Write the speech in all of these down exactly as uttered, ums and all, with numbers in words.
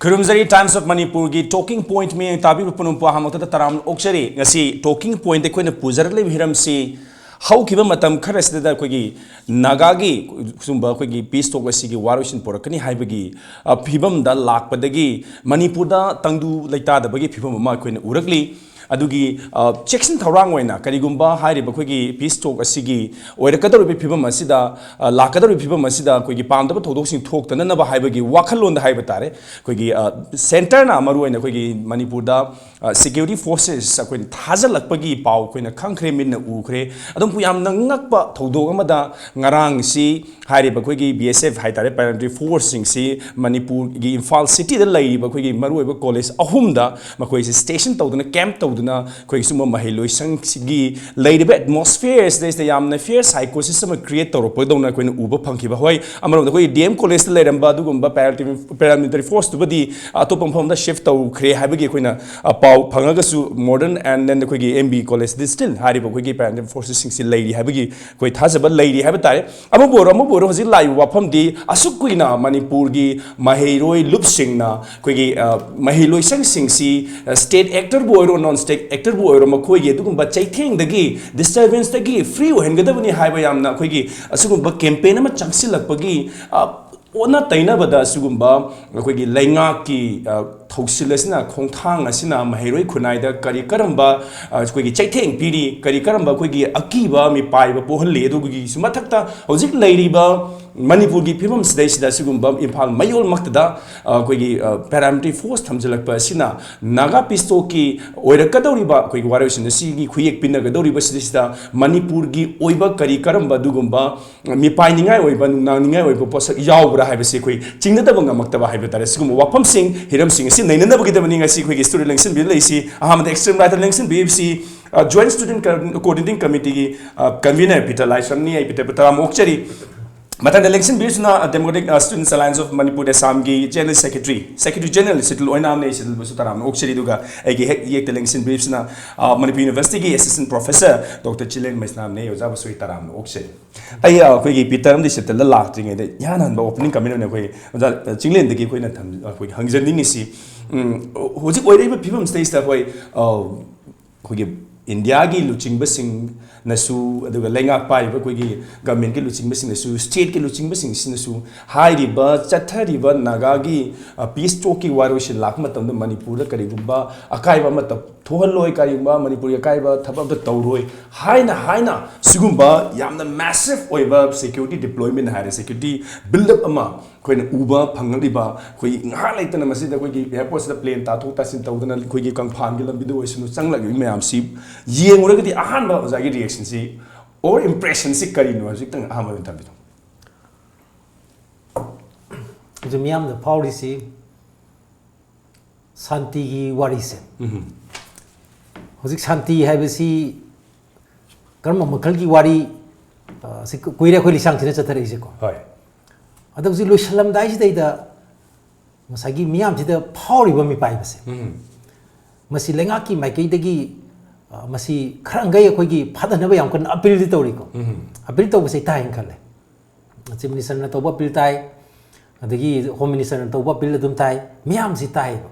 ꯈꯨꯔꯨꯝꯖꯔꯤ꯫ Times of Manipurꯒꯤ talking point ꯃꯤꯠꯌꯦꯡ ꯇꯥꯕꯤꯕ ꯄꯨꯝꯅꯃꯛꯄꯨ ꯑꯍꯥꯟꯕꯃꯛꯇꯗ ꯇꯔꯥꯝꯅ ꯑꯣꯛꯆꯔꯤ꯫ ꯉꯁꯤ talking pointꯇ ꯑꯩꯈꯣꯏꯅ ꯄꯨꯖꯔꯛꯂꯤꯕ ꯍꯤꯔꯝꯁꯤ, ꯍꯧꯈꯤꯕ ꯃꯇꯝ ꯈꯔꯁꯤꯗ ꯑꯩꯈꯣꯏꯒꯤ ꯅꯥꯒꯥꯒꯤ ꯁꯨꯝꯕ ꯑꯩꯈꯣꯏꯒꯤ peace talk ꯑꯁꯤꯒꯤ ꯋꯥꯔꯣꯏꯁꯤꯟ ꯄꯨꯔꯛꯀꯅꯤ ꯍꯥꯏꯕꯒꯤ, ꯑ, ꯐꯤꯕꯝꯗ ꯂꯥꯛꯄꯗꯒꯤ ꯃꯅꯤꯄꯨꯔꯗ ꯇꯪꯗꯨ ꯂꯩꯇꯥꯗꯕꯒꯤ ꯐꯤꯕꯝ ꯑꯃ ꯑꯩꯈꯣꯏꯅ ꯎꯔꯛꯂꯤ꯫ ꯑꯗꯨꯒꯤ, ꯑ, ꯆꯦꯛꯁꯤꯟ ꯊꯧꯔꯥꯡ ꯑꯣꯏꯅ ꯀꯔꯤꯒꯨꯝꯕ ꯍꯥꯏꯔꯤꯕ ꯑꯩꯈꯣꯏꯒꯤ peace talk ꯑꯁꯤꯒꯤ ꯑꯣꯏꯔꯛꯀꯗꯧꯔꯤꯕ ꯐꯤꯕꯝ ꯑꯁꯤꯗ, ꯑ, ꯂꯥꯛꯀꯗꯧꯔꯤꯕ ꯐꯤꯕꯝ ꯑꯁꯤꯗ ꯑꯩꯈꯣꯏꯒꯤ ꯄꯥꯝꯗꯕ ꯊꯧꯗꯣꯛꯁꯤꯡ ꯊꯣꯛꯇꯅꯅꯕ ꯍꯥꯏꯕꯒꯤ ꯋꯥꯈꯜꯂꯣꯟꯗ ꯍꯥꯏꯕ ꯇꯥꯔꯦ, ꯑꯩꯈꯣꯏꯒꯤ, ꯑ, centreꯅ ꯃꯔꯨꯑꯣꯏꯅ ꯑꯩꯈꯣꯏꯒꯤ ꯃꯅꯤꯄꯨꯔꯗ, ꯑ, security forces ꯑꯩꯈꯣꯏꯅ ꯊꯥꯖꯤꯜꯂꯛꯄꯒꯤ ꯄꯥꯎ ꯑꯩꯈꯣꯏꯅ ꯈꯪꯈ꯭ꯔꯦ, ꯃꯤꯠꯅ ꯎꯈ꯭ꯔꯦ꯫ ꯑꯗꯨꯝ ꯌꯥꯝꯅ ꯉꯛꯄ ꯊꯧꯗꯣꯛ ꯑꯃꯗ ꯉꯔꯥꯡꯁꯤ ꯍꯥꯏꯔꯤꯕ ꯑꯩꯈꯣꯏꯒꯤ B S F ꯍꯥꯏ ꯇꯥꯔꯦ, paramilitary forceꯁꯤꯡꯁꯤ ꯃꯅꯤꯄꯨꯔꯒꯤ ꯏꯝꯐꯥꯜ cityꯗ ꯂꯩꯔꯤꯕ ꯑꯩꯈꯣꯏꯒꯤ ꯃꯔꯨꯑꯣꯏꯕ college ꯑꯍꯨꯝꯗ ꯃꯈꯣꯏꯁꯤ station ꯇꯧꯗꯨꯅ, camp ꯇꯧꯗꯨꯅ, ꯑꯩꯈꯣꯏꯒꯤ ꯁꯨꯝꯕ ꯃꯍꯩꯂꯣꯏꯁꯪꯁꯤꯒꯤ ꯂꯩꯔꯤꯕ atmosphere ꯁꯤꯗꯩꯁꯤꯗ ꯌꯥꯝꯅ fear psychosis ꯑꯃ create ꯇꯧꯔꯛꯄꯗꯧꯅ ꯑꯩꯈꯣꯏꯅ ꯎꯕ ꯐꯪꯈꯤꯕ꯫ ꯍꯣꯏ, ꯑꯃꯔꯣꯝꯗ ꯑꯩꯈꯣꯏꯒꯤ D M collegeꯇ ꯂꯩꯔꯝꯕ ꯑꯗꯨꯒꯨꯝꯕ paramilitary, paramilitary forceꯇꯨꯕꯨꯗꯤ ꯑꯇꯣꯞꯄ ꯃꯐꯝ ꯑꯃꯗ shift ꯇꯧꯈ꯭ꯔꯦ ꯍꯥꯏꯕꯒꯤ ꯑꯩꯈꯣꯏꯅ, ꯑ, ꯄꯥꯎ ꯐꯪꯉꯒꯁꯨ, modern and then ꯑꯩꯈꯣꯏꯒꯤ M B collegeꯗꯤ still ꯍꯥꯏꯔꯤꯕ ꯑꯩꯈꯣꯏꯒꯤ paramilitary forcesꯁꯤꯡꯁꯤ ꯂꯩꯔꯤ ꯍꯥꯏꯕꯒꯤ ꯑꯩꯈꯣꯏ ꯊꯥꯖꯕ ꯂꯩꯔꯤ ꯍꯥꯏꯕ ꯇꯥꯔꯦ꯫ ꯑꯃꯕꯨ ꯑꯣꯏꯔꯣ, ꯑꯃꯕꯨ ꯑꯣꯏꯔꯣ, ꯍꯧꯖꯤꯛ ꯂꯥꯛꯏꯕ ꯋꯥꯐꯝꯗꯤ ꯑꯁꯨꯛ ꯀꯨꯏꯅ ꯃꯅꯤꯄꯨꯔꯒꯤ ꯃꯍꯩꯔꯣꯏ ꯂꯨꯞꯁꯤꯡꯅ ꯑꯩꯈꯣꯏꯒꯤ, ꯑ, ꯃꯍꯩꯂꯣꯏꯁꯪꯁꯤꯡꯁꯤ, ꯑ, state actorꯕꯨ ꯑꯣꯏꯔꯣ, non state actorꯕꯨ ꯑꯣꯏꯔꯣ, ꯃꯈꯣꯏꯒꯤ ꯑꯗꯨꯒꯨꯝꯕ ꯆꯩꯊꯦꯡꯗꯒꯤ, disturbanceꯇꯒꯤ free ꯑꯣꯏꯍꯟꯒꯗꯕꯅꯤ ꯍꯥꯏꯕ ꯌꯥꯝꯅ ꯑꯩꯈꯣꯏꯒꯤ ꯑꯁꯤꯒꯨꯝꯕ campaign ꯑꯃ ꯆꯪꯁꯤꯜꯂꯛꯄꯒꯤ, ꯑ, ꯑꯣꯟꯅ ꯇꯩꯅꯕꯗ ꯑꯁꯤꯒꯨꯝꯕ ꯑꯩꯈꯣꯏꯒꯤ ꯂꯩꯉꯥꯛꯀꯤ, ꯑ, ꯊꯧꯁꯤꯜ ꯑꯁꯤꯅ, ꯈꯣꯡꯊꯥꯡ ꯑꯁꯤꯅ ꯃꯍꯩꯔꯣꯏ ꯈꯨꯟꯅꯥꯏꯗ ꯀꯔꯤ ꯀꯔꯝꯕ, ꯑ, ꯑꯩꯈꯣꯏꯒꯤ ꯆꯩꯊꯦꯡ ꯄꯤꯔꯤ, ꯀꯔꯤ ꯀꯔꯝꯕ ꯑꯩꯈꯣꯏꯒꯤ ꯑꯀꯤꯕ ꯃꯤꯄꯥꯏꯕ ꯄꯣꯛꯍꯜꯂꯤ, ꯑꯗꯨꯒꯤꯁꯨ ꯃꯊꯛꯇ ꯍꯧꯖꯤꯛ ꯂꯩꯔꯤꯕ ꯃꯅꯤꯄꯨꯔꯒꯤ ꯐꯤꯕꯝꯁꯤꯗꯩꯁꯤꯗ ꯑꯁꯤꯒꯨꯝꯕ ꯏꯝꯐꯥꯜ ꯃꯌꯣꯜꯃꯛꯇꯗ, ꯑ, ꯑꯩꯈꯣꯏꯒꯤ, ꯑ, paramilitary force ꯊꯝꯖꯤꯜꯂꯛꯄ ꯑꯁꯤꯅ ꯅꯥꯒꯥ peace talkꯀꯤ ꯑꯣꯏꯔꯛꯀꯗꯧꯔꯤꯕ ꯑꯩꯈꯣꯏꯒꯤ ꯋꯥꯔꯣꯏꯁꯤꯟ ꯑꯁꯤꯒꯤ ꯈꯨꯌꯦꯛ ꯄꯤꯅꯒꯗꯧꯔꯤꯕꯁꯤꯗꯩꯁꯤꯗ ꯃꯅꯤꯄꯨꯔꯒꯤ ꯑꯣꯏꯕ ꯀꯔꯤ ꯀꯔꯝꯕ ꯑꯗꯨꯒꯨꯝꯕ ꯃꯤꯄꯥꯏꯅꯤꯡꯉꯥꯏ ꯑꯣꯏꯕ, ꯅꯨꯡꯅꯥꯡꯅꯤꯡꯉꯥꯏ ꯑꯣꯏꯕ ꯄꯣꯠꯁꯛ ꯌꯥꯎꯕ꯭ꯔꯥ ꯍꯥꯏꯕꯁꯤ ꯑꯩꯈꯣꯏ ꯆꯤꯡꯅꯗꯕ ꯉꯝꯃꯛꯇꯕ ꯍꯥꯏꯕ ꯇꯥꯔꯦ꯫ ꯁꯤꯒꯨꯝꯕ ꯋꯥꯐꯝꯁꯤꯡ, ꯍꯤꯔꯝꯁꯤꯡ ꯑꯁꯤ ꯅꯩꯅꯅꯕꯒꯤꯗꯃꯛꯅꯤ ꯉꯁꯤ ꯑꯩꯈꯣꯏꯒꯤ studio ꯂꯦꯡꯁꯤꯟꯕꯤꯔ ꯂꯩꯔꯤꯁꯤ꯫ ꯑꯍꯥꯟꯕꯗ extreme rightꯇ ꯂꯦꯡꯁꯤꯟꯕꯤꯔꯤꯕꯁꯤ, ꯑ, Joint Student Co-, Coordinating Committeeꯒꯤ, ꯑ, convener ꯄꯤꯇꯔ ꯂꯥꯏꯁ꯭ꯔꯝꯅꯤ꯫ ꯑꯩ ꯄꯤꯇꯔꯕꯨ ꯇꯔꯥꯝꯅ ꯑꯣꯛꯆꯔꯤ꯫ ꯃꯊꯪꯗ ꯂꯦꯡꯁꯤꯟꯕꯤꯔꯤꯁꯤꯅ Democratic Students Alliance of Manipur, ꯑꯁꯥꯝꯒꯤ General Secretary, Secretary General ꯁꯤꯗ ꯂꯣꯏꯅ ꯑꯃꯅꯦ, ꯁꯤꯗꯕꯨꯁꯨ ꯇꯔꯥꯝꯅ ꯑꯣꯛꯆꯔꯤ꯫ ꯑꯗꯨꯒ ꯑꯩꯒꯤ ꯍꯦꯛ ꯌꯦꯛꯇ ꯂꯦꯡꯁꯤꯟꯕꯤꯔꯤꯁꯤꯅ ꯃꯅꯤꯄꯨꯔ ꯌꯨꯅꯤꯚꯔꯁꯤꯇꯤꯒꯤ Assistant Professor Doctor ꯆꯤꯂꯦꯟ ꯃꯩꯁꯅꯥꯝꯅꯦ꯫ ꯑꯣꯖꯥꯕꯨꯁꯨ ꯑꯩ ꯇꯔꯥꯝꯅ ꯑꯣꯛꯆꯔꯤ꯫ ꯑꯩ ꯑꯩꯈꯣꯏꯒꯤ ꯄꯤꯇꯔ ꯑꯃꯗꯤ ꯁꯤꯗ ꯂꯥꯛꯇ꯭ꯔꯤꯉꯩꯗ ꯏꯍꯥꯟ ꯍꯥꯟꯕ opening comment ꯑꯣꯏꯅ ꯑꯩꯈꯣꯏ ꯑꯣꯖꯥ ꯆꯤꯡꯂꯦꯟꯗꯒꯤ ꯑꯩꯈꯣꯏꯅ ꯑꯩꯈꯣꯏ ꯍꯪꯖꯅꯤꯡꯉꯤꯁꯤ, ꯍꯧꯖꯤꯛ ꯑꯣꯏꯔꯛꯏꯕ ꯐꯤꯕꯝꯁꯤꯗꯩꯁꯤꯗ ꯑꯩꯈꯣꯏ ꯑꯩꯈꯣꯏꯒꯤ ꯏꯟꯗꯤꯌꯥꯒꯤ ꯂꯨꯆꯤꯡꯕꯁꯤꯡꯅꯁꯨ, ꯑꯗꯨꯒ ꯂꯩꯉꯥꯛ ꯄꯥꯏꯔꯤꯕ ꯑꯩꯈꯣꯏꯒꯤ ꯒꯚꯔꯟꯃꯦꯟꯠꯀꯤ ꯂꯨꯆꯤꯡꯕꯁꯤꯡꯅꯁꯨ, ꯁ꯭ꯇꯦꯠꯀꯤ ꯂꯨꯆꯤꯡꯕꯁꯤꯡꯁꯤꯅꯁꯨ ꯍꯥꯏꯔꯤꯕ ꯆꯠꯊꯔꯤꯕ ꯅꯥꯒꯥꯒꯤ peace talkꯀꯤ ꯋꯥꯔꯣꯏꯁꯤꯟ ꯂꯥꯛꯄ ꯃꯇꯝꯗ ꯃꯅꯤꯄꯨꯔꯗ ꯀꯔꯤꯒꯨꯝꯕ ꯑꯀꯥꯏꯕ ꯑꯃꯠꯇ ꯊꯣꯛꯍꯜꯂꯣꯏ, ꯀꯔꯤꯒꯨꯝꯕ ꯃꯅꯤꯄꯨꯔꯒꯤ ꯑꯀꯥꯏꯕ ꯊꯕꯛ ꯑꯝꯇ ꯇꯧꯔꯣꯏ ꯍꯥꯏꯅ ꯍꯥꯏꯅ ꯁꯤꯒꯨꯝꯕ ꯌꯥꯝꯅ massive ꯑꯣꯏꯕ security deployment ꯍꯥꯏꯔꯦ, security build up ꯑꯃ ꯑꯩꯈꯣꯏꯅ ꯎꯕ ꯐꯪꯂꯛꯂꯤꯕ, ꯑꯩꯈꯣꯏ ꯉꯥꯏꯍꯥꯛ ꯂꯩꯇꯅ ꯃꯁꯤꯗ ꯑꯩꯈꯣꯏꯒꯤ airportꯁꯤꯗ plane ꯇꯥꯊꯣꯛ ꯇꯥꯁꯤꯟ ꯇꯧꯗꯅ ꯑꯩꯈꯣꯏꯒꯤ ꯀꯪꯐꯥꯟꯒꯤ ꯂꯝꯕꯤꯗ ꯑꯣꯏꯁꯅꯨ ꯆꯪꯂꯛꯂꯤꯕ ꯃꯌꯥꯝꯁꯤ ꯌꯦꯡꯂꯨꯔꯒꯗꯤ ꯑꯍꯥꯟꯕ ꯑꯣꯖꯥꯒꯤ reactionꯁꯤ or impressionꯁꯤ ꯀꯔꯤꯅꯣ ꯍꯥꯏꯕꯁꯤ ꯈꯤꯇꯪ ꯑꯍꯥꯟꯕ ꯑꯣꯏꯅ ꯊꯝꯕꯤꯌꯨ꯫ ꯍꯧꯖꯤꯛ ꯃꯤꯌꯥꯝꯗ ꯐꯥꯎꯔꯤꯁꯤ ꯁꯥꯟꯇꯤꯒꯤ ꯋꯥꯔꯤꯁꯦ꯫ ꯍꯧꯖꯤꯛ ꯁꯥꯟꯇꯤ ꯍꯥꯏꯕꯁꯤ ꯀꯔꯝꯕ ꯃꯈꯜꯒꯤ ꯋꯥꯔꯤ, ꯑ, ꯁꯤ ꯀꯨꯏꯔꯦ ꯑꯩꯈꯣꯏ ꯂꯤꯁꯥꯡ ꯊꯤꯅ ꯆꯠꯊꯔꯛꯏꯁꯦꯀꯣ꯫ ꯍꯣꯏ꯫ ꯑꯗꯣ ꯍꯧꯖꯤꯛ ꯂꯣꯏꯁꯤꯜꯂꯝꯗꯥꯏꯁꯤꯗꯩꯗ ꯉꯁꯥꯏꯒꯤ ꯃꯤꯌꯥꯝꯁꯤꯗ ꯐꯥꯎꯔꯤꯕ ꯃꯤꯄꯥꯏꯕꯁꯦ, ꯃꯁꯤ ꯂꯩꯉꯥꯛꯀꯤ ꯃꯥꯏꯀꯩꯗꯒꯤ, ꯑ, ꯃꯁꯤ ꯈꯔ ꯃꯈꯩ ꯑꯩꯈꯣꯏꯒꯤ ꯐꯥꯊꯅꯕ ꯌꯥꯝ ꯀꯟꯅ appealꯗꯤ ꯇꯧꯔꯤꯀꯣ꯫ Appeal ꯇꯧꯕꯁꯦ ꯇꯥꯏꯅ ꯈꯜꯂꯦ꯫ Chief Ministerꯅ ꯇꯧꯕ appeal ꯇꯥꯏ, ꯑꯗꯒꯤ Home Ministerꯅ ꯇꯧꯕ appeal ꯑꯗꯨꯝ ꯇꯥꯏ, ꯃꯌꯥꯝꯁꯤ ꯇꯥꯏꯌꯦꯕ꯫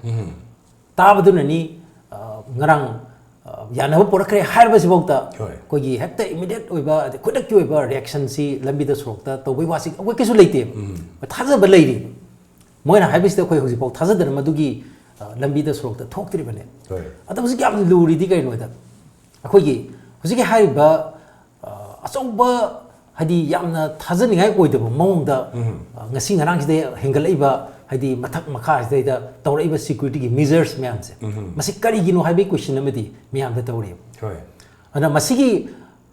ꯇꯥꯕꯗꯨꯅꯅꯤ, ꯑ, ꯉꯔꯥꯡ, ꯑ, ꯌꯥꯅꯕ ꯄꯨꯔꯛꯈ꯭ꯔꯦ ꯍꯥꯏꯔꯕꯁꯤꯐꯥꯎꯗ ꯍꯣꯏ꯫ ꯑꯩꯈꯣꯏꯒꯤ ꯍꯦꯛꯇ immediate ꯑꯣꯏꯕ, ꯑꯗꯩ ꯈꯨꯗꯛꯀꯤ ꯑꯣꯏꯕ reactionꯁꯤ ꯂꯝꯕꯤꯗ ꯁꯣꯔꯣꯛꯇ ꯇꯧꯕꯩ ꯋꯥꯁꯤ ꯑꯩꯈꯣꯏ ꯀꯩꯁꯨ ꯂꯩꯇꯦꯕ꯫ ꯊꯥꯖꯕ ꯂꯩꯔꯤ꯫ ꯃꯣꯏꯅ ꯍꯥꯏꯕꯁꯤꯗ ꯑꯩꯈꯣꯏ ꯍꯧꯖꯤꯛꯐꯥꯎ ꯊꯥꯖꯗꯅ ꯃꯗꯨꯒꯤ, ꯑ, ꯂꯝꯕꯤꯗ ꯁꯣꯔꯣꯛꯇ ꯊꯣꯛꯇ꯭ꯔꯤꯕꯅꯦ꯫ ꯍꯣꯏ꯫ ꯑꯗꯣ ꯍꯧꯖꯤꯛ ꯌꯥꯝ ꯂꯨꯔꯤꯗꯤ ꯀꯩꯅꯣꯗ, ꯑꯩꯈꯣꯏꯒꯤ ꯍꯧꯖꯤꯛꯀꯤ ꯍꯥꯏꯔꯤꯕ, ꯑ, ꯑꯆꯧꯕ, ꯍꯥꯏꯗꯤ ꯌꯥꯝꯅ ꯊꯥꯖꯅꯤꯡꯉꯥꯏ ꯑꯣꯏꯗꯕ ꯃꯑꯣꯡꯗ, ꯑ, ꯉꯁꯤ ꯉꯔꯥꯡꯁꯤꯗ ꯍꯦꯟꯒꯠꯂꯛꯏꯕ, ꯍꯥꯏꯗꯤ ꯃꯊꯛ ꯃꯈꯥꯁꯤꯗꯩꯗ ꯇꯧꯔꯛꯏꯕ securityꯒꯤ measures ꯃꯌꯥꯝꯁꯦ, ꯃꯁꯤ ꯀꯔꯤꯒꯤꯅꯣ ꯍꯥꯏꯕꯒꯤ question ꯑꯃꯗꯤ ꯃꯤꯌꯥꯝꯗ ꯇꯧꯔꯤꯕ꯫ ꯍꯣꯏ꯫ ꯑꯗꯨꯅ ꯃꯁꯤꯒꯤ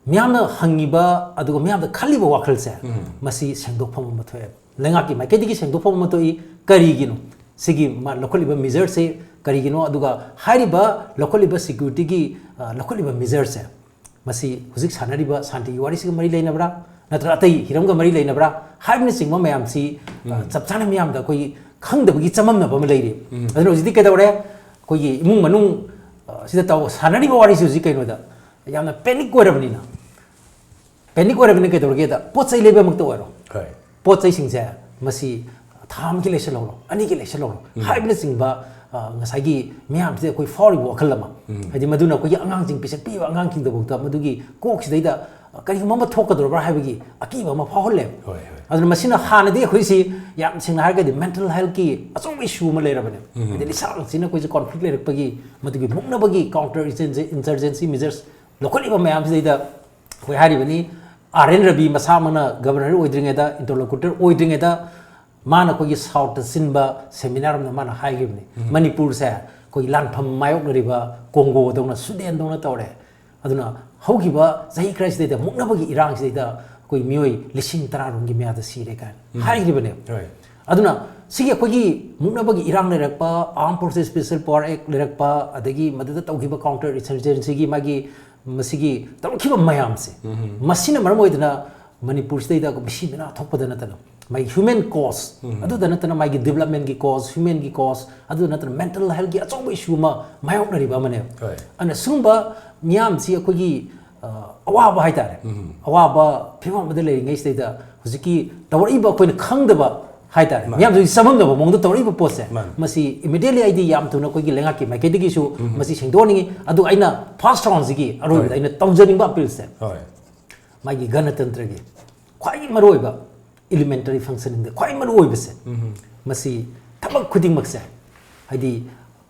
ꯃꯤꯌꯥꯝꯅ ꯍꯪꯉꯤꯕ ꯑꯗꯨꯒ ꯃꯤꯌꯥꯝꯗ ꯈꯜꯂꯤꯕ ꯋꯥꯈꯜꯁꯦ, ꯃꯁꯤ ꯁꯦꯡꯗꯣꯛꯐꯝ ꯑꯃ ꯊꯣꯛꯑꯦꯕ꯫ ꯂꯩꯉꯥꯛꯀꯤ ꯃꯥꯏꯀꯩꯗꯒꯤ ꯁꯦꯡꯗꯣꯛꯐꯝ ꯑꯃ ꯊꯣꯛꯏ꯫ ꯀꯔꯤꯒꯤꯅꯣ? ꯁꯤꯒꯤ ꯃꯥ ꯂꯧꯈꯠꯂꯤꯕ measureꯁꯦ ꯀꯔꯤꯒꯤꯅꯣ? ꯑꯗꯨꯒ ꯍꯥꯏꯔꯤꯕ ꯂꯧꯈꯠꯂꯤꯕ securityꯒꯤ, ꯑ, ꯂꯧꯈꯠꯂꯤꯕ measureꯁꯦ, ꯃꯁꯤ ꯍꯧꯖꯤꯛ ꯁꯥꯟꯅꯔꯤꯕ ꯁꯥꯟꯇꯤꯒꯤ ꯋꯥꯔꯤꯁꯤꯒ ꯃꯔꯤ ꯂꯩꯅꯕ꯭ꯔꯥ? ꯅꯠꯇ꯭ꯔꯒ ꯑꯇꯩ ꯍꯤꯔꯝꯒ ꯃꯔꯤ ꯂꯩꯅꯕ꯭ꯔꯥ ꯍꯥꯏꯕꯅꯆꯤꯡꯕ ꯃꯌꯥꯝꯁꯤ, ꯑ, ꯆꯞ ꯆꯥꯅ ꯃꯤꯌꯥꯝꯗ ꯑꯩꯈꯣꯏꯒꯤ ꯈꯪꯗꯕꯒꯤ ꯆꯃꯝꯅꯕ ꯑꯃ ꯂꯩꯔꯤ꯫ ꯑꯗꯨꯅ ꯍꯧꯖꯤꯛꯇꯤ ꯀꯩꯗꯧꯔꯦ? ꯑꯩꯈꯣꯏꯒꯤ ꯏꯃꯨꯡ ꯃꯅꯨꯡ, ꯑ, ꯁꯤꯗ ꯇꯧ ꯁꯥꯟꯅꯔꯤꯕ ꯋꯥꯔꯤꯁꯤ ꯍꯧꯖꯤꯛ ꯀꯩꯅꯣꯗ ꯌꯥꯝꯅ ꯄꯦꯅꯤꯛ ꯑꯣꯏꯔꯕꯅꯤꯅ, ꯄꯦꯅꯤꯛ ꯑꯣꯏꯔꯕꯅꯤꯅ ꯀꯩꯗꯧꯔꯒꯦꯗ, ꯄꯣꯠ ꯆꯩ ꯂꯩꯕꯃꯛꯇ ꯑꯣꯏꯔꯣ, ꯍꯣꯏ꯫ ꯄꯣꯠ ꯆꯩꯁꯤꯡꯁꯦ ꯃꯁꯤ ꯊꯥ ꯑꯃꯒꯤ ꯂꯩꯁꯜꯍꯧꯔꯣ, ꯑꯅꯤꯒꯤ ꯂꯩꯁꯜꯍꯧꯔꯣ ꯍꯥꯏꯕꯅꯆꯤꯡꯕ, ꯑ, ꯉꯁꯥꯏꯒꯤ ꯃꯤꯌꯥꯝꯁꯤꯗ ꯑꯩꯈꯣꯏ ꯐꯥꯎꯔꯤꯕ ꯋꯥꯈꯜ ꯑꯃ, ꯍꯥꯏꯗꯤ ꯃꯗꯨꯅ ꯑꯩꯈꯣꯏꯒꯤ ꯑꯉꯥꯡꯁꯤꯡ, ꯄꯤꯁꯛ ꯄꯤꯛꯏꯕ ꯑꯉꯥꯡꯁꯤꯡꯗꯐꯥꯎꯗ ꯃꯗꯨꯒꯤ ꯀꯣꯛꯁꯤꯗꯩꯗ, ꯑ, ꯀꯔꯤꯒꯨꯝꯕ ꯑꯃ ꯊꯣꯛꯀꯗꯧꯔꯕ꯭ꯔꯥ ꯍꯥꯏꯕꯒꯤ ꯑꯀꯤꯕ ꯑꯃ ꯐꯥꯎꯍꯜꯂꯦꯕ꯫ ꯍꯣꯏ, ꯍꯣꯏ꯫ ꯑꯗꯨꯅ ꯃꯁꯤꯅ ꯍꯥꯟꯅꯗꯤ ꯑꯩꯈꯣꯏꯁꯤ ꯌꯥꯝ ꯁꯦꯡꯅ ꯍꯥꯏꯔꯒꯗꯤ mental health ꯀꯤ ꯑꯆꯧꯕ issue ꯑꯃ ꯂꯩꯔꯕꯅꯦ꯫ ꯍꯥꯏꯗꯤ ꯂꯤꯁꯥꯡꯁꯤꯅ ꯑꯩꯈꯣꯏꯁꯦ conflict ꯂꯩꯔꯛꯄꯒꯤ, ꯃꯗꯨꯒꯤ ꯃꯨꯛꯅꯕꯒꯤ counter insurgency measures ꯂꯧꯈꯠꯂꯤꯕ ꯃꯌꯥꯝꯁꯤꯗꯩꯗ ꯑꯩꯈꯣꯏ ꯍꯥꯏꯔꯤꯕꯅꯤ, ꯑꯥꯔ ꯑꯦꯟ ꯔꯕꯤ ꯃꯁꯥꯃꯛꯅ governor ꯑꯣꯏꯗ꯭ꯔꯤꯉꯩꯗ, interlocutor ꯑꯣꯏꯗ꯭ꯔꯤꯉꯩꯗ ꯃꯥꯅ ꯑꯩꯈꯣꯏꯒꯤ south ꯇ ꯁꯤꯟꯕ seminar ꯑꯃꯗ ꯃꯥꯅ ꯍꯥꯏꯈꯤꯕꯅꯤ, ꯃꯅꯤꯄꯨꯔꯁꯦ ꯑꯩꯈꯣꯏꯒꯤ ꯂꯥꯟꯐꯝ ꯃꯥꯌꯣꯛꯅꯔꯤꯕ ꯀꯣꯡꯒꯣꯗꯧꯅ, ꯁꯨꯗꯦꯟꯗꯧꯅ ꯇꯧꯔꯦ꯫ ꯑꯗꯨꯅ ꯍꯧꯈꯤꯕ ꯆꯍꯤ ꯈꯔꯁꯤꯗꯩꯗ ꯃꯨꯛꯅꯕꯒꯤ ꯏꯔꯥꯡꯁꯤꯗꯩꯗ ꯑꯩꯈꯣꯏ ꯃꯤꯑꯣꯏ ꯂꯤꯁꯤꯡ ꯇꯔꯥ ꯔꯣꯝꯒꯤ ꯃꯌꯥꯗ ꯁꯤꯔꯦ ꯀꯥꯏꯅ ꯍꯥꯏꯈꯤꯕꯅꯦꯕ꯫ ꯍꯣꯏ꯫ ꯑꯗꯨꯅ ꯁꯤꯒꯤ ꯑꯩꯈꯣꯏꯒꯤ ꯃꯨꯛꯅꯕꯒꯤ ꯏꯔꯥꯡ ꯂꯩꯔꯛꯄ, Armed Forces Special Power Act ꯂꯩꯔꯛꯄ, ꯑꯗꯒꯤ ꯃꯗꯨꯗ ꯇꯧꯈꯤꯕ counter insurgency ꯒꯤ ꯃꯥꯒꯤ ꯃꯁꯤꯒꯤ ꯇꯧꯔꯛꯈꯤꯕ ꯃꯌꯥꯝꯁꯦ, ꯃꯁꯤꯅ ꯃꯔꯝ ꯑꯣꯏꯗꯅ ꯃꯅꯤꯄꯨꯔꯁꯤꯗꯩꯗ ꯃꯤꯁꯤ ꯃꯤꯅꯥ ꯊꯣꯛꯄꯗ ꯅꯠꯇꯅ, ꯃꯥꯒꯤ human cost, ꯑꯗꯨꯗ ꯅꯠꯇꯅ ꯃꯥꯒꯤ development ꯒꯤ cost, human ꯒꯤ cost, ꯑꯗꯨꯗ ꯅꯠꯇꯅ mental health ꯀꯤ ꯑꯆꯧꯕ issue ꯑꯃ ꯃꯥꯌꯣꯛꯅꯔꯤꯕ ꯑꯃꯅꯦꯕ꯫ ꯍꯣꯏ꯫ ꯑꯗꯨꯅ ꯁꯤꯒꯨꯝꯕ ꯃꯤꯌꯥꯝꯁꯤ ꯑꯩꯈꯣꯏꯒꯤ, ꯑ, ꯑꯋꯥꯕ ꯍꯥꯏꯇꯥꯔꯦ, ꯑꯋꯥꯕ ꯐꯤꯕꯝ ꯑꯃꯗ ꯂꯩꯔꯤꯉꯩꯁꯤꯗꯩꯗ ꯍꯧꯖꯤꯛꯀꯤ ꯇꯧꯔꯛꯏꯕ ꯑꯩꯈꯣꯏꯅ ꯈꯪꯗꯕ ꯍꯥꯏꯇꯥꯔꯦ, ꯃꯥꯅꯦ꯫ ꯃꯤꯌꯥꯝꯁꯨ ꯆꯃꯝꯅꯕ ꯃꯑꯣꯡꯗ ꯇꯧꯔꯛꯏꯕ ꯄꯣꯠꯁꯦ, ꯃꯥꯅꯦ꯫ ꯃꯁꯤ immediately ꯑꯩꯗꯤ ꯌꯥꯝ ꯊꯨꯅ ꯑꯩꯈꯣꯏꯒꯤ ꯂꯩꯉꯥꯛꯀꯤ ꯃꯥꯏꯀꯩꯗꯒꯤꯁꯨ ꯃꯁꯤ ꯁꯦꯡꯗꯣꯛꯍꯟꯅꯤꯡꯉꯤ꯫ ꯑꯗꯨꯒ ꯑꯩꯅ first round ꯁꯤꯒꯤ ꯑꯔꯣꯏꯕꯗ ꯍꯣꯏ꯫ ꯑꯩꯅ ꯇꯧꯖꯅꯤꯡꯕ appeal ꯁꯦ, ꯍꯣꯏ꯫ ꯃꯥꯒꯤ ꯒꯅꯇꯟꯇ꯭ꯔꯒꯤ ꯈ꯭ꯋꯥꯏꯗꯒꯤ ꯃꯔꯨꯑꯣꯏꯕ elementary function ꯗ ꯈ꯭ꯋꯥꯏ ꯃꯔꯨꯑꯣꯏꯕꯁꯦ, ꯃꯁꯤ ꯊꯕꯛ ꯈꯨꯗꯤꯡꯃꯛꯁꯦ, ꯍꯥꯏꯗꯤ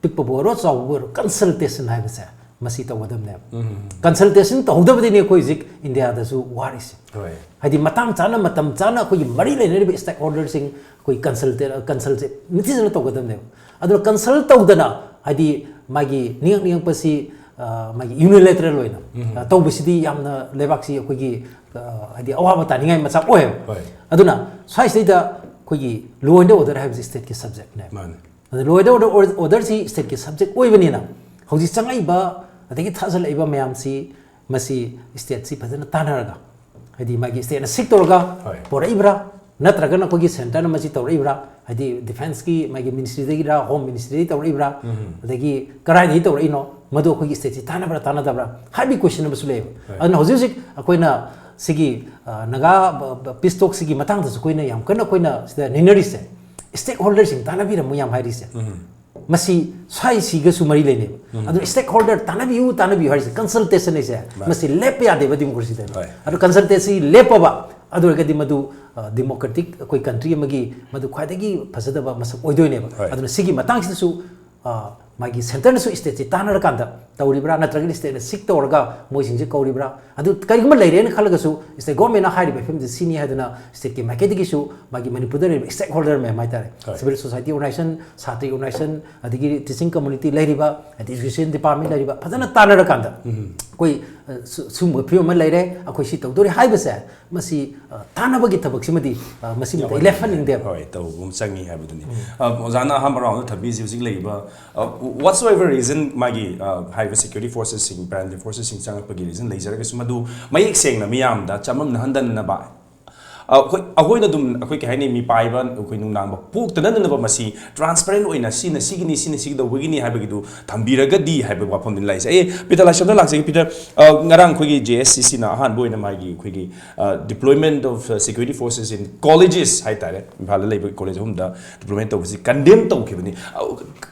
ꯄꯤꯛꯄꯕꯨ ꯑꯣꯏꯔꯣ ꯆꯥꯎꯕꯕꯨ ꯑꯣꯏꯔꯣ, consultation ꯍꯥꯏꯕꯁꯦ ꯃꯁꯤ ꯇꯧꯒꯗꯕꯅꯦꯕ꯫ Consultation ꯇꯧꯍꯧꯗꯕꯗꯤꯅꯦ ꯑꯩꯈꯣꯏ ꯍꯧꯖꯤꯛ ꯏꯟꯗꯤꯌꯥꯗꯁꯨ ꯋꯥꯔꯤꯁꯦ꯫ ꯍꯣꯏ꯫ ꯍꯥꯏꯗꯤ ꯃꯇꯥꯡ ꯆꯥꯅ, ꯃꯇꯝ ꯆꯥꯅ ꯑꯩꯈꯣꯏꯒꯤ ꯃꯔꯤ ꯂꯩꯅꯔꯤꯕ stakeholder ꯁꯤꯡ ꯑꯩꯈꯣꯏ consulta-, consult ꯁꯦ ꯅꯤꯡꯊꯤꯖꯅ ꯇꯧꯒꯗꯕꯅꯦꯕ꯫ ꯑꯗꯨꯅ consult ꯇꯧꯗꯅ, ꯍꯥꯏꯗꯤ ꯃꯥꯒꯤ ꯅꯤꯉꯛ ꯅꯤꯉꯛꯄꯁꯤ, ꯑ, ꯃꯥꯒꯤ unilateral ꯑꯣꯏꯅ, ꯑ, ꯇꯧꯕꯁꯤꯗꯤ ꯌꯥꯝꯅ ꯂꯩꯕꯥꯛꯁꯤ ꯑꯩꯈꯣꯏꯒꯤ, ꯑ, ꯍꯥꯏꯗꯤ ꯑꯋꯥꯕ ꯇꯥꯅꯤꯡꯉꯥꯏ ꯃꯆꯥꯛ ꯑꯣꯏꯌꯦꯕ꯫ ꯍꯣꯏ꯫ ꯑꯗꯨꯅ ꯁ꯭ꯋꯥꯏꯁꯤꯗꯩꯗ ꯑꯩꯈꯣꯏꯒꯤ law and order ꯍꯥꯏꯕꯁꯤ state ꯀꯤ subject ꯅꯦꯕ꯫ ꯃꯥꯅꯦ꯫ ꯑꯗ law and order, order ꯁꯤ state ꯀꯤ subject ꯑꯣꯏꯕꯅꯤꯅ ꯍꯧꯖꯤꯛ ꯆꯪꯉꯛꯏꯕ ꯑꯗꯒꯤ ꯊꯥꯖꯜꯂꯛꯏꯕ ꯃꯌꯥꯝꯁꯤ ꯃꯁꯤ state ꯁꯤ ꯐꯖꯅ ꯇꯥꯟꯅꯔꯒ ꯍꯥꯏꯗꯤ ꯃꯥꯒꯤ ꯁ꯭ꯇꯦꯠꯅ ꯁꯤꯛ ꯇꯧꯔꯒ ꯍꯣꯏ. ꯄꯣꯔꯛꯏꯕ꯭ꯔꯥ, ꯅꯠꯇ꯭ꯔꯒꯅ ꯑꯩꯈꯣꯏꯒꯤ ꯁꯦꯟꯇꯔꯅ ꯃꯁꯤ ꯇꯧꯔꯛꯏꯕ꯭ꯔꯥ, ꯍꯥꯏꯗꯤ ꯗꯤꯐꯦꯟꯁꯀꯤ ꯃꯥꯒꯤ ꯃꯤꯅꯤꯁꯇ꯭ꯔꯤꯗꯒꯤꯔ, ꯍꯣꯝ ꯃꯤꯅꯤꯁꯇ꯭ꯔꯤꯗꯒꯤ ꯇꯧꯔꯛꯏꯕ꯭ꯔꯥ, ꯑꯗꯒꯤ ꯀꯗꯥꯏꯗꯒꯤ ꯇꯧꯔꯛꯏꯅꯣ, ꯃꯗꯨ ꯑꯩꯈꯣꯏꯒꯤ ꯁ꯭ꯇꯦꯠꯁꯤ ꯇꯥꯟꯅꯕ꯭ꯔꯥ ꯇꯥꯟꯅꯗꯕ꯭ꯔꯥ ꯍꯥꯏꯕꯒꯤ ꯀꯣꯏꯁꯟ ꯑꯃꯁꯨ ꯂꯩꯌꯦꯕ꯫ ꯍꯣꯏ. ꯑꯗꯨꯅ ꯍꯧꯖꯤꯛ ꯍꯧꯖꯤꯛ ꯑꯩꯈꯣꯏꯅ ꯁꯤꯒꯤ ꯑ, ꯅꯥꯒꯥ ꯄꯤꯁ ꯇꯣꯛꯁꯤꯒꯤ ꯃꯇꯥꯡꯗꯁꯨ ꯑꯩꯈꯣꯏꯅ ꯌꯥꯝ ꯀꯟꯅ ꯑꯩꯈꯣꯏꯅ ꯁꯤꯗ ꯅꯩꯅꯔꯤꯁꯦ ꯁ꯭ꯇꯦꯛ ꯍꯣꯜꯗꯔꯁꯤꯡ ꯇꯥꯟꯅꯕꯤꯔꯝꯃꯨ ꯌꯥꯝ ꯍꯥꯏꯔꯤꯁꯦ꯫ ꯃꯁꯤ ꯁ꯭ꯋꯥꯏꯁꯤꯒꯁꯨ ꯃꯔꯤ ꯂꯩꯅꯩꯕ꯫ ꯑꯗꯨꯅ ꯁ꯭ꯇꯦꯛ ꯍꯣꯜꯗꯔ ꯇꯥꯟꯅꯕꯤꯌꯨ ꯇꯥꯟꯅꯕꯤꯌꯨ ꯍꯥꯏꯔꯤꯁꯦ ꯀꯟꯁꯜꯇꯦꯁꯟ ꯍꯥꯏꯁꯦ꯫ ꯃꯥꯅꯤ. ꯃꯁꯤ ꯂꯦꯞꯄ ꯌꯥꯗꯦꯕ ꯗꯤꯃꯣꯀ꯭ꯔꯦꯁꯤꯗ꯫ ꯍꯣꯏ. ꯑꯗꯣ ꯀꯟꯁꯜꯇꯦꯁꯤ ꯂꯦꯞꯄꯕ ꯑꯗꯨ ꯑꯣꯏꯔꯒꯗꯤ ꯃꯗꯨ ꯗꯤꯃꯣꯀ꯭ꯔꯦꯇꯤꯛ ꯑꯩꯈꯣꯏ ꯀꯟꯇ꯭ꯔꯤ ꯑꯃꯒꯤ ꯃꯗꯨ ꯈ꯭ꯋꯥꯏꯗꯒꯤ ꯐꯖꯗꯕ ꯃꯁꯛ ꯑꯣꯏꯗꯣꯏꯅꯦꯕ꯫ ꯍꯣꯏ. ꯑꯗꯨꯅ ꯁꯤꯒꯤ ꯃꯇꯥꯡꯁꯤꯗꯁꯨ ꯑ, ꯃꯥꯒꯤ ꯁꯦꯟꯇꯔꯅꯁꯨ ꯁ꯭ꯇꯦꯠꯁꯤ ꯇꯥꯟꯅꯔꯀꯥꯟꯗ ꯇꯧꯔꯤꯕ꯭ꯔꯥ, ꯅꯠꯇ꯭ꯔꯒꯗꯤ ꯁ꯭ꯇꯦꯠꯅ ꯁꯤꯛ ꯇꯧꯔꯒ ꯃꯣꯏꯁꯤꯡꯁꯦ ꯀꯧꯔꯤꯕ꯭ꯔꯥ? ꯑꯗꯨ ꯀꯔꯤꯒꯨꯝꯕ ꯂꯩꯔꯦꯅ ꯈꯜꯂꯒꯁꯨ ꯁ꯭ꯇꯦꯠ ꯒꯣꯔꯃꯦꯟꯅ ꯍꯥꯏꯔꯤꯕ ꯐꯤꯕꯝꯁꯤ ꯁꯤꯅꯤ ꯍꯥꯏꯗꯅ ꯁ꯭ꯇꯦꯠꯀꯤ ꯃꯥꯏꯀꯩꯗꯒꯤꯁꯨ ꯃꯥꯒꯤ ꯃꯅꯤꯄꯨꯔꯗ ꯂꯩꯔꯤꯕ ꯁ꯭ꯇꯦꯛ ꯍꯣꯜꯗꯔ ꯃꯌꯥꯝ ꯍꯥꯏꯇꯥꯔꯦ, ꯍꯣꯏ. ꯁꯤꯚꯤꯜ ꯁꯣꯁꯥꯏꯇꯤ ꯑꯣꯔꯒꯅꯥꯏꯖꯦꯁꯟ, ꯁꯥꯇ꯭ꯔ ꯑꯣꯔꯒꯅꯥꯏꯖꯦꯁꯟ, ꯑꯗꯒꯤ ꯇꯤꯆꯤꯡ ꯀꯝꯃꯨꯅꯤꯇꯤ ꯂꯩꯔꯤꯕ, ꯍꯥꯏꯗꯤ ꯑꯦꯖꯨꯀꯦꯁꯟ ꯗꯤꯄꯥꯔꯠꯃꯦꯟ ꯂꯩꯔꯤꯕ, ꯐꯖꯅ ꯇꯥꯟꯅꯔꯀꯥꯟꯗ ꯑꯩꯈꯣꯏ ꯑ, ꯁꯨ- ꯁꯨꯝꯕ ꯐꯤꯕꯝ ꯑꯃ ꯂꯩꯔꯦ, ꯑꯩꯈꯣꯏ ꯁꯤ ꯇꯧꯗꯣꯔꯤ ꯍꯥꯏꯕꯁꯦ ꯃꯁꯤ ꯑ, ꯇꯥꯟꯅꯕꯒꯤ ꯊꯕꯛꯁꯤꯃꯗꯤ ꯑ, ꯃꯁꯤꯃꯗꯤ ꯑꯩ ꯂꯦꯞꯍꯟꯅꯤꯡꯗꯦꯕ꯫ ꯍꯣꯏ, ꯇꯧꯕ ꯑꯃ ꯆꯪꯉꯤ ꯍꯥꯏꯕꯗꯨꯅꯤ꯫ ꯑ, ꯑꯣꯖꯥꯅ ꯑꯍꯥꯟꯕ ꯔꯥꯎꯟꯗ ꯊꯝꯕꯤꯁꯤ ꯍꯧꯖꯤꯛ ꯂꯩꯔꯤꯕ whatsoever reason ꯃꯥꯒꯤ ꯑ, ꯍꯥꯏꯔꯤꯕ ꯁꯦꯀ꯭ꯌꯨꯔꯤꯇꯤ ꯐꯣꯔꯁꯦꯁꯁꯤꯡ, ꯄꯦꯔꯥꯃꯤꯂꯤꯇꯔꯤ ꯐꯣꯔꯁꯦꯁꯁꯤꯡ ꯆꯪꯉꯛꯄꯒꯤ ꯔꯤꯖꯟ ꯂꯩꯖꯔꯒꯁꯨ ꯃꯗꯨ ꯃꯌꯦꯛ ꯁꯦꯡꯅ ꯃꯤꯌꯥꯝꯗ ꯆꯃꯝꯅꯍꯟꯗꯅꯕ ꯑ, ꯑꯩꯈꯣꯏ ꯑꯩꯈꯣꯏꯅ ꯑꯗꯨꯝ ꯑꯩꯈꯣꯏ ꯀꯩ ꯍꯥꯏꯅꯤ, ꯃꯤꯄꯥꯏꯕ ꯑꯩꯈꯣꯏ ꯅꯨꯡꯅꯥꯡꯕ ꯄꯣꯛꯇꯅꯅꯕ ꯃꯁꯤ ꯇ꯭ꯔꯥꯟꯁꯄꯦꯔꯦꯟ ꯑꯣꯏꯅ ꯁꯤꯅ ꯁꯤꯒꯤꯅꯤ, ꯁꯤꯅ ꯁꯤꯒꯗꯧꯕꯒꯤꯅꯤ ꯍꯥꯏꯕꯒꯤꯗꯨ ꯊꯝꯕꯤꯔꯒꯗꯤ ꯍꯥꯏꯕ ꯋꯥꯐꯝꯗꯨꯅꯤ ꯂꯥꯛꯏꯁꯦ꯫ ꯑꯦ, ꯄꯤꯇꯔ, ꯂꯥꯏꯁ꯭ꯔꯝꯗ ꯂꯥꯛꯆꯒꯦ꯫ ꯄꯤꯇꯔ, ꯑ, ꯉꯔꯥꯡ ꯑꯩꯈꯣꯏꯒꯤ ꯖꯦ ꯑꯦꯁ ꯁꯤ ꯁꯤꯅ ꯑꯍꯥꯟꯕ ꯑꯣꯏꯅ ꯃꯥꯒꯤ ꯑꯩꯈꯣꯏꯒꯤ deployment of security forces in colleges ꯍꯥꯏꯇꯥꯔꯦ, ꯏꯝꯐꯥꯜꯗ ꯂꯩꯕ ꯀꯣꯂꯦꯖ ꯑꯍꯨꯝꯗ ꯗꯤꯄ꯭ꯂꯣꯏꯃꯦꯟ ꯇꯧꯕꯁꯤ ꯀꯟꯗꯦꯝ ꯇꯧꯈꯤꯕꯅꯤ꯫ ꯑ,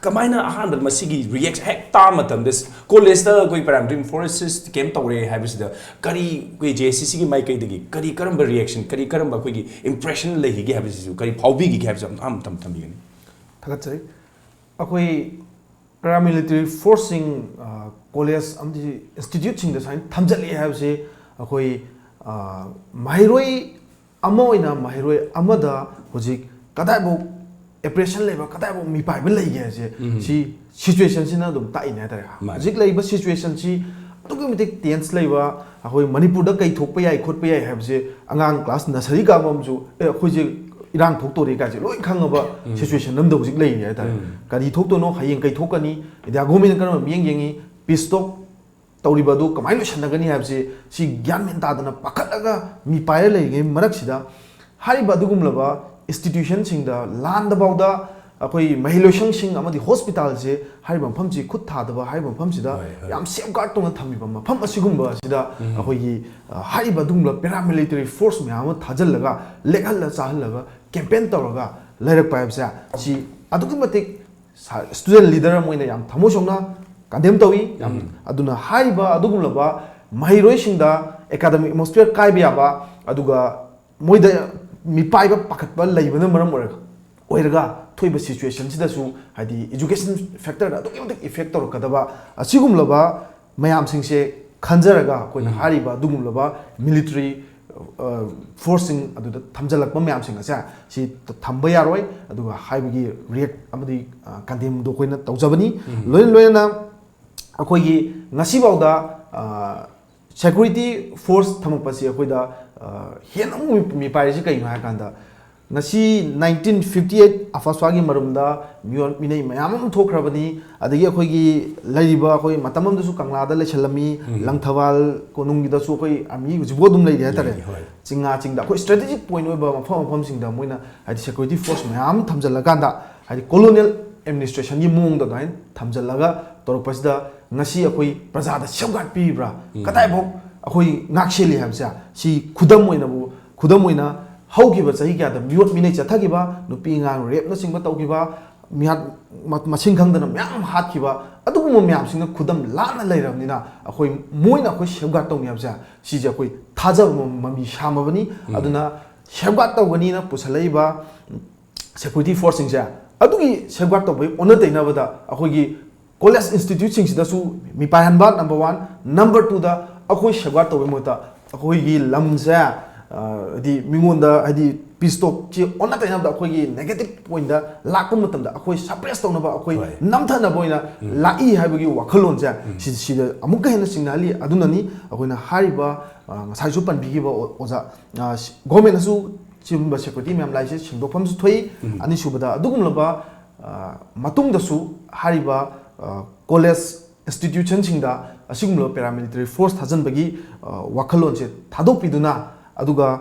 ꯀꯃꯥꯏꯅ ꯑꯍꯥꯟꯕꯗ ꯃꯁꯤꯒꯤ ꯔꯤꯌꯦꯛꯁꯟ ꯍꯦꯛ ꯇꯥꯕ ꯃꯇꯝꯗ ꯀꯣꯂꯦꯖꯇ ꯑꯩꯈꯣꯏ ꯄꯦꯔꯥꯃꯤꯂꯤꯇꯔꯤ ꯐꯣꯔꯁꯦꯁ ꯀꯦꯝ ꯇꯧꯔꯦ ꯍꯥꯏꯕꯁꯤꯗ ꯀꯔꯤ ꯑꯩꯈꯣꯏ ꯖꯦ ꯑꯦꯁ ꯁꯤ ꯁꯤꯒꯤ ꯃꯥꯏꯀꯩꯗꯒꯤ ꯀꯔꯤ ꯀꯔꯝꯕ ꯔꯤꯌꯦꯛꯁꯟ, ꯀꯔꯤ ꯀꯔꯝꯕ ꯑꯩꯈꯣꯏꯒꯤ ꯏꯝꯄ꯭ꯔꯦꯁꯟ ꯂꯩꯈꯤꯒꯦ ꯍꯥꯏꯕꯁꯤꯁꯨ, ꯀꯔꯤ ꯐꯥꯎꯕꯤꯈꯤꯒꯦ ꯍꯥꯏꯕꯁꯨ ꯑꯝ- ꯑꯝꯇꯪ ꯊꯝꯕꯤꯒꯅꯤ? ꯊꯥꯒꯠꯆꯔꯤ꯫ ꯑꯩꯈꯣꯏ ꯄꯦꯔꯥꯃꯤꯂꯤꯇꯔꯤ ꯐꯣꯔꯁꯁꯤꯡ ꯀꯣꯂꯦꯖ ꯑꯃꯗꯤ ꯏꯟꯁꯇꯤꯇ꯭ꯌꯨꯠꯁꯤꯡꯗ ꯁꯨꯃꯥꯏꯅ ꯊꯝꯖꯤꯜꯂꯛꯑꯦ ꯍꯥꯏꯕꯁꯦ ꯑꯩꯈꯣꯏ ꯑ, ꯃꯍꯩꯔꯣꯏ ꯑꯃ ꯑꯣꯏꯅ ꯃꯍꯩꯔꯣꯏ ꯑꯃꯗ ꯍꯧꯖꯤꯛ ꯀꯗꯥꯏꯐꯥꯎ ꯑꯦꯄ꯭ꯔꯦꯁꯟ ꯂꯩꯕ, ꯀꯗꯥꯏꯐꯥꯎ ꯃꯤꯄꯥꯏꯕ ꯂꯩꯒꯦ ꯍꯥꯏꯁꯦ ꯁꯤ ꯁꯤꯆꯨꯋꯦꯁꯟꯁꯤꯅ ꯑꯗꯨꯝ ꯇꯥꯛꯏꯅꯦ ꯍꯥꯏꯇꯥꯔꯦ꯫ ꯃꯥꯅꯤ. ꯍꯧꯖꯤꯛ ꯂꯩꯔꯤꯕ ꯁꯤꯆꯨꯋꯦꯁꯟꯁꯤ ꯑꯗꯨꯛꯀꯤ ꯃꯇꯤꯛ ꯇꯦꯟꯁ ꯂꯩꯕ, ꯑꯩꯈꯣꯏ ꯃꯅꯤꯄꯨꯔꯗ ꯀꯩ ꯊꯣꯛꯄ ꯌꯥꯏ ꯈꯣꯠꯄ ꯌꯥꯏ ꯍꯥꯏꯕꯁꯦ ꯑꯉꯥꯡ ꯀ꯭ꯂꯥꯁ ꯅꯁꯔꯤ ꯀꯥꯕ ꯑꯃꯁꯨ, "ꯑꯦ, ꯑꯩꯈꯣꯏꯁꯦ ꯏꯔꯥꯡ ꯊꯣꯛꯇꯣꯔꯦ" ꯀꯥꯏꯁꯦ ꯂꯣꯏ ꯈꯪꯉꯕ ꯁꯤꯆꯨꯋꯦꯁꯟ ꯑꯃꯗ ꯍꯧꯖꯤꯛ ꯂꯩꯔꯤ ꯍꯥꯏꯇꯥꯔꯦ꯫ ꯀꯔꯤ ꯊꯣꯛꯇꯣꯏꯅꯣ, ꯍꯌꯦꯡ ꯀꯩ ꯊꯣꯛꯀꯅꯤ, ꯏꯟꯗꯤꯌꯥ ꯒꯣꯔꯃꯦꯟꯅ ꯀꯔꯝꯕ ꯃꯤꯠꯌꯦꯡ ꯌꯦꯡꯉꯤ, ꯄꯤꯁ ꯇꯣꯛ ꯇꯧꯔꯤꯕ ꯑꯗꯨ ꯀꯃꯥꯏꯅ ꯂꯣꯏꯁꯤꯟꯅꯒꯅꯤ ꯍꯥꯏꯕꯁꯤ, ꯁꯤ ꯒ꯭ꯌꯥꯟ ꯃꯦꯟ ꯇꯥꯗꯅ ꯄꯥꯈꯠꯂꯒ ꯃꯤꯄꯥꯏꯔ ꯂꯩꯔꯤꯉꯩ ꯃꯔꯛꯁꯤꯗ, ꯍꯥꯏꯔꯤꯕ ꯑꯗꯨꯒꯨꯝꯂꯕ institutionꯁꯤꯡꯗ, ꯂꯥꯟꯗꯐꯥꯎꯗ ꯑꯩꯈꯣꯏ ꯃꯍꯩꯂꯣꯏꯁꯪꯁꯤꯡ ꯑꯃꯗꯤ hospitalꯁꯦ, ꯍꯥꯏꯔꯤꯕ ꯃꯐꯝꯁꯤ ꯈꯨꯠ ꯊꯥꯗꯕ, ꯍꯥꯏꯔꯤꯕ ꯃꯐꯝꯁꯤꯗ ꯍꯣꯏ, ꯍꯣꯏ꯫ ꯌꯥꯝ safeguard ꯇꯧꯅ ꯊꯝꯃꯤꯕ ꯃꯐꯝ ꯑꯁꯤꯒꯨꯝꯕ ꯑꯁꯤꯗ ꯎꯝ꯫ ꯑꯩꯈꯣꯏꯒꯤ, ꯑ, ꯍꯥꯏꯔꯤꯕ ꯑꯗꯨꯒꯨꯝꯂꯕ paramilitary force ꯃꯌꯥꯝ ꯑꯃ ꯊꯥꯖꯤꯜꯂꯒ, ꯂꯦꯛꯍꯜꯂ ꯆꯥꯍꯜꯂꯒ, campaign ꯇꯧꯔꯒ ꯂꯩꯔꯛꯄ ꯍꯥꯏꯕꯁꯦ, ꯁꯤ ꯑꯗꯨꯛꯀꯤ ꯃꯇꯤꯛ ꯁꯥ-, student leader ꯑꯃ ꯑꯣꯏꯅ ꯌꯥꯝ ꯊꯃꯣꯏ ꯁꯣꯛꯅ condemn ꯇꯧꯏ꯫ ꯌꯥꯝ, ꯎꯝ꯫ ꯑꯗꯨꯅ ꯍꯥꯏꯔꯤꯕ ꯑꯗꯨꯒꯨꯝꯂꯕ ꯃꯍꯩꯔꯣꯏꯁꯤꯡꯗ academic atmosphere ꯀꯥꯏꯕ ꯌꯥꯕ, ꯑꯗꯨꯒ ꯃꯣꯏꯗ ꯃꯤꯄꯥꯏꯕ ꯄꯥꯈꯠꯄ ꯂꯩꯕꯅ ꯃꯔꯝ ꯑꯣꯏꯔꯒ, ꯑꯣꯏꯔꯒ ꯊꯣꯛꯏꯕ situationꯁꯤꯗꯁꯨ, ꯍꯥꯏꯗꯤ education factorꯗ ꯑꯗꯨꯛꯀꯤ ꯃꯇꯤꯛ effect ꯇꯧꯔꯛꯀꯗꯕ ꯑꯁꯤꯒꯨꯝꯂꯕ ꯃꯌꯥꯝꯁꯤꯡꯁꯦ ꯈꯟꯖꯔꯒ, ꯑꯩꯈꯣꯏꯅ ꯎꯝ꯫ ꯍꯥꯏꯔꯤꯕ ꯑꯗꯨꯒꯨꯝꯂꯕ military, ꯑ, forceꯁꯤꯡ ꯑꯗꯨꯗ ꯊꯝꯖꯤꯜꯂꯛꯄ ꯃꯌꯥꯝꯁꯤꯡ ꯑꯁꯦ, ꯁꯤ ꯊꯝꯕ ꯌꯥꯔꯣꯏ꯫ ꯑꯗꯨꯒ ꯍꯥꯏꯕꯒꯤ react ꯑꯃꯗꯤ, ꯑ, condemnꯗꯣ ꯑꯩꯈꯣꯏꯅ ꯇꯧꯖꯕꯅꯤ꯫ ꯎꯝ꯫ ꯂꯣꯏꯅ ꯂꯣꯏꯅꯅ ꯑꯩꯈꯣꯏꯒꯤ ꯉꯁꯤꯐꯥꯎꯗ, ꯑ, security force ꯊꯝꯃꯛꯄꯁꯤ ꯑꯩꯈꯣꯏꯗ, ꯑ, ꯍꯦꯟꯅ ꯑꯃꯨꯛ ꯃꯤ-, ꯃꯤꯄꯥꯏꯔꯤꯁꯤ ꯀꯩꯅꯣ ꯍꯥꯏ ꯀꯥꯟꯗ, ꯉꯁꯤ nineteen fifty eight ꯑꯐꯁ꯭ꯋꯥꯒꯤ ꯃꯔꯨꯝꯗ ꯃꯤꯑꯣꯠ ꯃꯤꯅꯩ ꯃꯌꯥꯝ ꯑꯃ ꯊꯣꯛꯈ꯭ꯔꯕꯅꯤ꯫ ꯑꯗꯒꯤ ꯑꯩꯈꯣꯏꯒꯤ ꯂꯩꯔꯤꯕ, ꯑꯩꯈꯣꯏ ꯃꯇꯝ ꯑꯃꯗꯁꯨ ꯀꯪꯂꯥꯗ ꯂꯩꯁꯜꯂꯝꯃꯤ, ꯎꯝ꯫ ꯂꯪꯊꯕꯥꯜ ꯀꯣꯅꯨꯡꯒꯤꯗꯁꯨ ꯑꯩꯈꯣꯏ army ꯍꯧꯖꯤꯛꯐꯥꯎ ꯑꯗꯨꯝ ꯂꯩꯔꯤ ꯍꯥꯏꯇꯥꯔꯦ꯫ ꯂꯩꯔꯤ, ꯍꯣꯏ꯫ ꯆꯤꯡꯉꯥ ꯆꯤꯡꯗ ꯑꯩꯈꯣꯏ strategic point ꯑꯣꯏꯕ ꯃꯐꯝ ꯃꯐꯝꯁꯤꯡꯗ ꯃꯣꯏꯅ, ꯍꯥꯏꯗꯤ, security force ꯃꯌꯥꯝ ꯊꯝꯖꯤꯜꯂꯀꯥꯟꯗ, ꯍꯥꯏꯗꯤ, colonial administrationꯒꯤ ꯃꯑꯣꯡꯗ ꯑꯗꯨꯃꯥꯏꯅ ꯊꯝꯖꯤꯜꯂꯒ ꯇꯧꯔꯛꯄꯁꯤꯗ, ꯉꯁꯤ ꯑꯩꯈꯣꯏ ꯄ꯭ꯔꯖꯥꯗ safeguard ꯄꯤꯔꯤꯕ꯭ꯔꯥ? ꯎꯝ꯫ ꯀꯗꯥꯏꯐꯥꯎ ꯑꯩꯈꯣꯏ ꯉꯥꯛꯁꯦꯜꯂꯤ ꯍꯥꯏꯕꯁꯦ, ꯁꯤ ꯈꯨꯗꯝ ꯑꯣꯏꯅꯕꯨ, ꯈꯨꯗꯝ ꯑꯣꯏꯅ ꯍꯧꯈꯤꯕ ꯆꯍꯤ ꯀꯌꯥꯗ ꯃꯤꯑꯣꯠ ꯃꯤꯅꯩ ꯆꯠꯊꯈꯤꯕ, ꯅꯨꯄꯤ ꯑꯉꯥꯡ rapeꯅꯆꯤꯡꯕ ꯇꯧꯈꯤꯕ, ꯃꯤꯍꯥꯠ ꯃ-, ꯃꯁꯤꯡ ꯈꯪꯗꯅ ꯃꯌꯥꯝ ꯑꯃ ꯍꯥꯠꯈꯤꯕ, ꯑꯗꯨꯒꯨꯝꯕ ꯃꯌꯥꯝꯁꯤꯡꯅ ꯈꯨꯗꯝ ꯂꯥꯟꯅ ꯂꯩꯔꯕꯅꯤꯅ, ꯑꯩꯈꯣꯏ, ꯃꯣꯏꯅ ꯑꯩꯈꯣꯏ safeguard ꯇꯧꯅꯤ ꯍꯥꯏꯕꯁꯦ, ꯁꯤꯁꯦ ꯑꯩꯈꯣꯏ ꯊꯥꯖꯕ ꯃ-, ꯃꯃꯤ ꯁꯥꯝꯃꯕꯅꯤ꯫ ꯎꯝ꯫ ꯑꯗꯨꯅ safeguard ꯇꯧꯒꯅꯤꯅ ꯄꯨꯁꯜꯂꯛꯏꯕ security forceꯁꯤꯡꯁꯦ, ꯑꯗꯨꯒꯤ safeguard ꯇꯧꯕꯒꯤ ꯑꯣꯟꯅ ꯇꯩꯅꯕꯗ, ꯑꯩꯈꯣꯏꯒꯤ college instituteꯁꯤꯡꯁꯤꯗꯁꯨ ꯃꯤꯄꯥꯏꯍꯟꯕ, number one꯫ Number twoꯗ, ꯑꯩꯈꯣꯏ safeguard ꯇꯧꯕꯒꯤ ꯃꯍꯨꯠꯇ ꯑꯩꯈꯣꯏꯒꯤ ꯂꯝꯁꯦ, ꯑ, ꯍꯥꯏꯗꯤ, ꯃꯤꯉꯣꯟꯗ, ꯍꯥꯏꯗꯤ, peace talkꯁꯤ ꯑꯣꯟꯅ ꯇꯩꯅꯕꯗ ꯑꯩꯈꯣꯏꯒꯤ negative pointꯗ ꯂꯥꯛꯄ ꯃꯇꯝꯗ, ꯑꯩꯈꯣꯏ suppress ꯇꯧꯅꯕ, ꯑꯩꯈꯣꯏ ꯍꯣꯏ꯫ ꯅꯝꯊꯅꯕ ꯑꯣꯏꯅ ꯎꯝ꯫ ꯂꯥꯛꯏ ꯍꯥꯏꯕꯒꯤ ꯋꯥꯈꯜꯂꯣꯟꯁꯦ, ꯎꯝ꯫ ꯁꯤ-, ꯁꯤꯗ ꯑꯃꯨꯛꯀ ꯍꯦꯟꯅ ꯆꯤꯡꯅꯍꯜꯂꯤ꯫ ꯑꯗꯨꯅꯅꯤ ꯑꯩꯈꯣꯏꯅ ꯍꯥꯏꯔꯤꯕ, ꯑ, ꯉꯁꯥꯏꯁꯨ ꯄꯟꯕꯤꯈꯤꯕ ꯑꯣ-, ꯑꯣꯖꯥ, ꯑ, ꯁꯤ-, governmentꯅꯁꯨ ꯁꯤꯒꯨꯝꯕ security ꯃꯌꯥꯝ ꯂꯥꯛꯏꯁꯦ ꯁꯦꯡꯗꯣꯛꯐꯝꯁꯨ ꯊꯣꯛꯏ꯫ ꯎꯝ꯫ ꯑꯅꯤꯁꯨꯕꯗ, ꯑꯗꯨꯒꯨꯝꯂꯕ, ꯑ, ꯃꯇꯨꯡꯗꯁꯨ ꯍꯥꯏꯔꯤꯕ, ꯑ, college institutionꯁꯤꯡꯗ ꯑꯁꯤꯒꯨꯝꯂꯕ paramilitary force ꯊꯥꯖꯤꯟꯕꯒꯤ ꯋꯥꯈꯜꯂꯣꯟꯁꯦ ꯊꯥꯗꯣꯛꯄꯤꯗꯨꯅ, ꯑꯗꯨꯒ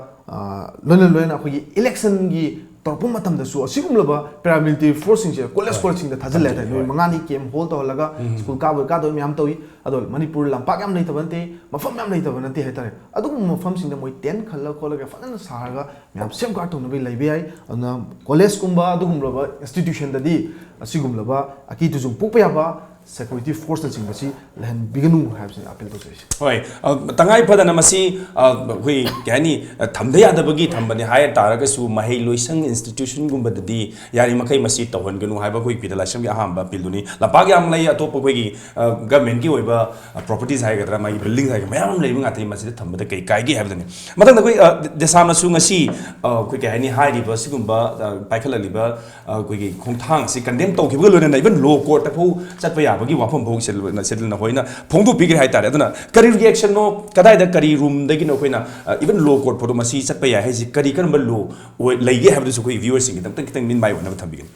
ꯂꯣꯏꯅ ꯂꯣꯏꯅ ꯑꯩꯈꯣꯏꯒꯤ electionꯒꯤ ꯇꯧꯔꯛꯄ ꯃꯇꯝꯗꯁꯨ ꯑꯁꯤꯒꯨꯝꯂꯕ paramilitary forceꯁꯤꯡꯁꯦ college, ꯍꯣꯏ, collegeꯁꯤꯡꯗ ꯊꯥꯖꯤꯜꯂꯦ ꯍꯥꯏꯇꯥꯔꯦ꯫ ꯊꯥꯖꯤꯜꯂꯦ, ꯅꯨꯃꯤꯠ ꯍꯣꯏ꯫ ꯃꯉꯥꯅꯤ camp hold ꯇꯧꯍꯜꯂꯒ ꯎꯝ꯫ School ꯀꯥꯕ ꯀꯥꯗꯕ ꯃꯌꯥꯝ ꯇꯧꯏ꯫ ꯑꯗꯣ ꯃꯅꯤꯄꯨꯔ ꯂꯝꯄꯥꯛ ꯌꯥꯝ ꯂꯩꯇꯕ ꯅꯠꯇꯦ, ꯃꯐꯝ ꯌꯥꯝ ꯂꯩꯇꯕ ꯅꯠꯇꯦ ꯍꯥꯏꯇꯥꯔꯦ꯫ ꯑꯗꯨꯒꯨꯝꯕ ꯃꯐꯝꯁꯤꯡꯗ ꯃꯣꯏ tent ꯈꯜꯂ ꯈꯣꯠꯂꯒ ꯐꯖꯅ ꯁꯥꯔꯒ ꯃꯌꯥꯝ safeguard ꯇꯧꯅꯕ ꯂꯩꯕ ꯌꯥꯏ꯫ ꯑꯗꯨꯅ collegeꯀꯨꯝꯕ ꯑꯗꯨꯒꯨꯝꯂꯕ institutionꯗꯗꯤ ꯑꯁꯤꯒꯨꯝꯂꯕ ꯑꯀꯤ ꯇꯨꯖꯨꯡ ꯄꯣꯛꯄ ꯌꯥꯕ security forceꯅꯆꯤꯡꯕꯁꯤ ꯂꯩꯍꯟꯕꯤꯒꯅꯨ ꯍꯥꯏꯕꯁꯤꯅꯤ appeal ꯇꯧꯖꯔꯤꯁꯦ꯫ ꯍꯣꯏ, ꯑ, ꯇꯉꯥꯏ ꯐꯗꯅ ꯃꯁꯤ, ꯑ, ꯑꯩꯈꯣꯏ ꯀꯩ ꯍꯥꯏꯅꯤ, ꯑ, ꯊꯝꯗ ꯌꯥꯗꯕꯒꯤ ꯊꯝꯕꯅꯤ ꯍꯥꯏ ꯇꯥꯔꯒꯁꯨ ꯃꯍꯩ ꯂꯣꯏꯁꯪ institutionꯒꯨꯝꯕꯗꯗꯤ ꯌꯥꯔꯤꯃꯈꯩ ꯃꯁꯤ ꯇꯧꯍꯟꯒꯅꯨ ꯍꯥꯏꯕ ꯑꯩꯈꯣꯏ ꯐꯤꯗꯥ ꯂꯥꯏꯁ꯭ꯔꯝꯒꯤ ꯑꯍꯥꯟꯕ appealꯗꯨꯅꯤ꯫ ꯂꯝꯄꯥꯛ ꯌꯥꯝ ꯂꯩ, ꯑꯇꯣꯞꯄ ꯑꯩꯈꯣꯏꯒꯤ, ꯑ, governmentꯀꯤ ꯑꯣꯏꯕ, ꯑ, properties ꯍꯥꯏꯒꯗ꯭ꯔꯥ, ꯃꯥꯒꯤ building ꯍꯥꯏꯒꯗ꯭ꯔꯥ, ꯃꯌꯥꯝ ꯑꯃ ꯂꯩꯕ ꯉꯥꯛꯇꯅꯤ, ꯃꯁꯤꯗ ꯊꯝꯕꯗ ꯀꯩ ꯀꯥꯏꯒꯦ ꯍꯥꯏꯕꯗꯨꯅꯤ꯫ ꯃꯊꯪꯗ ꯑꯩꯈꯣꯏ, ꯑ, ꯗꯦꯁꯥꯝꯅꯁꯨ ꯉꯁꯤ, ꯑ, ꯑꯩꯈꯣꯏ ꯀꯩ ꯍꯥꯏꯅꯤ, ꯍꯥꯏꯔꯤꯕ ꯁꯤꯒꯨꯝꯕ, ꯑ, ꯄꯥꯏꯈꯠꯂꯛꯂꯤꯕ ꯑ, ꯑꯩꯈꯣꯏꯒꯤ ꯈꯣꯡꯊꯥꯡ ꯑꯁꯤ condemn ꯇꯧꯈꯤꯕꯒ ꯂꯣꯏꯅꯅ even law courtꯇ ꯐꯥꯎ ꯆꯠꯄ ꯌꯥꯕꯒꯤ ꯋꯥꯐꯝ ꯐꯥꯎ ꯁꯤꯗ ꯂꯣꯏꯅ, ꯁꯤꯗ ꯅꯈꯣꯏꯅ ꯐꯣꯡꯗꯣꯛꯄꯤꯈ꯭ꯔꯦ ꯍꯥꯏꯇꯥꯔꯦ꯫ ꯑꯗꯨꯅ ꯀꯔꯤ reactionꯅꯣ, ꯀꯗꯥꯏꯗ ꯀꯔꯤ roomꯗꯒꯤꯅꯣ ꯑꯩꯈꯣꯏꯅ, ꯑ, even law court ꯐꯥꯎꯗ ꯃꯁꯤ ꯆꯠꯄ ꯌꯥꯏ ꯍꯥꯏꯁꯤ ꯀꯔꯤ, ꯀꯔꯝꯕ law ꯑꯣꯏ, ꯂꯩꯒꯦ ꯍꯥꯏꯕꯗꯨꯁꯨ ꯑꯩꯈꯣꯏ viewerꯁꯤꯡꯒꯤꯗꯃꯛꯇ ꯈꯤꯇꯪ ꯃꯤꯠ ꯃꯥꯏ ꯑꯣꯏꯅꯕ ꯊꯝꯕꯤꯒꯅꯤ꯫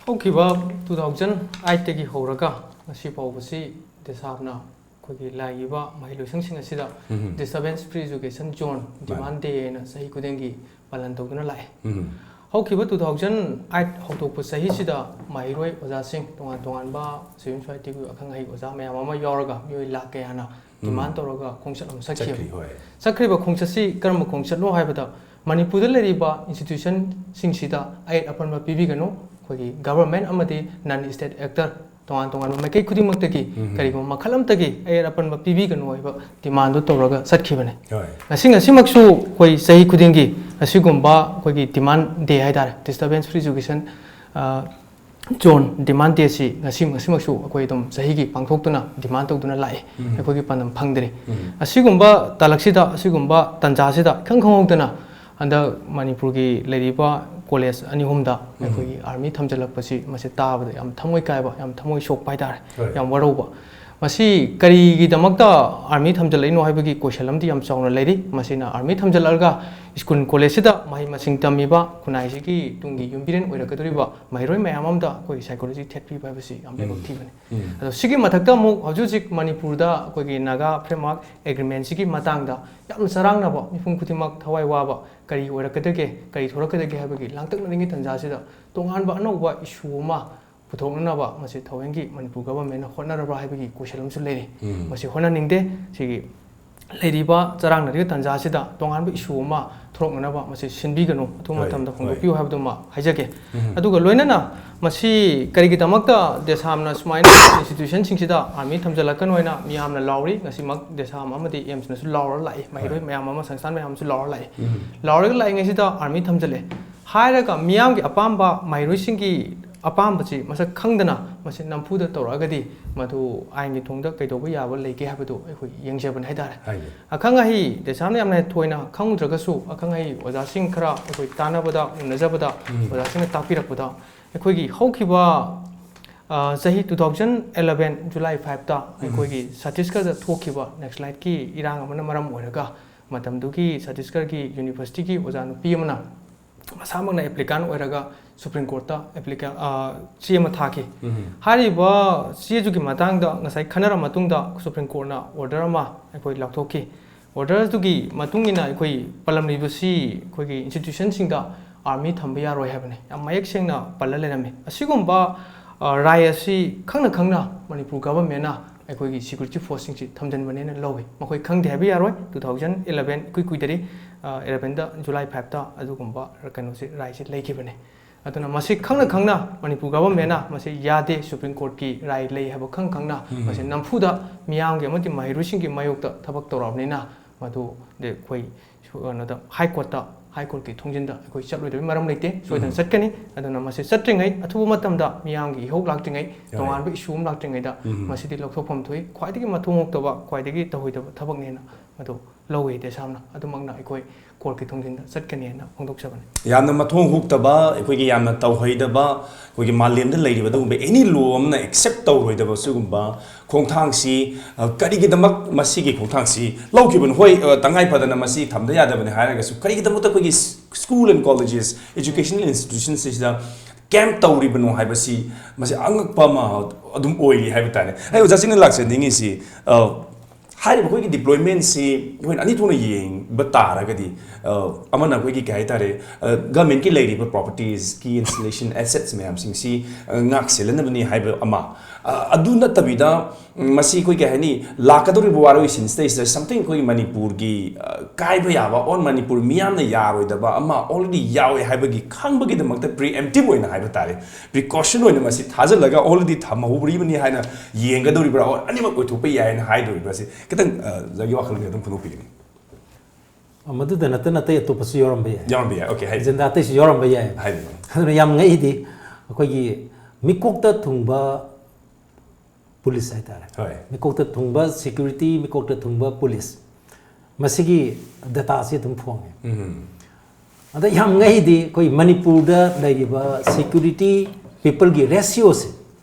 ꯍꯧꯈꯤꯕ two thousand eightꯇꯒꯤ ꯍꯧꯔꯒ ꯉꯁꯤ ꯐꯥꯎꯕꯁꯤ ꯗꯦꯁꯥꯝꯅ ꯑꯩꯈꯣꯏꯒꯤ ꯂꯩꯔꯤꯕ ꯃꯍꯩꯂꯣꯏꯁꯪꯁꯤꯡ ꯑꯁꯤꯗ ꯎꯝ꯫ Disturbance Free Education Zone ꯃꯥꯅꯤ꯫ Demand Day ꯍꯥꯏꯅ ꯆꯍꯤ ꯈꯨꯗꯤꯡꯒꯤ ꯄꯥꯂꯟ ꯇꯧꯗꯨꯅ ꯂꯥꯛꯑꯦ꯫ ꯎꯝ꯫ ꯍꯧꯈꯤꯕ two thousand eight ꯍꯧꯗꯣꯛꯄ ꯆꯍꯤꯁꯤꯗ ꯃꯍꯩꯔꯣꯏ ꯑꯣꯖꯥꯁꯤꯡ, ꯇꯣꯉꯥꯟ ꯇꯣꯉꯥꯟꯕ civil societyꯒꯤ ꯑꯈꯪ ꯑꯍꯩ ꯑꯣꯖꯥ ꯃꯌꯥꯝ ꯑꯃ ꯌꯥꯎꯔꯒ ꯃꯤꯑꯣꯏ ꯂꯥꯈ ꯀꯌꯥꯅ ꯎꯝ꯫ Demand ꯇꯧꯔꯒ ꯈꯣꯡꯆꯠ ꯑꯃ ꯆꯠꯈꯤꯕꯅꯤ꯫ ꯆꯠꯈ꯭ꯔꯤ, ꯍꯣꯏ꯫ ꯆꯠꯈ꯭ꯔꯤꯕ ꯈꯣꯡꯆꯠꯁꯤ ꯀꯔꯝꯕ ꯈꯣꯡꯆꯠꯅꯣ ꯍꯥꯏꯕꯗ, ꯃꯅꯤꯄꯨꯔꯗ ꯂꯩꯔꯤꯕ institutionꯁꯤꯡꯁꯤꯗ ꯑꯌꯦꯠ ꯑꯄꯟꯕ ꯄꯤꯕꯤꯒꯅꯨ, ꯑꯩꯈꯣꯏꯒꯤ government ꯑꯃꯗꯤ non state actor ꯇꯣꯉꯥꯟ ꯇꯣꯉꯥꯟꯕ ꯃꯥꯏꯀꯩ ꯈꯨꯗꯤꯡꯃꯛꯇꯒꯤ ꯎꯝ꯫ ꯀꯔꯤꯒꯨꯝꯕ ꯃꯈꯜ ꯑꯃꯠꯇꯒꯤ ꯑꯌꯦꯠ ꯑꯄꯟꯕ ꯄꯤꯕꯤꯒꯅꯨ ꯍꯥꯏꯕ demandꯗꯨ ꯇꯧꯔꯒ ꯆꯠꯈꯤꯕꯅꯤ꯫ ꯍꯣꯏ꯫ ꯉꯁꯤ, ꯉꯁꯤꯃꯛꯁꯨ ꯑꯩꯈꯣꯏ ꯆꯍꯤ ꯈꯨꯗꯤꯡꯒꯤ ꯑꯁꯤꯒꯨꯝꯕ ꯑꯩꯈꯣꯏꯒꯤ demand day ꯍꯥꯏꯇꯥꯔꯦ, Disturbance Free Education, ꯑ, Zone Demand Dayꯁꯤ ꯉꯁꯤ, ꯉꯁꯤꯃꯛꯁꯨ ꯑꯩꯈꯣꯏ ꯑꯗꯨꯝ ꯆꯍꯤꯒꯤ ꯄꯥꯡꯊꯣꯛꯇꯨꯅ demand ꯇꯧꯗꯨꯅ ꯂꯥꯛꯏ꯫ ꯎꯝ꯫ ꯑꯩꯈꯣꯏꯒꯤ ꯄꯥꯟꯗꯝ ꯐꯪꯗ꯭ꯔꯤ꯫ ꯎꯝ꯫ ꯑꯁꯤꯒꯨꯝꯕ ꯇꯥꯂꯛꯁꯤꯗ, ꯑꯁꯤꯒꯨꯝꯕ ꯇꯥꯟꯖꯥꯁꯤꯗ ꯏꯈꯪ ꯈꯪꯍꯧꯗꯅ ꯍꯟꯗꯛ ꯃꯅꯤꯄꯨꯔꯒꯤ ꯂꯩꯔꯤꯕ college ꯑꯅꯤ ꯑꯍꯨꯝꯗ ꯎꯝ꯫ ꯑꯩꯈꯣꯏꯒꯤ army ꯊꯝꯖꯤꯜꯂꯛꯄꯁꯤ, ꯃꯁꯤ ꯇꯥꯕꯗ ꯌꯥꯝ ꯊꯃꯣꯏ ꯀꯥꯏꯕ, ꯌꯥꯝ ꯊꯃꯣꯏ ꯁꯣꯛꯄ ꯍꯥꯏꯇꯥꯔꯦ, ꯍꯣꯏ꯫ ꯌꯥꯝ ꯋꯥꯔꯧꯕ꯫ ꯃꯁꯤ ꯀꯔꯤꯒꯤꯗꯃꯛꯇ ꯑꯥꯔꯃꯤ ꯊꯝꯖꯤꯜꯂꯛꯏꯅꯣ ꯍꯥꯏꯕꯒꯤ ꯀꯣꯏꯁꯟ ꯑꯃꯗꯤ ꯌꯥꯝ ꯆꯥꯎꯅ ꯂꯩꯔꯤ꯫ ꯃꯁꯤꯅ ꯑꯥꯔꯃꯤ ꯊꯝꯖꯤꯜꯂꯛꯂꯒ ꯁ꯭ꯀꯨꯜ ꯀꯣꯂꯦꯖꯁꯤꯗ ꯃꯍꯩ ꯃꯁꯤꯡ ꯇꯝꯃꯤꯕ ꯈꯨꯟꯅꯥꯏꯁꯤꯒꯤ ꯇꯨꯡꯒꯤ ꯌꯨꯝꯕꯤꯔꯦꯟ ꯑꯣꯏꯔꯛꯀꯗꯧꯔꯤꯕ ꯃꯍꯩꯔꯣꯏ ꯃꯌꯥꯝ ꯑꯃꯗ ꯑꯩꯈꯣꯏꯒꯤ psychology threat ꯄꯤꯕ ꯍꯥꯏꯕꯁꯤ ꯌꯥꯝ ꯂꯥꯏꯕꯛ ꯊꯤꯕꯅꯤ꯫ ꯑꯗꯣ ꯁꯤꯒꯤ ꯃꯊꯛꯇ ꯑꯃꯨꯛ ꯍꯧꯖꯤꯛ ꯍꯧꯖꯤꯛ ꯃꯅꯤꯄꯨꯔꯗ ꯑꯩꯈꯣꯏꯒꯤ ꯅꯥꯒꯥ framework agreementꯁꯤꯒꯤ ꯃꯇꯥꯡꯗ ꯌꯥꯝꯅ ꯆꯔꯥꯡꯅꯕ, ꯃꯤꯄꯨꯝ ꯈꯨꯗꯤꯡꯃꯛ ꯊꯋꯥꯏ ꯋꯥꯕ, ꯀꯔꯤ ꯑꯣꯏꯔꯛꯀꯗꯒꯦ, ꯀꯔꯤ ꯊꯣꯔꯛꯀꯗꯒꯦ ꯍꯥꯏꯕꯒꯤ ꯂꯥꯡꯇꯛꯅꯔꯤꯉꯩ ꯇꯥꯟꯖꯥꯁꯤꯗ ꯇꯣꯉꯥꯟꯕ ꯑꯅꯧꯕ issue ꯑꯃ ꯄꯨꯊꯣꯛꯅꯅꯕ ꯃꯁꯤ ꯊꯑꯣꯏꯒꯤ ꯃꯅꯤꯄꯨꯔ governmentꯅ ꯍꯣꯠꯅꯔꯕ꯭ꯔꯥ ꯍꯥꯏꯕꯒꯤ ꯀꯣꯏꯁꯟ ꯑꯃꯁꯨ ꯂꯩꯔꯤ꯫ ꯃꯁꯤ ꯍꯣꯠꯅꯅꯤꯡꯗꯦ꯫ ꯁꯤꯒꯤ ꯂꯩꯔꯤꯕ ꯆꯔꯥꯡꯅꯔꯤꯕ ꯇꯥꯟꯖꯥꯁꯤꯗ ꯇꯣꯉꯥꯟꯕ issue ꯑꯃ ꯊꯣꯔꯛꯅꯅꯕ ꯃꯁꯤ ꯁꯤꯟꯕꯤꯒꯅꯨ, ꯑꯊꯨꯕ ꯍꯣꯏ, ꯃꯇꯝꯗ ꯍꯣꯏ꯫ ꯍꯣꯡꯗꯣꯛꯄꯤꯌꯨ ꯍꯥꯏꯕꯗꯨꯃ ꯍꯥꯏꯖꯒꯦ꯫ ꯑꯗꯨꯒ ꯂꯣꯏꯅꯅ ꯃꯁꯤ ꯀꯔꯤꯒꯤꯗꯃꯛꯇ ꯗꯦꯁꯥꯝꯅ ꯁꯨꯃꯥꯏꯅ institutionꯁꯤꯡꯁꯤꯗ ꯑꯥꯔꯃꯤ ꯊꯝꯖꯤꯜꯂꯛꯀꯅꯣ ꯍꯥꯏꯅ ꯃꯤꯌꯥꯝꯅ ꯂꯥꯎꯔꯤ? ꯉꯁꯤꯃꯛ ꯗꯦꯁꯥꯝ ꯑꯃꯗꯤ AIIMSꯅꯁꯨ ꯂꯥꯎꯔ ꯂꯥꯛꯏ, ꯃꯍꯩꯔꯣꯏ ꯍꯣꯏ꯫ ꯃꯌꯥꯝ ꯑꯃ, ꯁꯪꯁꯊꯥꯟ ꯃꯌꯥꯝ ꯑꯃꯁꯨ ꯂꯥꯎꯔ ꯂꯥꯛꯏ꯫ ꯂꯥꯎꯔꯒ ꯂꯥꯛꯏꯉꯩꯁꯤꯗ ꯑꯥꯔꯃꯤ ꯊꯝꯖꯤꯜꯂꯦ ꯍꯥꯏꯔꯒ ꯃꯤꯌꯥꯝꯒꯤ ꯑꯄꯥꯝꯕ, ꯃꯍꯩꯔꯣꯏꯁꯤꯡꯒꯤ ꯑꯄꯥꯝꯕꯁꯤ ꯃꯁꯛ ꯈꯪꯗꯅ ꯃꯁꯤ ꯅꯝꯐꯨꯗ ꯇꯧꯔꯛꯑꯒꯗꯤ ꯃꯗꯨ ꯑꯥꯏꯟꯒꯤ ꯊꯣꯡꯗ ꯀꯩꯗꯧꯕ ꯌꯥꯕ ꯂꯩꯒꯦ ꯍꯥꯏꯕꯗꯨ ꯑꯩꯈꯣꯏ ꯌꯦꯡꯖꯕꯅꯤ ꯍꯥꯏꯇꯥꯔꯦ꯫ ꯍꯥꯏꯌꯦ꯫ ꯑꯈꯪ ꯑꯍꯩ ꯗꯦꯁꯥꯝꯅ ꯌꯥꯝꯅ ꯊꯣꯏꯅ ꯈꯪꯉꯨꯗ꯭ꯔꯒꯁꯨ, ꯑꯈꯪ ꯑꯍꯩ ꯑꯣꯖꯥꯁꯤꯡ ꯈꯔ ꯑꯩꯈꯣꯏ ꯇꯥꯟꯅꯕꯗ, ꯎꯅꯖꯕꯗ, ꯎꯝ꯫ ꯑꯣꯖꯥꯁꯤꯡꯅ ꯇꯥꯛꯄꯤꯔꯛꯄꯗ, ꯑꯩꯈꯣꯏꯒꯤ ꯍꯧꯈꯤꯕ, ꯑ, ꯆꯍꯤ two thousand eleven July fiveꯇ ꯎꯝ꯫ ꯑꯩꯈꯣꯏꯒꯤ ꯁꯠꯇꯤꯁꯒꯔꯗ ꯊꯣꯛꯈꯤꯕ Naxaliteꯀꯤ ꯏꯔꯥꯡ ꯑꯃꯅ ꯃꯔꯝ ꯑꯣꯏꯔꯒ, ꯃꯇꯝꯗꯨꯒꯤ ꯁꯠꯇꯤꯁꯒꯔꯒꯤ universityꯒꯤ ꯑꯣꯖꯥ ꯅꯨꯄꯤ ꯑꯃꯅ ꯃꯁꯥꯃꯛꯅ applicant ꯑꯣꯏꯔꯒ Supreme Courtꯇ applica-, ꯑ, ꯆꯦ ꯑꯃ ꯊꯥꯈꯤ꯫ ꯎꯝ꯫ ꯍꯥꯏꯔꯤꯕ ꯆꯦꯗꯨꯒꯤ ꯃꯇꯥꯡꯗ ꯉꯁꯥꯏ ꯈꯟꯅꯔ ꯃꯇꯨꯡꯗ Supreme Courtꯅ order ꯑꯃ ꯑꯩꯈꯣꯏ ꯂꯥꯎꯊꯣꯛꯈꯤ꯫ Orderꯗꯨꯒꯤ ꯃꯇꯨꯡ ꯏꯟꯅ ꯑꯩꯈꯣꯏ ꯄꯜꯂꯝꯂꯤꯕꯁꯤ ꯑꯩꯈꯣꯏꯒꯤ institutionꯁꯤꯡꯗ ꯑꯥꯔꯃꯤ ꯊꯝꯕ ꯌꯥꯔꯣꯏ ꯍꯥꯏꯕꯅꯤ꯫ ꯌꯥꯝ ꯃꯌꯦꯛ ꯁꯦꯡꯅ ꯄꯜꯂ ꯂꯩꯔꯝꯃꯤ꯫ ꯑꯁꯤꯒꯨꯝꯕ, ꯑ, ꯔꯥꯏ ꯑꯁꯤ ꯈꯪꯅ ꯈꯪꯅ ꯃꯅꯤꯄꯨꯔ governmentꯅ ꯑꯩꯈꯣꯏꯒꯤ security forceꯁꯤꯡꯁꯤ ꯊꯝꯖꯤꯟꯕꯅꯦꯅ ꯂꯧꯏ꯫ ꯃꯈꯣꯏ ꯈꯪꯗꯦ ꯍꯥꯏꯕ ꯌꯥꯔꯣꯏ꯫ Two thousand eleven, ꯏꯀꯨꯏ ꯀꯨꯏꯗꯔꯤ, ꯑ, elevenꯗ, July fiveꯇ ꯑꯗꯨꯒꯨꯝꯕ ꯀꯩꯅꯣꯁꯤ, ꯔꯥꯏꯁꯤ ꯂꯩꯈꯤꯕꯅꯤ꯫ ꯑꯗꯨꯅ ꯃꯁꯤ ꯈꯪꯅ ꯈꯪꯅ ꯃꯅꯤꯄꯨꯔ governmentꯅ ꯃꯁꯤ ꯌꯥꯗꯦ, Supreme Courtꯀꯤ ꯔꯥꯏ ꯂꯩ ꯍꯥꯏꯕ ꯈꯪ ꯈꯪꯅ ꯎꯝ꯫ ꯃꯁꯤ ꯅꯝꯐꯨꯗ ꯃꯤꯌꯥꯝꯒꯤ ꯑꯃꯗꯤ ꯃꯍꯩꯔꯣꯏꯁꯤꯡꯒꯤ ꯃꯥꯌꯣꯛꯇ ꯊꯕꯛ ꯇꯧꯔꯛꯑꯕꯅꯤꯅ, ꯃꯗꯨ ꯑꯩꯈꯣꯏ ꯀꯩꯅꯣꯗ, High Courtꯇ, High Courtꯀꯤ ꯊꯣꯡꯖꯤꯟꯗ ꯑꯩꯈꯣꯏ ꯆꯠꯂꯣꯏꯗꯕꯒꯤ ꯃꯔꯝ ꯂꯩꯇꯦ, ꯁꯣꯏꯗꯅ ꯎꯝ꯫ ꯆꯠꯀꯅꯤ꯫ ꯑꯗꯨꯅ ꯃꯁꯤ ꯆꯠꯇ꯭ꯔꯤꯉꯩ, ꯑꯊꯨꯕ ꯃꯇꯝꯗ ꯃꯤꯌꯥꯝꯒꯤ ꯏꯍꯧ ꯂꯥꯛꯇ꯭ꯔꯤꯉꯩ, ꯌꯥꯏ꯫ ꯇꯣꯉꯥꯟꯕ issue ꯑꯃ ꯂꯥꯛꯇ꯭ꯔꯤꯉꯩꯗ ꯎꯝ꯫ ꯃꯁꯤꯗꯤ ꯂꯧꯊꯣꯛꯐꯝ ꯊꯣꯛꯏ꯫ ꯈ꯭ꯋꯥꯏꯗꯒꯤ ꯃꯊꯣꯡ ꯍꯣꯛꯇꯕ, ꯈ꯭ꯋꯥꯏꯗꯒꯤ ꯇꯧꯍꯩꯗꯕ ꯊꯕꯛꯅꯦꯅ ꯃꯗꯨ ꯂꯧꯋꯤ ꯗꯦꯁꯥꯝꯅ꯫ ꯑꯗꯨꯃꯛꯅ ꯑꯩꯈꯣꯏ ꯀꯣꯔꯠꯀꯤ ꯊꯣꯡꯖꯤꯟꯗ ꯆꯠꯀꯅꯤꯅ ꯐꯣꯡꯗꯣꯛꯆꯕꯅꯤ꯫ ꯌꯥꯝꯅ ꯃꯊꯣꯡ ꯍꯨꯛꯇꯕ, ꯑꯩꯈꯣꯏꯒꯤ ꯌꯥꯝꯅ ꯇꯧꯍꯩꯗꯕ, ꯑꯩꯈꯣꯏꯒꯤ ꯃꯥꯂꯦꯝꯗ ꯂꯩꯔꯤꯕ ꯑꯗꯨꯒꯨꯝꯕ any law ꯑꯃꯅ accept ꯇꯧꯔꯣꯏꯗꯕ ꯁꯤꯒꯨꯝꯕ ꯈꯣꯡꯊꯥꯡꯁꯤ, ꯑ, ꯀꯔꯤꯒꯤꯗꯃꯛ ꯃꯁꯤꯒꯤ ꯈꯣꯡꯊꯥꯡꯁꯤ ꯂꯧꯈꯤꯕꯅꯣ? ꯍꯣꯏ, ꯑ, ꯇꯉꯥꯏ ꯐꯗꯅ ꯃꯁꯤ ꯊꯝꯗ ꯌꯥꯗꯕꯅꯤ ꯍꯥꯏꯔꯒꯁꯨ, ꯀꯔꯤꯒꯤꯗꯃꯛꯇ ꯑꯩꯈꯣꯏꯒꯤ school and colleges, educational institutions ꯁꯤꯗ camp ꯇꯧꯔꯤꯕꯅꯣ ꯍꯥꯏꯕꯁꯤ, ꯃꯁꯤ ꯑꯉꯛꯄ ꯑꯃ ꯑꯗꯨꯝ ꯑꯣꯏꯔꯤ ꯍꯥꯏꯕ ꯇꯥꯔꯦ꯫ ꯑꯩ ꯑꯣꯖꯥꯁꯤꯡꯅ ꯂꯥꯛꯆꯅꯤꯡꯉꯤꯁꯤ, ꯑ, ꯍꯥꯏꯔꯤꯕ ꯑꯩꯈꯣꯏꯒꯤ deployment ꯁꯤ ꯑꯩꯈꯣꯏꯅ ꯑꯅꯤ ꯊꯣꯛꯅ ꯌꯦꯡꯕ ꯇꯥꯔꯒꯗꯤ, ꯑ, ꯑꯃꯅ ꯑꯩꯈꯣꯏꯒꯤ ꯀꯩ ꯍꯥꯏꯇꯥꯔꯦ, ꯑ, government ꯀꯤ ꯂꯩꯔꯤꯕ properties ꯀꯤ, installation assets ꯃꯌꯥꯝꯁꯤꯡꯁꯤ, ꯑ, ꯉꯥꯛ ꯁꯦꯜꯅꯅꯕꯅꯤ ꯍꯥꯏꯕ ꯑꯃ꯫ ꯑ, ꯑꯗꯨ ꯅꯠꯇꯕꯤꯗ, ꯎꯝ, ꯃꯁꯤ ꯑꯩꯈꯣꯏ ꯀꯩ ꯍꯥꯏꯅꯤ, ꯂꯥꯛꯀꯗꯧꯔꯤꯕ ꯋꯥꯔꯣꯏꯁꯤꯟꯁꯤꯗꯩꯁꯤꯗ something ꯑꯩꯈꯣꯏꯒꯤ ꯃꯅꯤꯄꯨꯔꯒꯤ, ꯑ, ꯀꯥꯏꯕ ꯌꯥꯕ or ꯃꯅꯤꯄꯨꯔ ꯃꯤꯌꯥꯝꯅ ꯌꯥꯔꯣꯏꯗꯕ ꯑꯃ already ꯌꯥꯎꯋꯦ ꯍꯥꯏꯕꯒꯤ ꯈꯪꯕꯒꯤꯗꯃꯛꯇ preemptive ꯑꯣꯏꯅ ꯍꯥꯏꯕ ꯇꯥꯔꯦ, precaution ꯑꯣꯏꯅ ꯃꯁꯤ ꯊꯥꯖꯤꯜꯂꯒ already ꯊꯝꯍꯧꯔꯤꯕꯅꯤ ꯍꯥꯏꯅ ꯌꯦꯡꯒꯗꯧꯔꯤꯕ꯭ꯔꯥ, or ꯑꯅꯤꯃꯛ ꯑꯣꯏꯊꯣꯛꯄ ꯌꯥꯏ ꯍꯥꯏꯅ ꯍꯥꯏꯗꯧꯔꯤꯕ꯭ꯔꯥ? ꯁꯤ ꯈꯤꯇꯪ, ꯑ, ꯑꯣꯖꯥꯒꯤ ꯋꯥꯈꯜꯂꯣꯟꯁꯦ ꯑꯗꯨꯝ ꯐꯣꯡꯗꯣꯛꯄꯤꯒꯅꯤ꯫ ꯃꯗꯨꯗ ꯅꯠꯇꯅ ꯑꯇꯩ ꯑꯇꯣꯞꯄꯁꯨ ꯌꯥꯎꯔꯝꯕ ꯌꯥꯏ꯫ ꯌꯥꯎꯔꯝꯕ ꯌꯥꯏ꯫ Okay, ꯍꯥꯏ꯫ Agenda ꯑꯇꯩꯁꯨ ꯌꯥꯎꯔꯝꯕ ꯌꯥꯏ꯫ ꯍꯥꯏꯕꯤꯌꯨ꯫ ꯑꯗꯨꯅ ꯌꯥꯝ ꯉꯛꯏꯗꯤ ꯑꯩꯈꯣꯏꯒꯤ ꯃꯤꯀꯣꯛꯇ ꯊꯨꯡꯕ ꯄꯨꯂꯤꯁ ꯍꯥꯏꯇꯥꯔꯦ꯫ ꯍꯣꯏ꯫ ꯃꯤꯀꯣꯛꯇ ꯊꯨꯡꯕ security, ꯃꯤꯀꯣꯛꯇ ꯊꯨꯡꯕ ꯄꯨꯂꯤꯁ, ꯃꯁꯤꯒꯤ data ꯁꯤ ꯑꯗꯨꯝ ꯐꯣꯡꯉꯦ꯫ ꯎꯝ꯫ ꯑꯗ ꯌꯥꯝ ꯉꯛꯏꯗꯤ ꯑꯩꯈꯣꯏ ꯃꯅꯤꯄꯨꯔꯗ ꯂꯩꯔꯤꯕ security people ꯒꯤ ratio ꯁꯦ,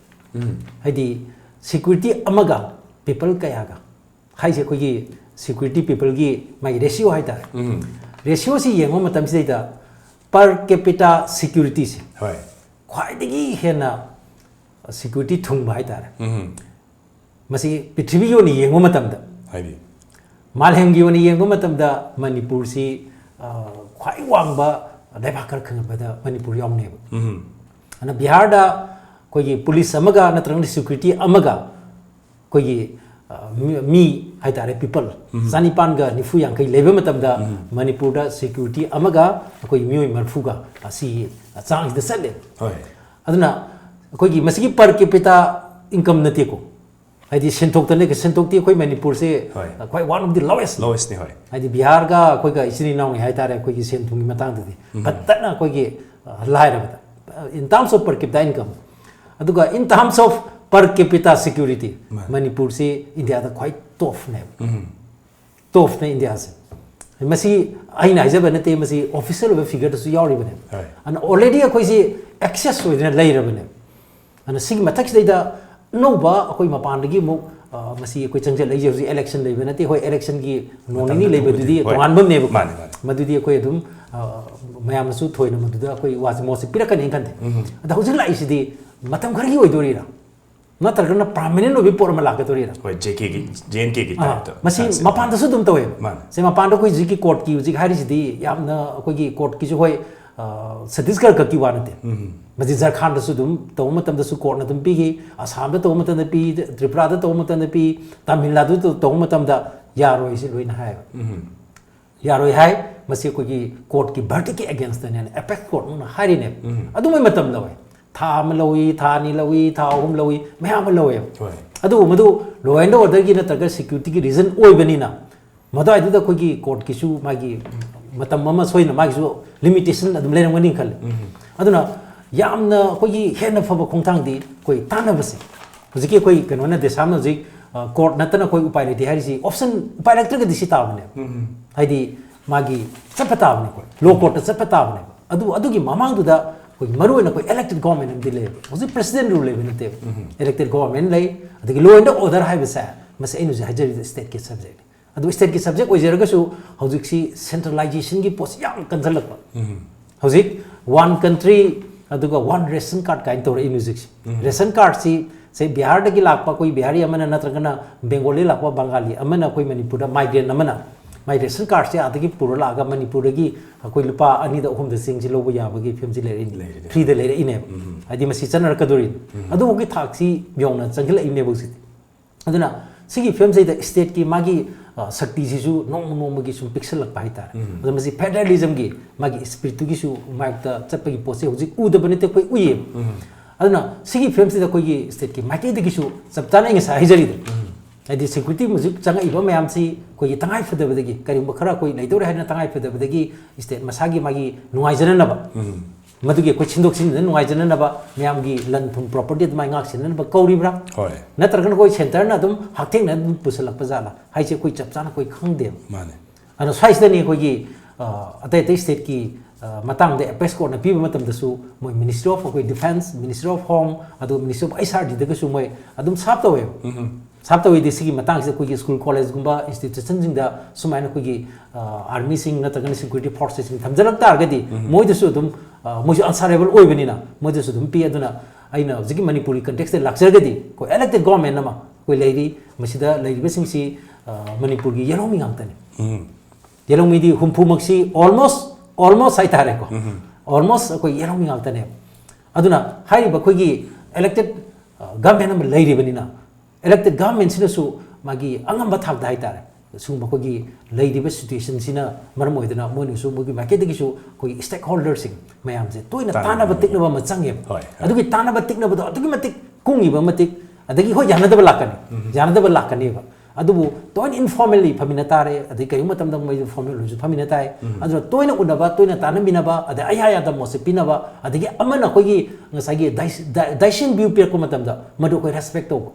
ꯎꯝ꯫ ꯍꯥꯏꯗꯤ security ꯑꯃꯒ people ꯀꯌꯥꯒ ꯍꯥꯏꯁꯦ, ꯑꯩꯈꯣꯏꯒꯤ security people ꯒꯤ ꯃꯥꯒꯤ ratio ꯍꯥꯏꯇꯥꯔꯦ꯫ ꯎꯝ꯫ Ratio ꯁꯤ ꯌꯦꯡꯕ ꯃꯇꯝꯁꯤꯗꯩꯗ per capita security ꯁꯦ ꯍꯣꯏ꯫ ꯈ꯭ꯋꯥꯏꯗꯒꯤ ꯍꯦꯟꯅ security ꯊꯨꯡꯕ ꯍꯥꯏꯇꯥꯔꯦ꯫ ꯎꯝ꯫ ꯃꯁꯤ ꯄ꯭ꯔꯤꯊꯤꯕꯤꯒꯤ ꯑꯣꯏꯅ ꯌꯦꯡꯕ ꯃꯇꯝꯗ, ꯍꯥꯏꯕꯤꯌꯨ꯫ ꯃꯥꯂꯦꯝꯒꯤ ꯑꯣꯏꯅ ꯌꯦꯡꯕ ꯃꯇꯝꯗ ꯃꯅꯤꯄꯨꯔꯁꯤ, ꯑ, ꯈ꯭ꯋꯥꯏ ꯋꯥꯡꯕ ꯂꯩꯕꯥꯛ ꯈꯔ ꯈꯪꯒꯠꯄꯗ ꯃꯅꯤꯄꯨꯔ ꯌꯥꯎꯅꯦꯕ꯫ ꯎꯝ꯫ ꯑꯗꯨꯅ ꯕꯤꯍꯥꯔꯗ ꯑꯩꯈꯣꯏꯒꯤ ꯄꯨꯂꯤꯁ ꯑꯃꯒ ꯅꯠꯇ꯭ꯔꯒꯅ security ꯑꯃꯒ ꯑꯩꯈꯣꯏꯒꯤ, ꯑ, ꯃꯤ, ꯃꯤ ꯍꯥꯏꯇꯥꯔꯦ, people ꯎꯝ꯫ ꯆꯅꯤꯄꯥꯟꯒ ꯅꯤꯐꯨ ꯌꯥꯡꯈꯩ ꯂꯩꯕ ꯃꯇꯝꯗ ꯎꯝ꯫ ꯃꯅꯤꯄꯨꯔꯗ security ꯑꯃꯒ ꯑꯩꯈꯣꯏ ꯃꯤꯑꯣꯏ ꯃꯔꯤꯐꯨꯒ ꯑꯁꯤꯒꯤ ꯆꯥꯡꯁꯤꯗ ꯆꯠꯂꯦ꯫ ꯍꯣꯏ꯫ ꯑꯗꯨꯅ ꯑꯩꯈꯣꯏꯒꯤ ꯃꯁꯤꯒꯤ per capita income ꯅꯠꯇꯦꯀꯣ, ꯍꯥꯏꯗꯤ ꯁꯦꯟꯊꯣꯛꯇꯅꯦ, ꯁꯦꯟꯊꯣꯛꯇꯤ ꯑꯩꯈꯣꯏ ꯃꯅꯤꯄꯨꯔꯁꯦ ꯍꯣꯏ꯫ ꯈ꯭ꯋꯥꯏ one of the lowest꯫ Lowest ꯅꯤ, ꯍꯣꯏ꯫ ꯍꯥꯏꯗꯤ ꯕꯤꯍꯥꯔꯒ ꯑꯩꯈꯣꯏꯒ ꯏꯆꯤꯟ ꯏꯅꯥꯎꯅꯤ ꯍꯥꯏꯇꯥꯔꯦ, ꯑꯩꯈꯣꯏꯒꯤ ꯁꯦꯟ ꯊꯨꯝꯒꯤ ꯃꯇꯥꯡꯗꯗꯤ ꯎꯝ꯫ ꯐꯠꯇꯅ ꯑꯩꯈꯣꯏꯒꯤ, ꯑ, ꯂꯥꯏꯔꯕꯗ, in terms of per capita income꯫ ꯑꯗꯨꯒ in terms of per capita security, ꯃꯥꯅꯤ꯫ ꯃꯅꯤꯄꯨꯔꯁꯤ ꯏꯟꯗꯤꯌꯥꯗ ꯈ꯭ꯋꯥꯏ ꯇꯣꯞꯅꯦꯕ꯫ ꯎꯝ꯫ ꯑꯣꯐꯅ ꯏꯟꯗꯤꯌꯥꯁꯦ꯫ ꯃꯁꯤ ꯑꯩꯅ ꯍꯥꯏꯖꯕ ꯅꯠꯇꯦ, ꯃꯁꯤ ꯑꯣꯐꯤꯁꯤꯌꯦꯜ ꯑꯣꯏꯕ ꯐꯤꯒꯔꯗꯁꯨ ꯌꯥꯎꯔꯤꯕꯅꯦ꯫ ꯍꯣꯏ꯫ ꯑꯗꯨꯅ ꯑꯣꯜꯔꯦꯗꯤ ꯑꯩꯈꯣꯏꯁꯤ ꯑꯦꯛꯁꯦꯁ ꯑꯣꯏꯗꯅ ꯂꯩꯔꯕꯅꯦ꯫ ꯑꯗꯨꯅ ꯁꯤꯒꯤ ꯃꯊꯛꯁꯤꯗꯩꯗ ꯑꯅꯧꯕ ꯑꯩꯈꯣꯏ ꯃꯄꯥꯟꯗꯒꯤ ꯑꯃꯨꯛ ꯑ, ꯃꯁꯤ ꯑꯩꯈꯣꯏ ꯆꯪꯁꯤꯜꯂꯛꯏꯁꯦ ꯍꯧꯖꯤꯛ ꯏꯂꯦꯛꯁꯟ ꯂꯩꯕ ꯅꯠꯇꯦ꯫ ꯍꯣꯏ, ꯏꯂꯦꯛꯁꯟꯒꯤ ꯅꯣꯡ ꯅꯤꯅꯤ ꯃꯇꯝꯗ ꯂꯩꯕꯗꯨꯗꯤ ꯂꯩꯕꯗꯨꯗꯤ, ꯍꯣꯏ꯫ ꯇꯣꯉꯥꯟꯕ ꯑꯃꯅꯦꯕꯀꯣ꯫ ꯃꯥꯅꯦ, ꯃꯥꯅꯦ꯫ ꯃꯗꯨꯗꯤ ꯑꯩꯈꯣꯏ ꯑꯗꯨꯝ ꯑ, ꯃꯌꯥꯝꯅꯁꯨ ꯊꯣꯏꯅ ꯃꯗꯨꯗ ꯑꯩꯈꯣꯏ ꯋꯥꯁꯦ ꯃꯣꯠꯁꯦ ꯄꯤꯔꯛꯀꯅꯤꯅ ꯈꯟꯗꯦ꯫ ꯎꯝ꯫ ꯑꯗ ꯍꯧꯖꯤꯛ ꯂꯥꯛꯏꯁꯤꯗꯤ ꯃꯇꯝ ꯈꯔꯒꯤ ꯑꯣꯏꯗꯣꯔꯤꯔꯥ, ꯅꯠꯇ꯭ꯔꯒꯅ ꯄꯥꯔꯃꯅꯦꯟ ꯑꯣꯏꯕ ꯄꯣꯠ ꯑꯃ ꯂꯥꯛꯀꯗꯣꯔꯤꯔꯥ? ꯍꯣꯏ, ꯖꯦ ꯀꯦꯒꯤ, ꯖꯦ ꯑꯦꯟ ꯀꯦꯒꯤ ꯑꯥ, ꯇꯥꯏꯞꯇ꯫ ꯃꯁꯤ ꯑꯥ, ꯁꯤ꯫ ꯃꯄꯥꯟꯗꯁꯨ ꯑꯗꯨꯝ ꯇꯧꯋꯦꯕ꯫ ꯃꯥꯅꯦ꯫ ꯁꯤ ꯃꯄꯥꯟꯗ ꯑꯩꯈꯣꯏ ꯍꯧꯖꯤꯛꯀꯤ ꯀꯣꯔꯠꯀꯤ ꯍꯧꯖꯤꯛ ꯍꯥꯏꯔꯤꯁꯤꯗꯤ ꯌꯥꯝꯅ ꯑꯩꯈꯣꯏꯒꯤ ꯀꯣꯔꯠꯀꯤꯁꯨ ꯍꯣꯏ, ꯑ, ꯁꯇꯤꯁꯒꯔ ꯈꯛꯀꯤ ꯋꯥ ꯅꯠꯇꯦ꯫ ꯎꯝ꯫ ꯃꯁꯤ ꯖꯔꯈꯥꯟꯗꯁꯨ ꯑꯗꯨꯝ ꯇꯧꯕ ꯃꯇꯝꯗꯁꯨ ꯀꯣꯔꯠꯅ ꯑꯗꯨꯝ ꯄꯤꯈꯤ, ꯑꯁꯥꯝꯗ ꯇꯧꯕ ꯃꯇꯝꯗ ꯄꯤ, ꯇ꯭ꯔꯤꯄꯨꯔꯥꯗ ꯇꯧꯕ ꯃꯇꯝꯗ ꯄꯤ, ꯇꯥꯃꯤꯜ ꯅꯥꯗꯨꯗ ꯇꯧꯕ ꯃꯇꯝꯗ ꯌꯥꯔꯣꯏꯁꯤ ꯂꯣꯏꯅ ꯍꯥꯏꯌꯦꯕ꯫ ꯎꯝ꯫ ꯌꯥꯔꯣꯏ ꯍꯥꯏ, ꯃꯁꯤ ꯑꯩꯈꯣꯏꯒꯤ ꯀꯣꯔꯠꯀꯤ ꯚꯔꯗꯤꯛꯀꯤ ꯑꯦꯒꯦꯟꯁꯇꯅꯦꯅ ꯑꯦꯄꯦꯛꯁ ꯀꯣꯔꯠꯅ ꯍꯥꯏꯔꯤꯅꯦꯕ꯫ ꯎꯝ꯫ ꯑꯗꯨꯃꯥꯏ ꯃꯇꯝ ꯂꯧꯋꯦ, ꯊꯥ ꯑꯃ ꯂꯧꯏ, ꯊꯥ ꯑꯅꯤ ꯂꯧꯏ, ꯊꯥ ꯑꯍꯨꯝ ꯂꯧꯏ, ꯃꯌꯥꯝ ꯑꯃ ꯂꯧꯋꯦꯕ꯫ ꯍꯣꯏ꯫ ꯑꯗꯨꯕꯨ ꯃꯗꯨ ꯂꯣ ꯑꯦꯟ ꯑꯣꯔꯗꯔꯒꯤ ꯅꯠꯇ꯭ꯔꯒ ꯁꯦꯀ꯭ꯌꯨꯔꯤꯇꯤꯒꯤ ꯔꯤꯖꯟ ꯑꯣꯏꯕꯅꯤꯅ ꯃꯗꯨꯋꯥꯏꯗꯨꯗ ꯑꯩꯈꯣꯏꯒꯤ ꯀꯣꯔꯠꯀꯤꯁꯨ ꯃꯥꯒꯤ ꯃꯇꯝ ꯑꯃ ꯁꯣꯏꯅ ꯃꯥꯒꯤꯁꯨ ꯂꯤꯃꯤꯇꯦꯁꯟ ꯑꯗꯨꯝ ꯂꯩꯔꯝꯒꯅꯤ ꯈꯜꯂꯦ꯫ ꯎꯝ꯫ ꯑꯗꯨꯅ ꯌꯥꯝꯅ ꯑꯩꯈꯣꯏꯒꯤ ꯍꯦꯟꯅ ꯐꯕ ꯈꯣꯡꯊꯥꯡꯗꯤ ꯑꯩꯈꯣꯏ ꯇꯥꯟꯅꯕꯁꯦ꯫ ꯍꯧꯖꯤꯛꯀꯤ ꯑꯩꯈꯣꯏ ꯀꯩꯅꯣꯅ ꯗꯦꯁꯥꯝꯅ ꯍꯧꯖꯤꯛ, ꯑ, ꯀꯣꯔꯠ ꯅꯠꯇꯅ ꯑꯩꯈꯣꯏ ꯎꯄꯥꯏ ꯂꯩꯇꯦ ꯍꯥꯏꯔꯤꯁꯤ ꯑꯣꯞꯁꯟ ꯎꯄꯥꯏ ꯂꯩꯇ꯭ꯔꯒꯗꯤ ꯁꯤ ꯇꯥꯕꯅꯦꯕ꯫ ꯎꯝ꯫ ꯍꯥꯏꯗꯤ ꯃꯥꯒꯤ ꯆꯠꯄ ꯇꯥꯕꯅꯦ, ꯑꯩꯈꯣꯏ ꯂꯣ ꯀꯣꯔꯠꯇ ꯆꯠꯄ ꯇꯥꯕꯅꯦꯕ꯫ ꯑꯗꯨ ꯑꯗꯨꯒꯤ ꯃꯃꯥꯡꯗꯨꯗ ꯑꯩꯈꯣꯏ ꯃꯔꯨ ꯑꯣꯏꯅ ꯑꯩꯈꯣꯏ ꯏꯂꯦꯛꯇꯦꯠ ꯒꯣꯔꯃꯦꯟ ꯑꯃꯗꯤ ꯂꯩꯌꯦꯕ꯫ ꯍꯧꯖꯤꯛ ꯄ꯭ꯔꯦꯁꯤꯗꯦꯟ ꯔꯨꯜ ꯂꯩꯕ ꯅꯠꯇꯦꯕ꯫ ꯎꯝ꯫ ꯏꯂꯦꯛꯇꯦꯠ ꯒꯣꯔꯃꯦꯟ ꯂꯩ, ꯑꯗꯒꯤ ꯂꯣ ꯑꯦꯟ ꯑꯣꯔꯗꯔ ꯍꯥꯏꯕꯁꯦ ꯃꯁꯤ ꯑꯩꯅ ꯍꯧꯖꯤꯛ ꯍꯥꯏꯖꯔꯤꯕ ꯁ꯭ꯇꯦꯠꯀꯤ ꯁꯕꯖꯦꯛꯅꯤ꯫ ꯑꯗꯨ ꯁ꯭ꯇꯦꯠꯀꯤ ꯁꯕꯖꯦꯛ ꯑꯣꯏꯖꯔꯒꯁꯨ ꯍꯧꯖꯤꯛꯁꯤ ꯁꯦꯟꯇ꯭ꯔꯦꯂꯥꯏꯖꯦꯁꯟꯒꯤ ꯄꯣꯠꯁꯤ ꯌꯥꯝ ꯀꯟꯁꯤꯜꯂꯛꯄ꯫ ꯎꯝ꯫ ꯍꯧꯖꯤꯛ ꯋꯥꯟ ꯀꯟꯇ꯭ꯔꯤ ꯑꯗꯨꯒ ꯋꯥꯟ ꯔꯦꯁꯟ ꯀꯥꯔꯗ ꯀꯥꯏꯅ ꯇꯧꯔꯛꯏꯅꯦ ꯍꯧꯖꯤꯛꯁꯦ꯫ ꯎꯝ꯫ ꯔꯦꯁꯟ ꯀꯥꯔꯗꯁꯤ ꯁꯦ ꯕꯤꯍꯥꯔꯗꯒꯤ ꯂꯥꯛꯄ ꯑꯩꯈꯣꯏ ꯕꯤꯍꯥꯔꯤ ꯑꯃꯅ ꯅꯠꯇ꯭ꯔꯒꯅ ꯕꯦꯡꯒꯣꯜꯗꯒꯤ ꯂꯥꯛꯄ ꯕꯪꯒꯥꯂꯤ ꯑꯃꯅ ꯑꯩꯈꯣꯏ ꯃꯅꯤꯄꯨꯔꯗ ꯃꯥꯏꯒ꯭ꯔꯦꯟ ꯑꯃꯅ ꯃꯥꯏ ꯔꯦꯁꯟ ꯀꯥꯔꯗꯁꯦ ꯑꯥꯗꯒꯤ ꯄꯨꯔ ꯂꯥꯛꯑꯒ ꯃꯅꯤꯄꯨꯔꯗꯒꯤ ꯑꯩꯈꯣꯏ ꯂꯨꯄꯥ ꯑꯅꯤꯗ ꯑꯍꯨꯝꯗ ꯆꯦꯡꯁꯤ ꯂꯧꯕ ꯌꯥꯕꯒꯤ ꯐꯤꯕꯝꯁꯤ ꯂꯩꯔꯛꯏꯅꯦ꯫ ꯂꯩꯔꯦ꯫ ꯐ꯭ꯔꯤꯗ ꯂꯩꯔꯛꯏꯅꯦꯕ꯫ ꯎꯝ꯫ ꯍꯥꯏꯗꯤ ꯃꯁꯤ ꯆꯠꯅꯔꯛꯀꯗꯣꯔꯤꯅꯤ꯫ ꯎꯝ꯫ ꯑꯗꯨꯐꯥꯎꯒꯤ ꯊꯥꯛꯁꯤ ꯌꯧꯅ ꯆꯪꯁꯤꯜꯂꯛꯏꯅꯦꯕ ꯍꯧꯖꯤꯛꯇꯤ꯫ ꯑꯗꯨꯅ ꯁꯤꯒꯤ ꯐꯤꯕꯝꯁꯤꯗ ꯁ꯭ꯇꯦꯠꯀꯤ ꯃꯥꯒꯤ, ꯑ, ꯁꯛꯇꯤꯁꯤꯁꯨ ꯅꯣꯡꯃ ꯅꯣꯡꯃꯒꯤ ꯁꯨꯝ ꯄꯤꯛꯁꯜꯂꯛꯄ ꯍꯥꯏꯇꯥꯔꯦ꯫ ꯎꯝ꯫ ꯑꯗꯣ ꯃꯁꯤ ꯐꯦꯗꯔꯦꯂꯤꯖꯝꯒꯤ ꯃꯥꯒꯤ ꯁ꯭ꯄꯤꯔꯤꯠꯇꯨꯒꯤꯁꯨ ꯃꯥꯏꯛꯇ ꯆꯠꯄꯒꯤ ꯄꯣꯠꯁꯦ ꯍꯧꯖꯤꯛ ꯎꯗꯕ ꯅꯠꯇꯦ, ꯑꯩꯈꯣꯏ ꯎꯏꯌꯦꯕ꯫ ꯎꯝ꯫ ꯑꯗꯨꯅ ꯁꯤꯒꯤ ꯐꯤꯕꯝꯁꯤꯗ ꯑꯩꯈꯣꯏꯒꯤ ꯁ꯭ꯇꯦꯠꯀꯤ ꯃꯥꯏꯀꯩꯗꯒꯤꯁꯨ ꯆꯞ ꯆꯥꯅ ꯑꯩ ꯉꯁꯥꯏ ꯍꯥꯏꯖꯔꯤꯗꯣ꯫ ꯎꯝ꯫ ꯍꯥꯏꯗꯤ ꯁꯦꯀ꯭ꯌꯨꯔꯤꯇꯤ ꯍꯧꯖꯤꯛ ꯆꯪꯉꯛꯏꯕ ꯃꯌꯥꯝꯁꯤ ꯑꯩꯈꯣꯏꯒꯤ ꯇꯉꯥꯏ ꯐꯗꯕꯗꯒꯤ ꯀꯔꯤꯒꯨꯝꯕ ꯈꯔ ꯑꯩꯈꯣꯏ ꯂꯩꯗꯧꯔꯦ ꯍꯥꯏꯗꯅ ꯇꯉꯥꯏ ꯐꯗꯕꯗꯒꯤ ꯁ꯭ꯇꯦꯠ ꯃꯁꯥꯒꯤ ꯃꯥꯒꯤ ꯅꯨꯡꯉꯥꯏꯖꯅꯅꯕ ꯎꯝ꯫ ꯃꯗꯨꯒꯤ ꯑꯩꯈꯣꯏ ꯁꯤꯟꯗꯣꯛ ꯁꯤꯟꯖꯤꯟꯗ ꯅꯨꯡꯉꯥꯏꯖꯅꯅꯕ, ꯃꯌꯥꯝꯒꯤ ꯂꯟ ꯊꯨꯝ property ꯑꯗꯨꯃꯥꯏꯅ ꯉꯥꯛ ꯁꯦꯟꯅꯅꯕ ꯀꯧꯔꯤꯕ꯭ꯔꯥ? ꯍꯣꯏ꯫ ꯅꯠꯇ꯭ꯔꯒꯅ ꯑꯩꯈꯣꯏ centreꯅ ꯑꯗꯨꯝ ꯍꯛꯊꯦꯡꯅ ꯑꯗꯨꯝ ꯄꯨꯁꯜꯂꯛꯄ ꯖꯥꯠꯂꯥ ꯍꯥꯏꯁꯦ ꯑꯩꯈꯣꯏ ꯆꯞ ꯆꯥꯅ ꯑꯩꯈꯣꯏ ꯈꯪꯗꯦꯕ꯫ ꯃꯥꯅꯦ꯫ ꯑꯗꯣ ꯁ꯭ꯋꯥꯏꯁꯤꯗꯅꯤ ꯑꯩꯈꯣꯏꯒꯤ, ꯑ, ꯑꯇꯩ ꯑꯇꯩ stateꯀꯤ, ꯑ, ꯃꯇꯥꯡꯗ apex courtꯅ ꯄꯤꯕ ꯃꯇꯝꯗꯁꯨ ꯃꯣꯏ Ministry of ꯑꯩꯈꯣꯏ Defence, Ministry of Home, ꯑꯗꯨꯒ Ministry of H R Dꯗꯒꯁꯨ ꯃꯣꯏ ꯑꯗꯨꯝ ꯁꯥꯞ ꯇꯧꯋꯦꯕ꯫ ꯁꯥꯞ ꯇꯧꯋꯤꯗꯤ ꯁꯤꯒꯤ ꯃꯇꯥꯡꯁꯤꯗ ꯑꯩꯈꯣꯏꯒꯤ school collegeꯒꯨꯝꯕ institutionꯁꯤꯡꯗ ꯁꯨꯃꯥꯏꯅ ꯑꯩꯈꯣꯏꯒꯤ, ꯑ, armyꯁꯤꯡ ꯅꯠꯇ꯭ꯔꯒꯅ security forcesꯁꯤꯡ ꯊꯝꯖꯤꯜꯂꯛ ꯇꯥꯔꯒꯗꯤ ꯃꯣꯏꯗꯁꯨ ꯑꯗꯨꯝ, ꯑ, ꯃꯣꯏꯁꯨ answerable ꯑꯣꯏꯕꯅꯤꯅ ꯃꯣꯏꯗꯁꯨ ꯑꯗꯨꯝ ꯄꯤ꯫ ꯑꯗꯨꯅ ꯑꯩꯅ ꯍꯧꯖꯤꯛꯀꯤ ꯃꯅꯤꯄꯨꯔꯒꯤ contextꯇ ꯂꯥꯛꯆꯔꯒꯗꯤ ꯑꯩꯈꯣꯏ elected government ꯑꯃ ꯑꯩꯈꯣꯏ ꯂꯩꯔꯤ, ꯃꯁꯤꯗ ꯂꯩꯔꯤꯕꯁꯤꯡꯁꯤ, ꯑ, ꯃꯅꯤꯄꯨꯔꯒꯤ ꯌꯦꯜꯍꯧꯃꯤ ꯉꯥꯛꯇꯅꯤ꯫ ꯌꯦꯜꯍꯧꯃꯤꯗꯤ ꯍꯨꯝꯐꯨꯃꯛꯁꯤ almost, almost ꯍꯥꯏꯇꯥꯔꯦꯀꯣ, almost ꯑꯩꯈꯣꯏ ꯌꯦꯜꯍꯧꯃꯤ ꯉꯥꯛꯇꯅꯦꯕ꯫ ꯑꯗꯨꯅ ꯍꯥꯏꯔꯤꯕ ꯑꯩꯈꯣꯏꯒꯤ elected, ꯑ, government ꯑꯃ ꯂꯩꯔꯤꯕꯅꯤꯅ elected governmentꯁꯤꯅꯁꯨ ꯃꯥꯒꯤ ꯑꯉꯝꯕ ꯊꯥꯛꯇ ꯍꯥꯏꯇꯥꯔꯦ, ꯁꯤꯒꯨꯝꯕ ꯑꯩꯈꯣꯏꯒꯤ ꯂꯩꯔꯤꯕ situationꯁꯤꯅ ꯃꯔꯝ ꯑꯣꯏꯗꯅ ꯃꯣꯏꯅꯁꯨ ꯃꯣꯏꯒꯤ ꯃꯥꯏꯀꯩꯗꯒꯤꯁꯨ ꯑꯩꯈꯣꯏꯒꯤ stakeholderꯁꯤꯡ ꯃꯌꯥꯝꯁꯦ ꯇꯣꯏꯅ ꯇꯥꯟꯅꯕ ꯇꯤꯛꯅꯕ ꯑꯃ ꯆꯪꯉꯦꯕ꯫ ꯍꯣꯏ, ꯍꯣꯏ꯫ ꯑꯗꯨꯒꯤ ꯇꯥꯟꯅꯕ ꯇꯤꯛꯅꯕꯗꯣ ꯑꯗꯨꯛꯀꯤ ꯃꯇꯤꯛ ꯀꯨꯡꯉꯤꯕ ꯃꯇꯤꯛ, ꯑꯗꯒꯤ ꯍꯣꯏ, ꯌꯥꯅꯗꯕ ꯂꯥꯛꯀꯅꯤ, ꯌꯥꯅꯗꯕ ꯂꯥꯛꯀꯅꯦꯕ꯫ ꯑꯗꯨꯕꯨ ꯇꯣꯏꯅ informally ꯐꯝꯃꯤꯟꯅ ꯇꯥꯔꯦ, ꯑꯗꯩ ꯀꯔꯤꯒꯨꯝꯕ ꯃꯇꯝꯗ ꯃꯣꯏꯁꯨ formal ꯑꯣꯏꯔꯁꯨ ꯐꯝꯃꯤꯟꯅ ꯇꯥꯏ꯫ ꯑꯗꯨꯅ ꯇꯣꯏꯅ ꯎꯅꯕ, ꯇꯣꯏꯅ ꯇꯥꯟꯅꯃꯤꯟꯅꯕ, ꯑꯗꯩ ꯑꯌꯥ ꯌꯥꯗꯕ ꯃꯣꯠꯁꯦ ꯄꯤꯅꯕ, ꯑꯗꯒꯤ ꯑꯃꯅ ꯑꯩꯈꯣꯏꯒꯤ ꯉꯁꯥꯏꯒꯤ dis-, di-, dissension view ꯄꯤꯔꯛꯄ ꯃꯇꯝꯗ ꯃꯗꯨ ꯑꯩꯈꯣꯏ respect ꯇꯧꯕ,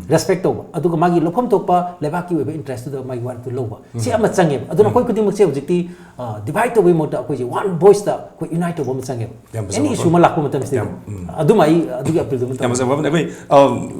respect ꯇꯧꯕ, ꯑꯗꯨꯒ ꯃꯥꯒꯤ ꯂꯧꯐꯝ ꯊꯣꯛꯄ ꯂꯩꯕꯥꯛꯀꯤ ꯑꯣꯏꯕ interestꯇꯨꯗ ꯃꯥꯒꯤ ꯋꯥꯔꯦꯞꯇꯨ ꯂꯧꯕ, ꯁꯤ ꯑꯃ ꯆꯪꯉꯦꯕ꯫ ꯑꯗꯨꯅ ꯑꯩꯈꯣꯏ ꯈꯨꯗꯤꯡꯃꯛꯁꯦ ꯍꯧꯖꯤꯛꯇꯤ, ꯑ, divide ꯇꯧꯕꯒꯤ ꯃꯍꯨꯠꯇ ꯑꯩꯈꯣꯏꯁꯦ one voiceꯇ ꯑꯩꯈꯣꯏ unite ꯇꯧꯕ ꯑꯃ ꯆꯪꯉꯦꯕ꯫ ꯌꯥꯝ ꯐꯖꯕ Any issue ꯋꯥꯐꯝ꯫ ꯑꯃ ꯂꯥꯛꯄ ꯃꯇꯝꯁꯤꯗ꯫ ꯌꯥꯝ, ꯎꯝ꯫ ꯑꯗꯨꯃ ꯑꯩ ꯑꯗꯨꯒꯤ appealꯗꯨ ꯑꯃ ꯌꯥꯝ ꯐꯖꯕ ꯋꯥꯐꯝꯅꯤ꯫ ꯑꯩꯈꯣꯏ, ꯑ,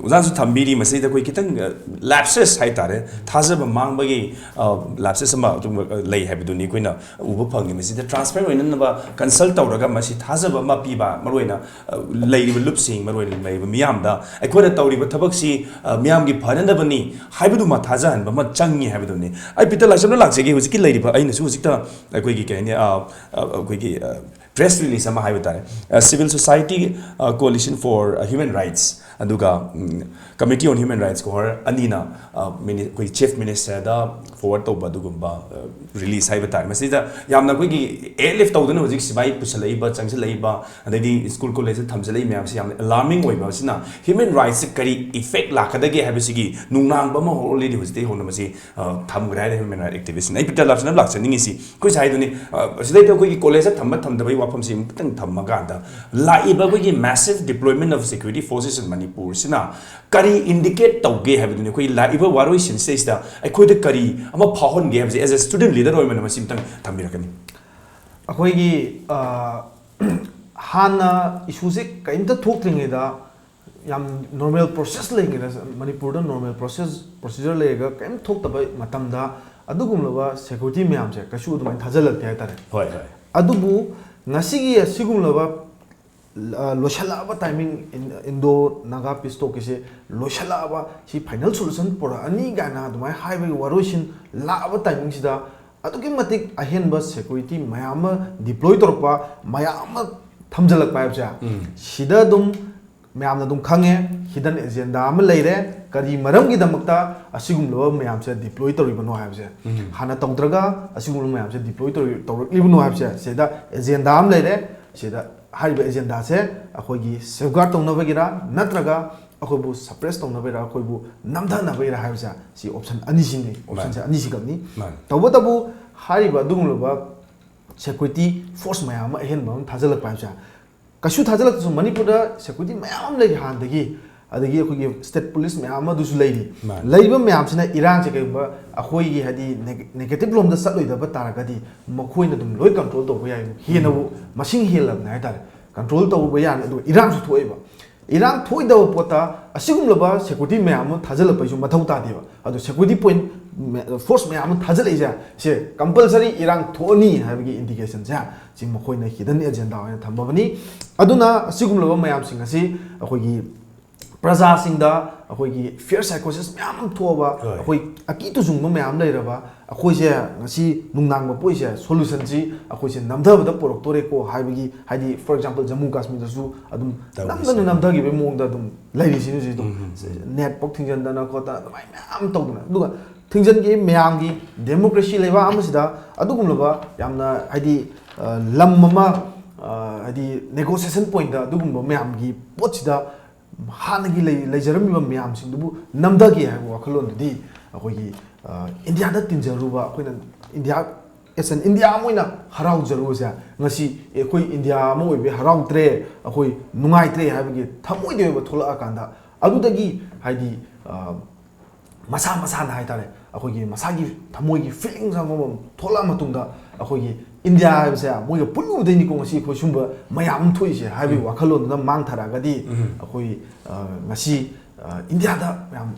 ꯑꯣꯖꯥꯁꯨ ꯊꯝꯕꯤꯔꯤ ꯃꯁꯤꯗ ꯑꯩꯈꯣꯏ ꯈꯤꯇꯪ, ꯑ, lapses ꯍꯥꯏꯇꯥꯔꯦ, ꯊꯥꯖꯕ ꯃꯥꯡꯕꯒꯤ, ꯑ, lapses ꯑꯃ ꯑꯗꯨꯝ, ꯑ, ꯂꯩ ꯍꯥꯏꯕꯗꯨꯅꯤ ꯑꯩꯈꯣꯏꯅ ꯎꯕ ꯐꯪꯉꯤ꯫ ꯃꯁꯤꯗ transparent ꯑꯣꯏꯅꯅꯕ consult ꯇꯧꯔꯒ ꯃꯁꯤ ꯊꯥꯖꯕ ꯑꯃ ꯄꯤꯕ, ꯃꯔꯨꯑꯣꯏꯅ, ꯑ, ꯂꯩꯔꯤꯕ ꯂꯨꯞꯁꯤꯡ, ꯃꯔꯨꯑꯣꯏꯅ ꯂꯩꯔꯤꯕ ꯃꯤꯌꯥꯝꯗ ꯑꯩꯈꯣꯏꯅ ꯇꯧꯔꯤꯕ ꯊꯕꯛꯁꯤ, ꯑ, ꯃꯤꯌꯥꯝꯒꯤ ꯐꯅꯅꯕꯅꯤ ꯍꯥꯏꯕꯗꯨꯃ ꯊꯥꯖꯍꯟꯕ ꯑꯃ ꯆꯪꯉꯤ ꯍꯥꯏꯕꯗꯨꯅꯤ꯫ ꯑꯩ ꯄꯤꯇꯔ ꯂꯥꯏꯁ꯭ꯔꯝꯗ ꯂꯥꯛꯆꯒꯦ꯫ ꯍꯧꯖꯤꯛꯀꯤ ꯂꯩꯔꯤꯕ, ꯑꯩꯅꯁꯨ ꯍꯧꯖꯤꯛꯇ ꯑꯩꯈꯣꯏꯒꯤ ꯀꯩ ꯍꯥꯏꯅꯤ, ꯑ, ꯑ, ꯑꯩꯈꯣꯏꯒꯤ, ꯑ, press release ꯑꯃ ꯍꯥꯏꯕ ꯇꯥꯔꯦ, ꯑ, Civil Society, ꯑ, Coalition for, ꯑ, Human Rights, ꯑꯗꯨꯒ, ꯎꯝ, Committee on Human Rights ꯀꯣꯍꯣꯔ ꯑꯅꯤꯅ, ꯑ, ꯃꯤꯅꯤ-, ꯑꯩꯈꯣꯏ Chief Ministerꯗ forward ꯇꯧꯕ ꯑꯗꯨꯒꯨꯝꯕ, ꯑ, release ꯍꯥꯏꯕ ꯇꯥꯔꯦ꯫ ꯃꯁꯤꯗ ꯌꯥꯝꯅ ꯑꯩꯈꯣꯏꯒꯤ A L F ꯇꯧꯗꯅ ꯍꯧꯖꯤꯛ ꯁꯤꯐꯥꯏ ꯄꯨꯁꯜꯂꯛꯏꯕ, ꯆꯪꯁꯤꯜꯂꯛꯏꯕ, ꯑꯗꯩꯗꯤ school collegeꯇ ꯊꯝꯖꯤꯜꯂꯛꯏ ꯃꯌꯥꯝꯁꯤ ꯌꯥꯝꯅ alarming ꯑꯣꯏꯕ꯫ ꯑꯁꯤꯅ human rightsꯁꯦ ꯀꯔꯤ effect ꯂꯥꯛꯀꯗꯒꯦ ꯍꯥꯏꯕꯁꯤꯒꯤ ꯅꯨꯡꯅꯥꯡꯕ ꯑꯃ already ꯍꯧꯖꯤꯛꯇꯒꯤ ꯍꯧꯅ ꯃꯁꯤ, ꯑ, ꯊꯝꯈ꯭ꯔꯦ ꯍꯥꯏꯔꯦ human rights activistꯅ꯫ ꯑꯩ ꯄꯤꯇꯔ ꯂꯥꯏꯁ꯭ꯔꯝꯗ ꯂꯥꯛꯆꯅꯤꯡꯉꯤꯁꯤ ꯑꯩꯈꯣꯏꯁꯦ ꯍꯥꯏꯗꯨꯅꯤ, ꯑ, ꯁꯤꯗꯩꯗ ꯑꯩꯈꯣꯏꯒꯤ collegeꯇ ꯊꯝꯕ ꯊꯝꯗꯕꯒꯤ ꯋꯥꯐꯝꯁꯤ ꯑꯃꯨꯛꯇꯪ ꯊꯝꯃꯀꯥꯟꯗ, ꯂꯥꯛꯏꯕ ꯑꯩꯈꯣꯏꯒꯤ massive deployment of security forces in Manipur ꯁꯤꯅ ꯀꯔꯤ indicate ꯇꯧꯒꯦ ꯍꯥꯏꯕꯗꯨꯅꯤ꯫ ꯑꯩꯈꯣꯏ ꯂꯥꯛꯏꯕ ꯋꯥꯔꯣꯏꯁꯤꯟꯁꯤꯗꯩꯁꯤꯗ ꯑꯩꯈꯣꯏꯗ ꯀꯔꯤ ꯑꯃ ꯐꯥꯎꯍꯟꯒꯦ ꯍꯥꯏꯕꯁꯦ, as a student leader ꯑꯣꯏꯕꯅ ꯃꯁꯤ ꯑꯃꯇꯪ ꯊꯝꯕꯤꯔꯛꯀꯅꯤ꯫ ꯑꯩꯈꯣꯏꯒꯤ ꯑ, ꯍꯥꯟꯅ ꯏꯁꯨꯁꯦ ꯀꯔꯤꯝꯇ ꯊꯣꯛꯇ꯭ꯔꯤꯉꯩꯗ ꯌꯥꯝ normal process ꯂꯩꯉꯩꯗ, ꯃꯅꯤꯄꯨꯔꯗ normal process procedure ꯂꯩꯔꯒ ꯀꯔꯤꯝ ꯊꯣꯛꯇꯕ ꯃꯇꯝꯗ ꯑꯗꯨꯒꯨꯝꯂꯕ security ꯃꯌꯥꯝꯁꯦ ꯀꯩꯁꯨ ꯑꯗꯨꯃꯥꯏꯅ ꯊꯥꯖꯤꯜꯂꯛꯇꯦ ꯍꯥꯏꯇꯥꯔꯦ꯫ ꯍꯣꯏ, ꯍꯣꯏ꯫ ꯑꯗꯨꯕꯨ ꯉꯁꯤꯒꯤ ꯑꯁꯤꯒꯨꯝꯂꯕ ꯑ, ꯂꯣꯏꯁꯤꯜꯂꯛꯑꯕ timing, Indo Naga peace talkꯀꯤꯁꯦ ꯂꯣꯏꯁꯤꯜꯂꯛꯑꯕ, ꯁꯤ final solution ꯄꯨꯔꯛꯑꯅꯤ ꯀꯥꯏꯅ ꯑꯗꯨꯃꯥꯏꯅ ꯍꯥꯏꯕꯒꯤ ꯋꯥꯔꯣꯏꯁꯤꯟ ꯂꯥꯛꯑꯕ timingꯁꯤꯗ ꯑꯗꯨꯛꯀꯤ ꯃꯇꯤꯛ ꯑꯍꯦꯟꯕ security ꯃꯌꯥꯝ ꯑꯃ deploy ꯇꯧꯔꯛꯄ, ꯃꯌꯥꯝ ꯑꯃ ꯊꯝꯖꯤꯜꯂꯛꯄ ꯍꯥꯏꯕꯁꯦ, ꯁꯤꯗ ꯑꯗꯨꯝ ꯃꯌꯥꯝꯅ ꯑꯗꯨꯝ ꯈꯪꯉꯦ, hidden agenda ꯑꯃ ꯂꯩꯔꯦ꯫ ꯀꯔꯤ ꯃꯔꯝꯒꯤꯗꯃꯛꯇ ꯑꯁꯤꯒꯨꯝꯂꯕ ꯃꯌꯥꯝꯁꯦ deploy ꯇꯧꯔꯤꯕꯅꯣ ꯍꯥꯏꯕꯁꯦ, ꯍꯥꯟꯅ ꯇꯧꯗ꯭ꯔꯒ ꯑꯁꯤꯒꯨꯝꯂꯕ ꯃꯌꯥꯝꯁꯦ deploy ꯇꯧꯔꯤ-, ꯇꯧꯔꯛꯂꯤꯕꯅꯣ ꯍꯥꯏꯕꯁꯦ, ꯁꯤꯗ agenda ꯑꯃ ꯂꯩꯔꯦ꯫ ꯁꯤꯗ ꯍꯥꯏꯔꯤꯕ agendaꯁꯦ ꯑꯩꯈꯣꯏꯒꯤ safeguard ꯇꯧꯅꯕꯒꯤꯔ, ꯅꯠꯇ꯭ꯔꯒ ꯑꯩꯈꯣꯏꯕꯨ suppress ꯇꯧꯅꯕꯒꯤꯔ, ꯑꯩꯈꯣꯏꯕꯨ ꯅꯝꯊꯅꯕꯒꯤꯔ ꯍꯥꯏꯕꯁꯦ, ꯁꯤ option ꯑꯅꯤꯁꯤꯅꯤ꯫ Optionꯁꯦ ꯑꯅꯤꯁꯤꯈꯛꯅꯤ꯫ ꯃꯥꯅꯤ꯫ ꯇꯧꯕꯇꯕꯨ ꯍꯥꯏꯔꯤꯕ ꯑꯗꯨꯒꯨꯝꯂꯕ security force ꯃꯌꯥꯝ ꯑꯃ ꯑꯍꯦꯟꯕ ꯑꯃ ꯊꯥꯖꯤꯜꯂꯛꯄ ꯍꯥꯏꯕꯁꯦ, ꯀꯩꯁꯨ ꯊꯥꯖꯤꯜꯂꯛꯇ꯭ꯔꯁꯨ ꯃꯅꯤꯄꯨꯔꯗ security ꯃꯌꯥꯝ ꯑꯃ ꯂꯩꯔꯤ ꯍꯥꯟꯅꯗꯒꯤ, ꯑꯗꯒꯤ ꯑꯩꯈꯣꯏꯒꯤ state police ꯃꯌꯥꯝ ꯑꯃ ꯑꯗꯨꯁꯨ ꯂꯩꯔꯤ꯫ ꯃꯥꯅꯤ꯫ ꯂꯩꯔꯤꯕ ꯃꯌꯥꯝꯁꯤꯅ ꯏꯔꯥꯡꯁꯦ ꯀꯩꯒꯨꯝꯕ ꯑꯩꯈꯣꯏꯒꯤ ꯍꯥꯏꯗꯤ neg-, negative ꯂꯣꯝꯗ ꯆꯠꯂꯣꯏꯗꯕ ꯇꯥꯔꯒꯗꯤ ꯃꯈꯣꯏꯅ ꯑꯗꯨꯝ ꯂꯣꯏ control ꯇꯧꯕ ꯌꯥꯏ, ꯍꯦꯟꯅꯕꯨ ꯃꯁꯤꯡ ꯍꯦꯜꯂꯕꯅꯦ ꯍꯥꯏꯇꯥꯔꯦ꯫ Control ꯇꯧꯕ ꯌꯥꯔꯅꯤ꯫ ꯑꯗꯨꯒ ꯏꯔꯥꯡꯁꯨ ꯊꯣꯛꯑꯦꯕ꯫ ꯏꯔꯥꯡ ꯊꯣꯛꯏꯗꯕ ꯄꯣꯠꯇ ꯑꯁꯤꯒꯨꯝꯂꯕ security ꯃꯌꯥꯝ ꯑꯃ ꯊꯥꯖꯤꯜꯂꯛꯄꯩꯁꯨ ꯃꯊꯧ ꯇꯥꯗꯦꯕ꯫ ꯑꯗꯣ security point ꯃ-, force ꯃꯌꯥꯝ ꯑꯃ ꯊꯥꯖꯤꯜꯂꯛꯏꯁꯦ, ꯁꯦ compulsory ꯏꯔꯥꯡ ꯊꯣꯛꯑꯅꯤ ꯍꯥꯏꯕꯒꯤ indicationꯁꯦ ꯁꯤ ꯃꯈꯣꯏꯅ hidden agenda ꯑꯣꯏꯅ ꯊꯝꯃꯕꯅꯤ꯫ ꯑꯗꯨꯅ ꯑꯁꯤꯒꯨꯝꯂꯕ ꯃꯌꯥꯝꯁꯤꯡ ꯑꯁꯤ ꯑꯩꯈꯣꯏꯒꯤ ꯄ꯭ꯔꯖꯥꯁꯤꯡꯗ ꯑꯩꯈꯣꯏꯒꯤ fear psychosis ꯃꯌꯥꯝ ꯑꯃ ꯊꯣꯛꯑꯕ, ꯍꯣꯏ꯫ ꯑꯩꯈꯣꯏ ꯑꯀꯤ ꯇꯨꯖꯨꯡꯕ ꯃꯌꯥꯝ ꯂꯩꯔꯕ, ꯑꯩꯈꯣꯏꯁꯦ ꯉꯁꯤ ꯅꯨꯡꯅꯥꯡꯕ ꯄꯣꯛꯏꯁꯦ, solutionꯁꯤ ꯑꯩꯈꯣꯏꯁꯦ ꯅꯝꯊꯕꯗ ꯄꯨꯔꯛꯇꯣꯔꯦꯀꯣ ꯍꯥꯏꯕꯒꯤ, ꯍꯥꯏꯗꯤ, for example, ꯖꯝꯃꯨ ꯀꯥꯁꯃꯤꯔꯗꯁꯨ ꯑꯗꯨꯝ ꯇꯧꯔꯤꯁꯦ꯫ ꯅꯝꯗꯅ ꯅꯝꯊꯈꯤꯕꯒꯤ ꯃꯑꯣꯡꯗ ꯑꯗꯨꯝ ꯂꯩꯔꯤꯁꯤꯅꯤ ꯍꯧꯖꯤꯛ ꯑꯗꯨꯝ꯫ ꯎꯝ, ꯎꯝ, ꯎꯝ꯫ Net ꯐꯥꯎ ꯊꯤꯡꯖꯤꯟꯗꯅ ꯈꯣꯠꯇꯅ ꯑꯗꯨꯃꯥꯏꯅ ꯃꯌꯥꯝ ꯇꯧꯗꯅ, ꯑꯗꯨꯒ ꯊꯤꯡꯖꯤꯟꯈꯤ ꯃꯌꯥꯝꯒꯤ democracy ꯂꯩꯕꯥꯛ ꯑꯃꯁꯤꯗ ꯑꯗꯨꯒꯨꯝꯂꯕ ꯌꯥꯝꯅ, ꯍꯥꯏꯗꯤ, ꯑ, ꯂꯝ ꯑꯃ, ꯑ, ꯍꯥꯏꯗꯤ negotiation pointꯇ ꯑꯗꯨꯒꯨꯝꯕ ꯃꯌꯥꯝꯒꯤ ꯄꯣꯠꯁꯤꯗ ꯍꯥꯟꯅꯒꯤ ꯂꯩ-, ꯂꯩꯖꯔꯝꯃꯤꯕ ꯃꯌꯥꯝꯁꯤꯡꯗꯨꯕꯨ ꯅꯝꯊꯒꯦ ꯍꯥꯏꯕ ꯋꯥꯈꯜꯂꯣꯟꯗꯨꯗꯤ ꯑꯩꯈꯣꯏꯒꯤ, ꯑ, ꯏꯟꯗꯤꯌꯥꯗ ꯇꯤꯟꯖꯔꯨꯕ, ꯑꯩꯈꯣꯏꯅ ꯏꯟꯗꯤꯌꯥ ꯑꯦꯁ ꯑꯦꯟ ꯏꯟꯗꯤꯌꯥ ꯑꯃ ꯑꯣꯏꯅ ꯍꯔꯥꯎꯖꯔꯨꯕꯁꯦ, ꯉꯁꯤ ꯑꯩꯈꯣꯏ ꯏꯟꯗꯤꯌꯥ ꯑꯃ ꯑꯣꯏꯕꯒꯤ ꯍꯔꯥꯎꯗ꯭ꯔꯦ, ꯑꯩꯈꯣꯏ ꯅꯨꯡꯉꯥꯏꯇ꯭ꯔꯦ ꯍꯥꯏꯕꯒꯤ ꯊꯃꯣꯏꯗꯩ ꯑꯣꯏꯕ ꯊꯣꯛꯂꯛꯑꯀꯥꯟꯗ, ꯑꯗꯨꯗꯒꯤ ꯍꯥꯏꯗꯤ, ꯑ, ꯃꯁꯥ ꯃꯁꯥꯅ ꯍꯥꯏꯇꯥꯔꯦ, ꯑꯩꯈꯣꯏꯒꯤ ꯃꯁꯥꯒꯤ ꯊꯃꯣꯏꯒꯤ ꯐꯤꯂꯤꯡꯁ ꯑꯃꯃꯝ ꯊꯣꯛꯂꯛꯑ ꯃꯇꯨꯡꯗ, ꯑꯩꯈꯣꯏꯒꯤ ꯏꯟꯗꯤꯌꯥ ꯍꯥꯏꯕꯁꯦ ꯃꯣꯏꯒ ꯄꯨꯜꯂꯨꯕꯗꯩꯅꯤꯀꯣ ꯉꯁꯤ ꯑꯩꯈꯣꯏ ꯁꯨꯝꯕ ꯃꯌꯥꯝ ꯑꯃ ꯊꯣꯛꯏꯁꯦ ꯍꯥꯏꯕꯒꯤ ꯎꯝ꯫ ꯋꯥꯈꯜꯂꯣꯟꯗꯨꯅ ꯃꯥꯡꯊꯔꯛꯑꯒꯗꯤ, ꯎꯝ꯫ ꯑꯩꯈꯣꯏ, ꯑ, ꯉꯁꯤ, ꯑ, ꯏꯟꯗꯤꯌꯥꯗ ꯃꯌꯥꯝ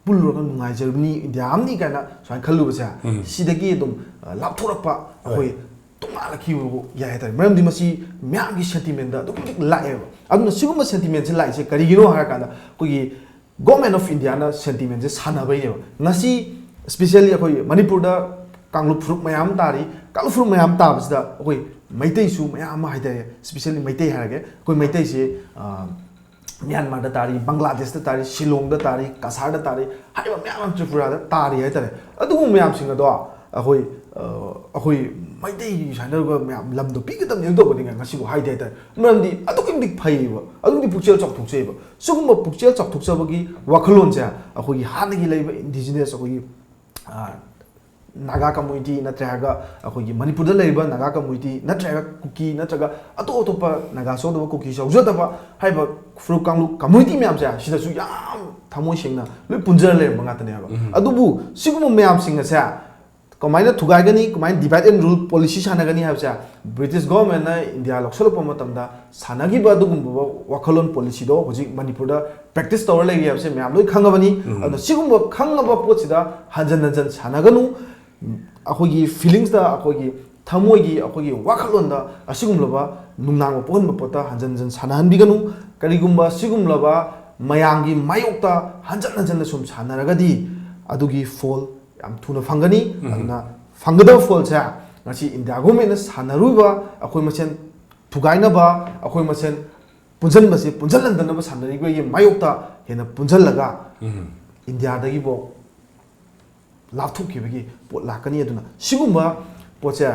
ꯄꯨꯜꯂꯨꯔꯒ ꯅꯨꯡꯉꯥꯏꯖꯔꯕꯅꯤ, ꯏꯟꯗꯤꯌꯥ ꯑꯃꯅꯤ ꯀꯥꯏꯅ ꯁꯨꯃꯥꯏꯅ ꯈꯜꯂꯨꯕꯁꯦ, ꯎꯝ꯫ ꯁꯤꯗꯒꯤ ꯑꯗꯨꯝ, ꯑ, ꯂꯥꯞꯊꯣꯔꯛꯄ, ꯍꯣꯏ꯫ ꯑꯩꯈꯣꯏ ꯇꯣꯉꯥꯜꯂꯛꯈꯤꯕꯕꯨ ꯌꯥꯏ ꯍꯥꯏꯇꯥꯔꯦ꯫ ꯃꯔꯝꯗꯤ ꯃꯁꯤ ꯃꯤꯌꯥꯝꯒꯤ ꯁꯦꯟꯇꯤꯃꯦꯟꯗ ꯑꯗꯨꯛꯀꯤ ꯃꯇꯤꯛ ꯂꯥꯛꯑꯦꯕ꯫ ꯑꯗꯨꯅ ꯁꯤꯒꯨꯝꯕ ꯁꯦꯟꯇꯤꯃꯦꯟꯁꯦ ꯂꯥꯛꯏꯁꯦ ꯀꯔꯤꯒꯤꯅꯣ ꯍꯥꯏꯔꯀꯥꯟꯗ, ꯑꯩꯈꯣꯏꯒꯤ Government of Indiaꯅ ꯁꯦꯟꯇꯤꯃꯦꯟꯁꯦ ꯁꯥꯟꯅꯕꯩꯅꯦꯕ꯫ ꯉꯁꯤ specially ꯑꯩꯈꯣꯏ ꯃꯅꯤꯄꯨꯔꯗ ꯀꯥꯡꯂꯨꯞ ꯐꯨꯔꯨꯞ ꯃꯌꯥꯝ ꯑꯃ ꯇꯥꯔꯤ꯫ ꯀꯥꯡꯂꯨꯞ ꯐꯨꯔꯨꯞ ꯃꯌꯥꯝ ꯇꯥꯕꯁꯤꯗ ꯑꯩꯈꯣꯏ ꯃꯩꯇꯩꯁꯨ ꯃꯌꯥꯝ ꯑꯃ ꯍꯥꯏꯇꯥꯔꯦ, specially ꯃꯩꯇꯩ ꯍꯥꯏꯔꯒꯦ, ꯑꯩꯈꯣꯏ ꯃꯩꯇꯩꯁꯤ, ꯑ, ꯃ꯭ꯌꯥꯟꯃꯥꯔꯗ ꯇꯥꯔꯤ, ꯕꯪꯒ꯭ꯂꯥꯗꯦꯁꯇ ꯇꯥꯔꯤ, ꯁꯤꯂꯣꯡꯗ ꯇꯥꯔꯤ, ꯀꯁꯥꯔꯗ ꯇꯥꯔꯤ, ꯍꯥꯏꯔꯤꯕ ꯃꯌꯥꯝ ꯑꯃ ꯇ꯭ꯔꯤꯄꯨꯔꯥꯗ ꯇꯥꯔꯤ ꯍꯥꯏꯇꯥꯔꯦ꯫ ꯑꯗꯨꯒꯨꯝꯕ ꯃꯌꯥꯝꯁꯤꯡ ꯑꯗꯣ ꯑꯩꯈꯣꯏ, ꯑ, ꯑꯩꯈꯣꯏ ꯃꯩꯇꯩ ꯁꯨꯃꯥꯏꯅ ꯇꯧꯔꯒ ꯃꯌꯥꯝ ꯂꯝꯗꯣ ꯄꯤꯒꯗꯕꯅꯤ, ꯑꯗꯨ ꯇꯧꯒꯗꯕꯅꯤ ꯉꯁꯤꯕꯨ ꯍꯥꯏꯗꯦ ꯍꯥꯏꯇꯥꯔꯦ꯫ ꯃꯔꯝꯗꯤ ꯑꯗꯨꯛꯀꯤ ꯃꯇꯤꯛ ꯐꯩꯌꯦꯕ, ꯑꯗꯨꯛꯀꯤ ꯃꯇꯤꯛ ꯄꯨꯛꯆꯦꯜ ꯆꯥꯎꯊꯣꯛꯆꯩꯑꯕ꯫ ꯁꯤꯒꯨꯝꯕ ꯄꯨꯛꯆꯦꯜ ꯆꯥꯎꯊꯣꯛꯆꯕꯒꯤ ꯋꯥꯈꯜꯂꯣꯟꯁꯦ ꯑꯩꯈꯣꯏꯒꯤ ꯍꯥꯟꯅꯒꯤ ꯂꯩꯔꯤꯕ indigenous ꯑꯩꯈꯣꯏꯒꯤ, ꯑ, ꯅꯥꯒꯥ community ꯅꯠꯇ꯭ꯔꯒ ꯑꯩꯈꯣꯏꯒꯤ ꯃꯅꯤꯄꯨꯔꯗ ꯂꯩꯔꯤꯕ ꯅꯥꯒꯥ community ꯅꯠꯇ꯭ꯔꯒ ꯀꯨꯀꯤ ꯅꯠꯇ꯭ꯔꯒ ꯑꯇꯣꯞ ꯑꯇꯣꯞꯄ ꯅꯥꯒꯥꯁꯨ ꯌꯥꯎꯗꯕ, ꯀꯨꯀꯤꯁꯨ ꯌꯥꯎꯖꯗꯕ ꯍꯥꯏꯔꯤꯕ ꯐꯨꯔꯨꯞ ꯀꯥꯡꯂꯨꯞ community ꯃꯌꯥꯝꯁꯦ ꯁꯤꯗꯁꯨ ꯌꯥꯝ ꯊꯃꯣꯏ ꯁꯦꯡꯅ ꯂꯣꯏ ꯄꯨꯟꯖꯔ ꯂꯩꯔꯝꯕ ꯉꯥꯛꯇꯅꯦꯕ꯫ ꯎꯝ꯫ ꯑꯗꯨꯕꯨ ꯁꯤꯒꯨꯝꯕ ꯃꯌꯥꯝꯁꯤꯡ ꯑꯁꯦ ꯀꯃꯥꯏꯅ ꯊꯨꯒꯥꯏꯒꯅꯤ, ꯀꯃꯥꯏꯅ divide and rule policy ꯁꯥꯟꯅꯒꯅꯤ ꯍꯥꯏꯕꯁꯦ British governmentꯅ ꯏꯟꯗꯤꯌꯥ ꯂꯧꯁꯤꯜꯂꯛꯄ ꯃꯇꯝꯗ ꯁꯥꯟꯅꯈꯤꯕ ꯑꯗꯨꯒꯨꯝꯕ ꯋꯥꯈꯜꯂꯣꯟ policyꯗꯣ ꯍꯧꯖꯤꯛ ꯃꯅꯤꯄꯨꯔꯗ practice ꯇꯧꯔ ꯂꯩꯔꯤ ꯍꯥꯏꯕꯁꯦ ꯃꯌꯥꯝ ꯂꯣꯏ ꯈꯪꯉꯕꯅꯤ꯫ ꯎꯝ꯫ ꯑꯗꯨꯅ ꯁꯤꯒꯨꯝꯕ ꯈꯪꯉꯕ ꯄꯣꯠꯁꯤꯗ ꯍꯟꯖꯟ ꯍꯟꯖꯟ ꯁꯥꯟꯅꯒꯅꯨ꯫ ꯑꯩꯈꯣꯏꯒꯤ feelingsꯇ, ꯑꯩꯈꯣꯏꯒꯤ ꯊꯃꯣꯏꯒꯤ, ꯑꯩꯈꯣꯏꯒꯤ ꯋꯥꯈꯜꯂꯣꯟꯗ ꯑꯁꯤꯒꯨꯝꯂꯕ ꯅꯨꯡꯅꯥꯡꯕ ꯄꯣꯛꯍꯟꯕ ꯄꯣꯠꯇ ꯍꯟꯖꯟ ꯍꯟꯖꯟ ꯁꯥꯟꯅꯍꯟꯕꯤꯒꯅꯨ꯫ ꯀꯔꯤꯒꯨꯝꯕ ꯁꯤꯒꯨꯝꯂꯕ ꯃꯌꯥꯝꯒꯤ ꯃꯥꯌꯣꯛꯇ ꯍꯟꯖꯟ ꯍꯟꯖꯟꯅ ꯁꯨꯝ ꯁꯥꯟꯅꯔꯒꯗꯤ ꯑꯗꯨꯒꯤ ꯐꯣꯜ ꯌꯥꯝ ꯊꯨꯅ ꯐꯪꯒꯅꯤ꯫ ꯎꯝ꯫ ꯑꯗꯨꯅ ꯐꯪꯒꯗꯕ ꯐꯣꯜꯁꯦ ꯉꯁꯤ ꯏꯟꯗꯤꯌꯥ ꯒꯣꯔꯃꯦꯟꯅ ꯁꯥꯟꯅꯔꯨꯕ ꯑꯩꯈꯣꯏ ꯃꯁꯦꯟ ꯊꯨꯒꯥꯏꯅꯕ, ꯑꯩꯈꯣꯏ ꯃꯁꯦꯟ ꯄꯨꯟꯁꯤꯟꯕꯁꯦ ꯄꯨꯟꯁꯤꯜꯍꯟꯗꯅꯕ ꯁꯥꯟꯅꯔꯤꯕꯒꯤ ꯃꯥꯌꯣꯛꯇ ꯍꯦꯟꯅ ꯄꯨꯟꯁꯤꯜꯂꯒ ꯎꯝ꯫ ꯏꯟꯗꯤꯌꯥꯗꯒꯤꯐꯥꯎ ꯂꯥꯞꯊꯣꯛꯈꯤꯕꯒꯤ ꯄꯣꯠ ꯂꯥꯛꯀꯅꯤ꯫ ꯑꯗꯨꯅ ꯁꯤꯒꯨꯝꯕ ꯄꯣꯠꯁꯦ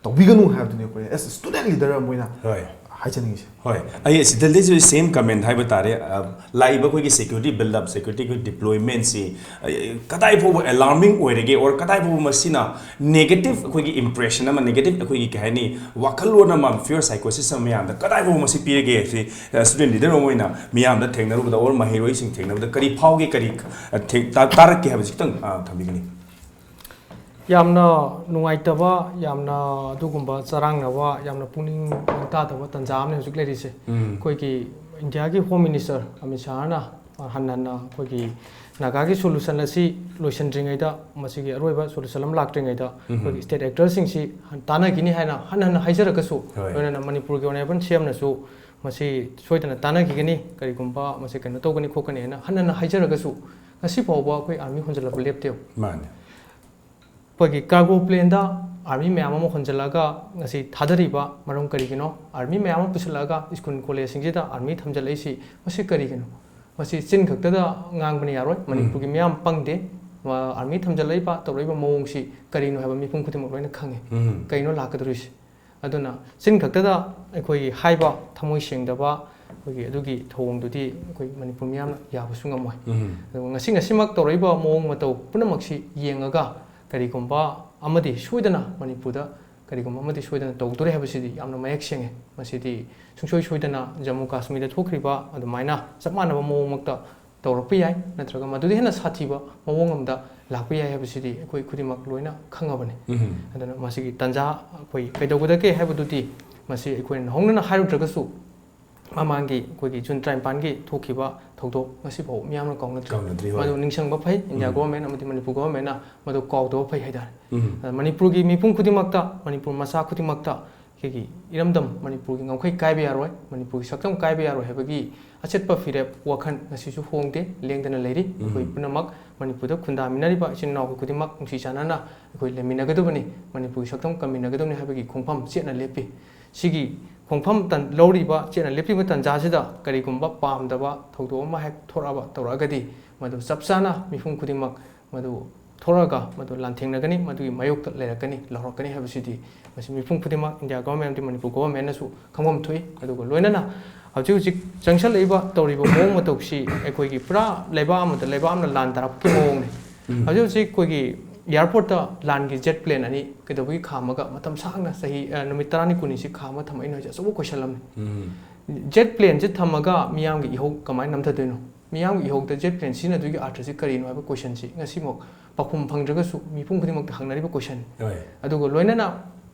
ꯇꯧꯕꯤꯒꯅꯨ ꯍꯥꯏꯕꯗꯨꯅꯤ ꯑꯩꯈꯣꯏ as student leader ꯑꯃ ꯑꯣꯏꯅ ꯍꯣꯏ꯫ ꯍꯥꯏꯖꯅꯤꯡꯉꯤꯁꯦ꯫ ꯍꯣꯏ, ꯑꯩ ꯁꯤꯗꯩꯁꯨ same comment ꯍꯥꯏꯕ ꯇꯥꯔꯦ꯫ ꯑ, ꯂꯥꯛꯏꯕ ꯑꯩꯈꯣꯏꯒꯤ security build up, security ꯑꯩꯈꯣꯏ deployment ꯁꯤ, ꯑ, ꯀꯗꯥꯏ ꯐꯥꯎꯕ alarming ꯑꯣꯏꯔꯒꯦ, or ꯀꯗꯥꯏ ꯐꯥꯎꯕ ꯃꯁꯤꯅ negative ꯑꯩꯈꯣꯏꯒꯤ impression ꯑꯃ, negative ꯑꯩꯈꯣꯏꯒꯤ ꯀꯩ ꯍꯥꯏꯅꯤ, ꯋꯥꯈꯜꯂꯣꯟ ꯑꯃ, fear psychosis ꯑꯃ ꯃꯌꯥꯝꯗ ꯀꯗꯥꯏ ꯐꯥꯎꯕ ꯃꯁꯤ ꯄꯤꯔꯒꯦ ꯁꯤ, ꯑ, student leader ꯑꯃ ꯑꯣꯏꯅ ꯃꯤꯌꯥꯝꯗ ꯊꯦꯡꯅꯔꯨꯕꯗ, or ꯃꯍꯩꯔꯣꯏꯁꯤꯡ ꯊꯦꯡꯅꯕꯗ ꯀꯔꯤ ꯐꯥꯎꯒꯦ, ꯀꯔꯤ, ꯑ, ꯊꯦꯡ-, ꯇꯥ-, ꯇꯥꯔꯛꯀꯦ ꯍꯥꯏꯕꯁꯤ ꯈꯤꯇꯪ, ꯑ, ꯊꯝꯕꯤꯒꯅꯤ꯫ ꯌꯥꯝꯅ ꯅꯨꯡꯉꯥꯏꯇꯕ, ꯌꯥꯝꯅ ꯑꯗꯨꯒꯨꯝꯕ ꯆꯔꯥꯡꯅꯕ, ꯌꯥꯝꯅ ꯄꯨꯛꯅꯤꯡ ꯅꯤꯡꯊꯥꯗꯕ ꯇꯥꯟꯖꯥ ꯑꯃꯅꯤ ꯍꯧꯖꯤꯛ ꯂꯩꯔꯤꯁꯦ꯫ ꯎꯝ꯫ ꯑꯩꯈꯣꯏꯒꯤ ꯏꯟꯗꯤꯌꯥꯒꯤ Home Minister ꯑꯃꯤꯠ ꯁꯥꯍꯅ ꯍꯟꯅ ꯍꯟꯅ ꯑꯩꯈꯣꯏꯒꯤ ꯅꯥꯒꯥꯒꯤ solution ꯑꯁꯤ ꯂꯣꯏꯁꯤꯟꯗ꯭ꯔꯤꯉꯩꯗ, ꯃꯁꯤꯒꯤ ꯑꯔꯣꯏꯕ solution ꯑꯃ ꯂꯥꯛꯇ꯭ꯔꯤꯉꯩꯗ, ꯎꯝ꯫ ꯑꯩꯈꯣꯏꯒꯤ state actorꯁꯤꯡꯁꯤ ꯇꯥꯟꯅꯈꯤꯅꯤ ꯍꯥꯏꯅ ꯍꯟꯅ ꯍꯟꯅ ꯍꯥꯏꯖꯔꯒꯁꯨ, ꯍꯣꯏ꯫ ꯂꯣꯏꯅꯅ ꯃꯅꯤꯄꯨꯔꯒꯤ Honourable CMꯅꯁꯨ ꯃꯁꯤ ꯁꯣꯏꯗꯅ ꯇꯥꯟꯅꯈꯤꯒꯅꯤ, ꯀꯔꯤꯒꯨꯝꯕ ꯃꯁꯤ ꯀꯩꯅꯣ ꯇꯧꯒꯅꯤ ꯈꯣꯠꯀꯅꯤ ꯍꯥꯏꯅ ꯍꯟꯅ ꯍꯟꯅ ꯍꯥꯏꯖꯔꯒꯁꯨ, ꯉꯁꯤ ꯐꯥꯎꯕ ꯑꯩꯈꯣꯏ army ꯍꯣꯟꯖꯜꯂꯛꯄ ꯂꯦꯞꯇꯦꯕ꯫ ꯃꯥꯅꯦ꯫ ꯑꯩꯈꯣꯏꯒꯤ cargo planeꯗ army ꯃꯌꯥꯝ ꯑꯃ ꯍꯣꯟꯖꯜꯂꯒ ꯉꯁꯤ ꯊꯥꯗꯔꯤꯕ ꯃꯔꯝ ꯀꯔꯤꯒꯤꯅꯣ? Army ꯃꯌꯥꯝ ꯑꯃ ꯄꯨꯁꯤꯜꯂꯛꯑꯒ school collegeꯁꯤꯡꯁꯤꯗ army ꯊꯝꯖꯜꯂꯛꯏꯁꯤ, ꯃꯁꯤ ꯀꯔꯤꯒꯤꯅꯣ? ꯃꯁꯤ ꯆꯤꯟ ꯈꯛꯇꯗ ꯉꯥꯡꯕꯅ ꯌꯥꯔꯣꯏ꯫ ꯎꯝ꯫ ꯃꯅꯤꯄꯨꯔꯒꯤ ꯃꯤꯌꯥꯝ ꯄꯪꯗꯦ꯫ ꯑ, army ꯊꯝꯖꯜꯂꯛꯏꯕ, ꯇꯧꯔꯛꯏꯕ ꯃꯑꯣꯡꯁꯤ ꯀꯔꯤꯅꯣ ꯍꯥꯏꯕ ꯃꯤꯄꯨꯝ ꯈꯨꯗꯤꯡꯃꯛ ꯂꯣꯏꯅ ꯈꯪꯉꯦ꯫ ꯎꯝ꯫ ꯀꯩꯅꯣ ꯂꯥꯛꯀꯗꯧꯔꯤꯁꯦ? ꯑꯗꯨꯅ ꯆꯤꯟ ꯈꯛꯇꯗ ꯑꯩꯈꯣꯏꯒꯤ ꯍꯥꯏꯕ ꯊꯃꯣꯏ ꯁꯦꯡꯗꯕ ꯑꯩꯈꯣꯏꯒꯤ ꯑꯗꯨꯒꯤ ꯊꯧꯑꯣꯡꯗꯨꯗꯤ ꯑꯩꯈꯣꯏ ꯃꯅꯤꯄꯨꯔ ꯃꯤꯌꯥꯝꯅ ꯌꯥꯕꯁꯨ ꯉꯝꯃꯣꯏ꯫ ꯎꯝ꯫ ꯑꯗꯨꯒ ꯉꯁꯤ ꯉꯁꯤꯃꯛ ꯇꯧꯔꯛꯏꯕ ꯃꯑꯣꯡ ꯃꯇꯧ ꯄꯨꯝꯅꯃꯛꯁꯤ ꯌꯦꯡꯉꯒ ꯀꯔꯤꯒꯨꯝꯕ ꯑꯃꯗꯤ ꯁꯣꯏꯗꯅ ꯃꯅꯤꯄꯨꯔꯗ ꯀꯔꯤꯒꯨꯝꯕ ꯑꯃꯗꯤ ꯁꯣꯏꯗꯅ ꯇꯧꯗꯣꯔꯦ ꯍꯥꯏꯕꯁꯤꯗꯤ ꯌꯥꯝꯅ ꯃꯌꯦꯛ ꯁꯦꯡꯉꯦ꯫ ꯃꯁꯤꯗꯤ ꯁꯨꯡꯁꯣꯏ ꯁꯣꯏꯗꯅ ꯖꯝꯃꯨ ꯀꯥꯁꯃꯤꯔꯗ ꯊꯣꯛꯈ꯭ꯔꯤꯕ ꯑꯗꯨꯃꯥꯏꯅ ꯆꯞ ꯃꯥꯟꯅꯕ ꯃꯑꯣꯡꯃꯛꯇ ꯇꯧꯔꯛꯄ ꯌꯥꯏ, ꯅꯠꯇ꯭ꯔꯒ ꯃꯗꯨꯗꯤ ꯍꯦꯟꯅ ꯁꯥꯊꯤꯕ ꯃꯑꯣꯡ ꯑꯃꯗ ꯂꯥꯛꯄ ꯌꯥꯏ ꯍꯥꯏꯕꯁꯤꯗꯤ ꯑꯩꯈꯣꯏ ꯈꯨꯗꯤꯡꯃꯛ ꯂꯣꯏꯅ ꯈꯪꯉꯕꯅꯤ꯫ ꯎꯝ꯫ ꯑꯗꯨꯅ ꯃꯁꯤꯒꯤ ꯇꯥꯟꯖꯥ ꯑꯩꯈꯣꯏ ꯀꯩꯗꯧꯒꯗꯒꯦ ꯍꯥꯏꯕꯗꯨꯗꯤ ꯃꯁꯤ ꯑꯩꯈꯣꯏꯅ ꯅꯧꯍꯧꯅꯅ ꯍꯥꯏꯔꯨꯗ꯭ꯔꯒꯁꯨ, ꯃꯃꯥꯡꯒꯤ ꯑꯩꯈꯣꯏꯒꯤ ꯖꯨꯟ ꯇꯔꯥꯅꯤꯄꯥꯟꯒꯤ ꯊꯣꯛꯈꯤꯕ ꯊꯧꯗꯣꯛ ꯉꯁꯤꯐꯥꯎ ꯃꯤꯌꯥꯝꯅ ꯀꯥꯎꯅꯗ꯭ꯔꯤ꯫ ꯀꯥꯎꯅꯗ꯭ꯔꯤ, ꯍꯣꯏ꯫ ꯃꯗꯨ ꯅꯤꯡꯁꯤꯡꯕ ꯐꯩ, ꯏꯟꯗꯤꯌꯥ ꯎꯝ꯫ Government ꯑꯃꯗꯤ ꯃꯅꯤꯄꯨꯔ Governmentꯅ ꯃꯗꯨ ꯀꯥꯎꯗꯕ ꯐꯩ ꯍꯥꯏꯇꯥꯔꯦ꯫ ꯎꯝ꯫ ꯑ, ꯃꯅꯤꯄꯨꯔꯒꯤ ꯃꯤꯄꯨꯝ ꯈꯨꯗꯤꯡꯃꯛꯇ, ꯃꯅꯤꯄꯨꯔ ꯃꯆꯥ ꯈꯨꯗꯤꯡꯃꯛꯇ ꯑꯩꯈꯣꯏꯒꯤ ꯏꯔꯝꯗꯝ ꯃꯅꯤꯄꯨꯔꯒꯤ ꯉꯝꯈꯩ ꯀꯥꯏꯕ ꯌꯥꯔꯣꯏ, ꯃꯅꯤꯄꯨꯔꯒꯤ ꯁꯛꯇꯝ ꯀꯥꯏꯕ ꯌꯥꯔꯣꯏ ꯍꯥꯏꯕꯒꯤ ꯑꯆꯦꯠꯄ ꯐꯤꯔꯦꯞ ꯋꯥꯈꯜ ꯉꯁꯤꯁꯨ ꯍꯣꯡꯗꯦ, ꯂꯦꯡꯗꯅ ꯂꯩꯔꯤ꯫ ꯎꯝ꯫ ꯑꯩꯈꯣꯏ ꯄꯨꯝꯅꯃꯛ ꯃꯅꯤꯄꯨꯔꯗ ꯈꯨꯟꯗꯥꯃꯤꯟꯅꯔꯤꯕ ꯏꯆꯤꯟ ꯏꯅꯥꯎ ꯈꯨꯗꯤꯡꯃꯛ ꯅꯨꯡꯁꯤ ꯆꯥꯟꯅꯅ ꯑꯩꯈꯣꯏ ꯂꯩꯃꯤꯟꯅꯒꯗꯕꯅꯤ, ꯃꯅꯤꯄꯨꯔꯒꯤ ꯁꯛꯇꯝ ꯀꯟꯃꯤꯟꯅꯒꯗꯕꯅꯤ ꯍꯥꯏꯕꯒꯤ ꯈꯣꯡꯐꯝ ꯆꯦꯠꯅ ꯂꯦꯞꯄꯤ꯫ ꯁꯤꯒꯤ ꯈꯣꯡꯐꯝ ꯇꯟ-, ꯂꯧꯔꯤꯕ, ꯆꯦꯠꯅ ꯂꯦꯞꯄꯤꯕ ꯇꯥꯟꯖꯥꯁꯤꯗ ꯀꯔꯤꯒꯨꯝꯕ ꯄꯥꯝꯗꯕ ꯊꯧꯗꯣꯛ ꯑꯃ ꯍꯦꯛ ꯊꯣꯔꯛꯑꯕ, ꯇꯧꯔꯛꯑꯒꯗꯤ ꯃꯗꯨ ꯆꯞ ꯆꯥꯅ ꯃꯤꯄꯨꯝ ꯈꯨꯗꯤꯡꯃꯛ ꯃꯗꯨ ꯊꯣꯔꯛꯑꯒ ꯃꯗꯨ ꯂꯥꯟꯊꯦꯡꯅꯒꯅꯤ, ꯃꯗꯨꯒꯤ ꯃꯥꯌꯣꯛꯇ ꯂꯩꯔꯛꯀꯅꯤ, ꯂꯧꯔꯛꯀꯅꯤ ꯍꯥꯏꯕꯁꯤꯗꯤ ꯃꯁꯤ ꯃꯤꯄꯨꯝ ꯈꯨꯗꯤꯡꯃꯛ, ꯏꯟꯗꯤꯌꯥ ꯒꯣꯚꯔꯟꯃꯦꯟꯠ ꯑꯃꯗꯤ ꯃꯅꯤꯄꯨꯔ ꯒꯣꯚꯔꯟꯃꯦꯟꯠꯅꯁꯨ ꯈꯪꯐꯝ ꯊꯣꯛꯏ꯫ ꯑꯗꯨꯒ ꯂꯣꯏꯅꯅ ꯍꯧꯖꯤꯛ ꯍꯧꯖꯤꯛ ꯆꯪꯁꯜꯂꯛꯏꯕ ꯇꯧꯔꯤꯕ ꯃꯑꯣꯡ ꯃꯇꯧꯁꯤ ꯑꯩꯈꯣꯏꯒꯤ ꯄꯨꯔꯥ ꯂꯩꯕꯥꯛ ꯑꯃꯗ ꯂꯩꯕꯥꯛ ꯑꯃꯅ ꯂꯥꯟ ꯇꯥꯔꯛꯄꯒꯤ ꯃꯑꯣꯡꯅꯤ꯫ ꯎꯝ꯫ ꯍꯧꯖꯤꯛ ꯍꯧꯖꯤꯛ ꯑꯩꯈꯣꯏꯒꯤ ꯑꯦꯌꯥꯔꯄꯣꯔꯠꯇ ꯂꯥꯟꯒꯤ ꯖꯦꯠ ꯄ꯭ꯂꯦꯟ ꯑꯅꯤ ꯀꯩꯗꯧꯕꯒꯤ ꯈꯥꯝꯃꯒ ꯃꯇꯝ ꯁꯥꯡꯅ ꯆꯍꯤ, ꯑ, ꯅꯨꯃꯤꯠ ꯇꯔꯥꯅꯤ ꯀꯨꯟꯅꯤꯁꯤ ꯈꯥꯝꯃ ꯊꯝꯃꯛꯏꯅꯣ ꯍꯥꯏꯁꯦ ꯑꯆꯧꯕ ꯀꯣꯏꯁꯟ ꯑꯃꯅꯤ꯫ ꯎꯝ꯫ ꯖꯦꯠ ꯄ꯭ꯂꯦꯟꯁꯦ ꯊꯝꯃꯒ ꯃꯤꯌꯥꯝꯒꯤ ꯏꯍꯧ ꯀꯃꯥꯏꯅ ꯅꯝꯊꯗꯣꯏꯅꯣ? ꯃꯤꯌꯥꯝꯒꯤ ꯏꯍꯧꯗ ꯖꯦꯠ ꯄ꯭ꯂꯦꯟ ꯁꯤꯖꯤꯟꯅꯗꯣꯏꯒꯤ ꯑꯥꯔꯊꯁꯤ ꯀꯔꯤꯅꯣ ꯍꯥꯏꯕ ꯀꯣꯏꯁꯟꯁꯤ ꯉꯁꯤꯃꯛ ꯄꯥꯎꯈꯨꯝ ꯐꯪꯗ꯭ꯔꯒꯁꯨ ꯃꯤꯄꯨꯝ ꯈꯨꯗꯤꯡꯃꯛꯇ ꯍꯪꯅꯔꯤꯕ ꯀꯣꯏꯁꯟ꯫ ꯍꯣꯏ꯫ ꯑꯗꯨꯒ ꯂꯣꯏꯅꯅ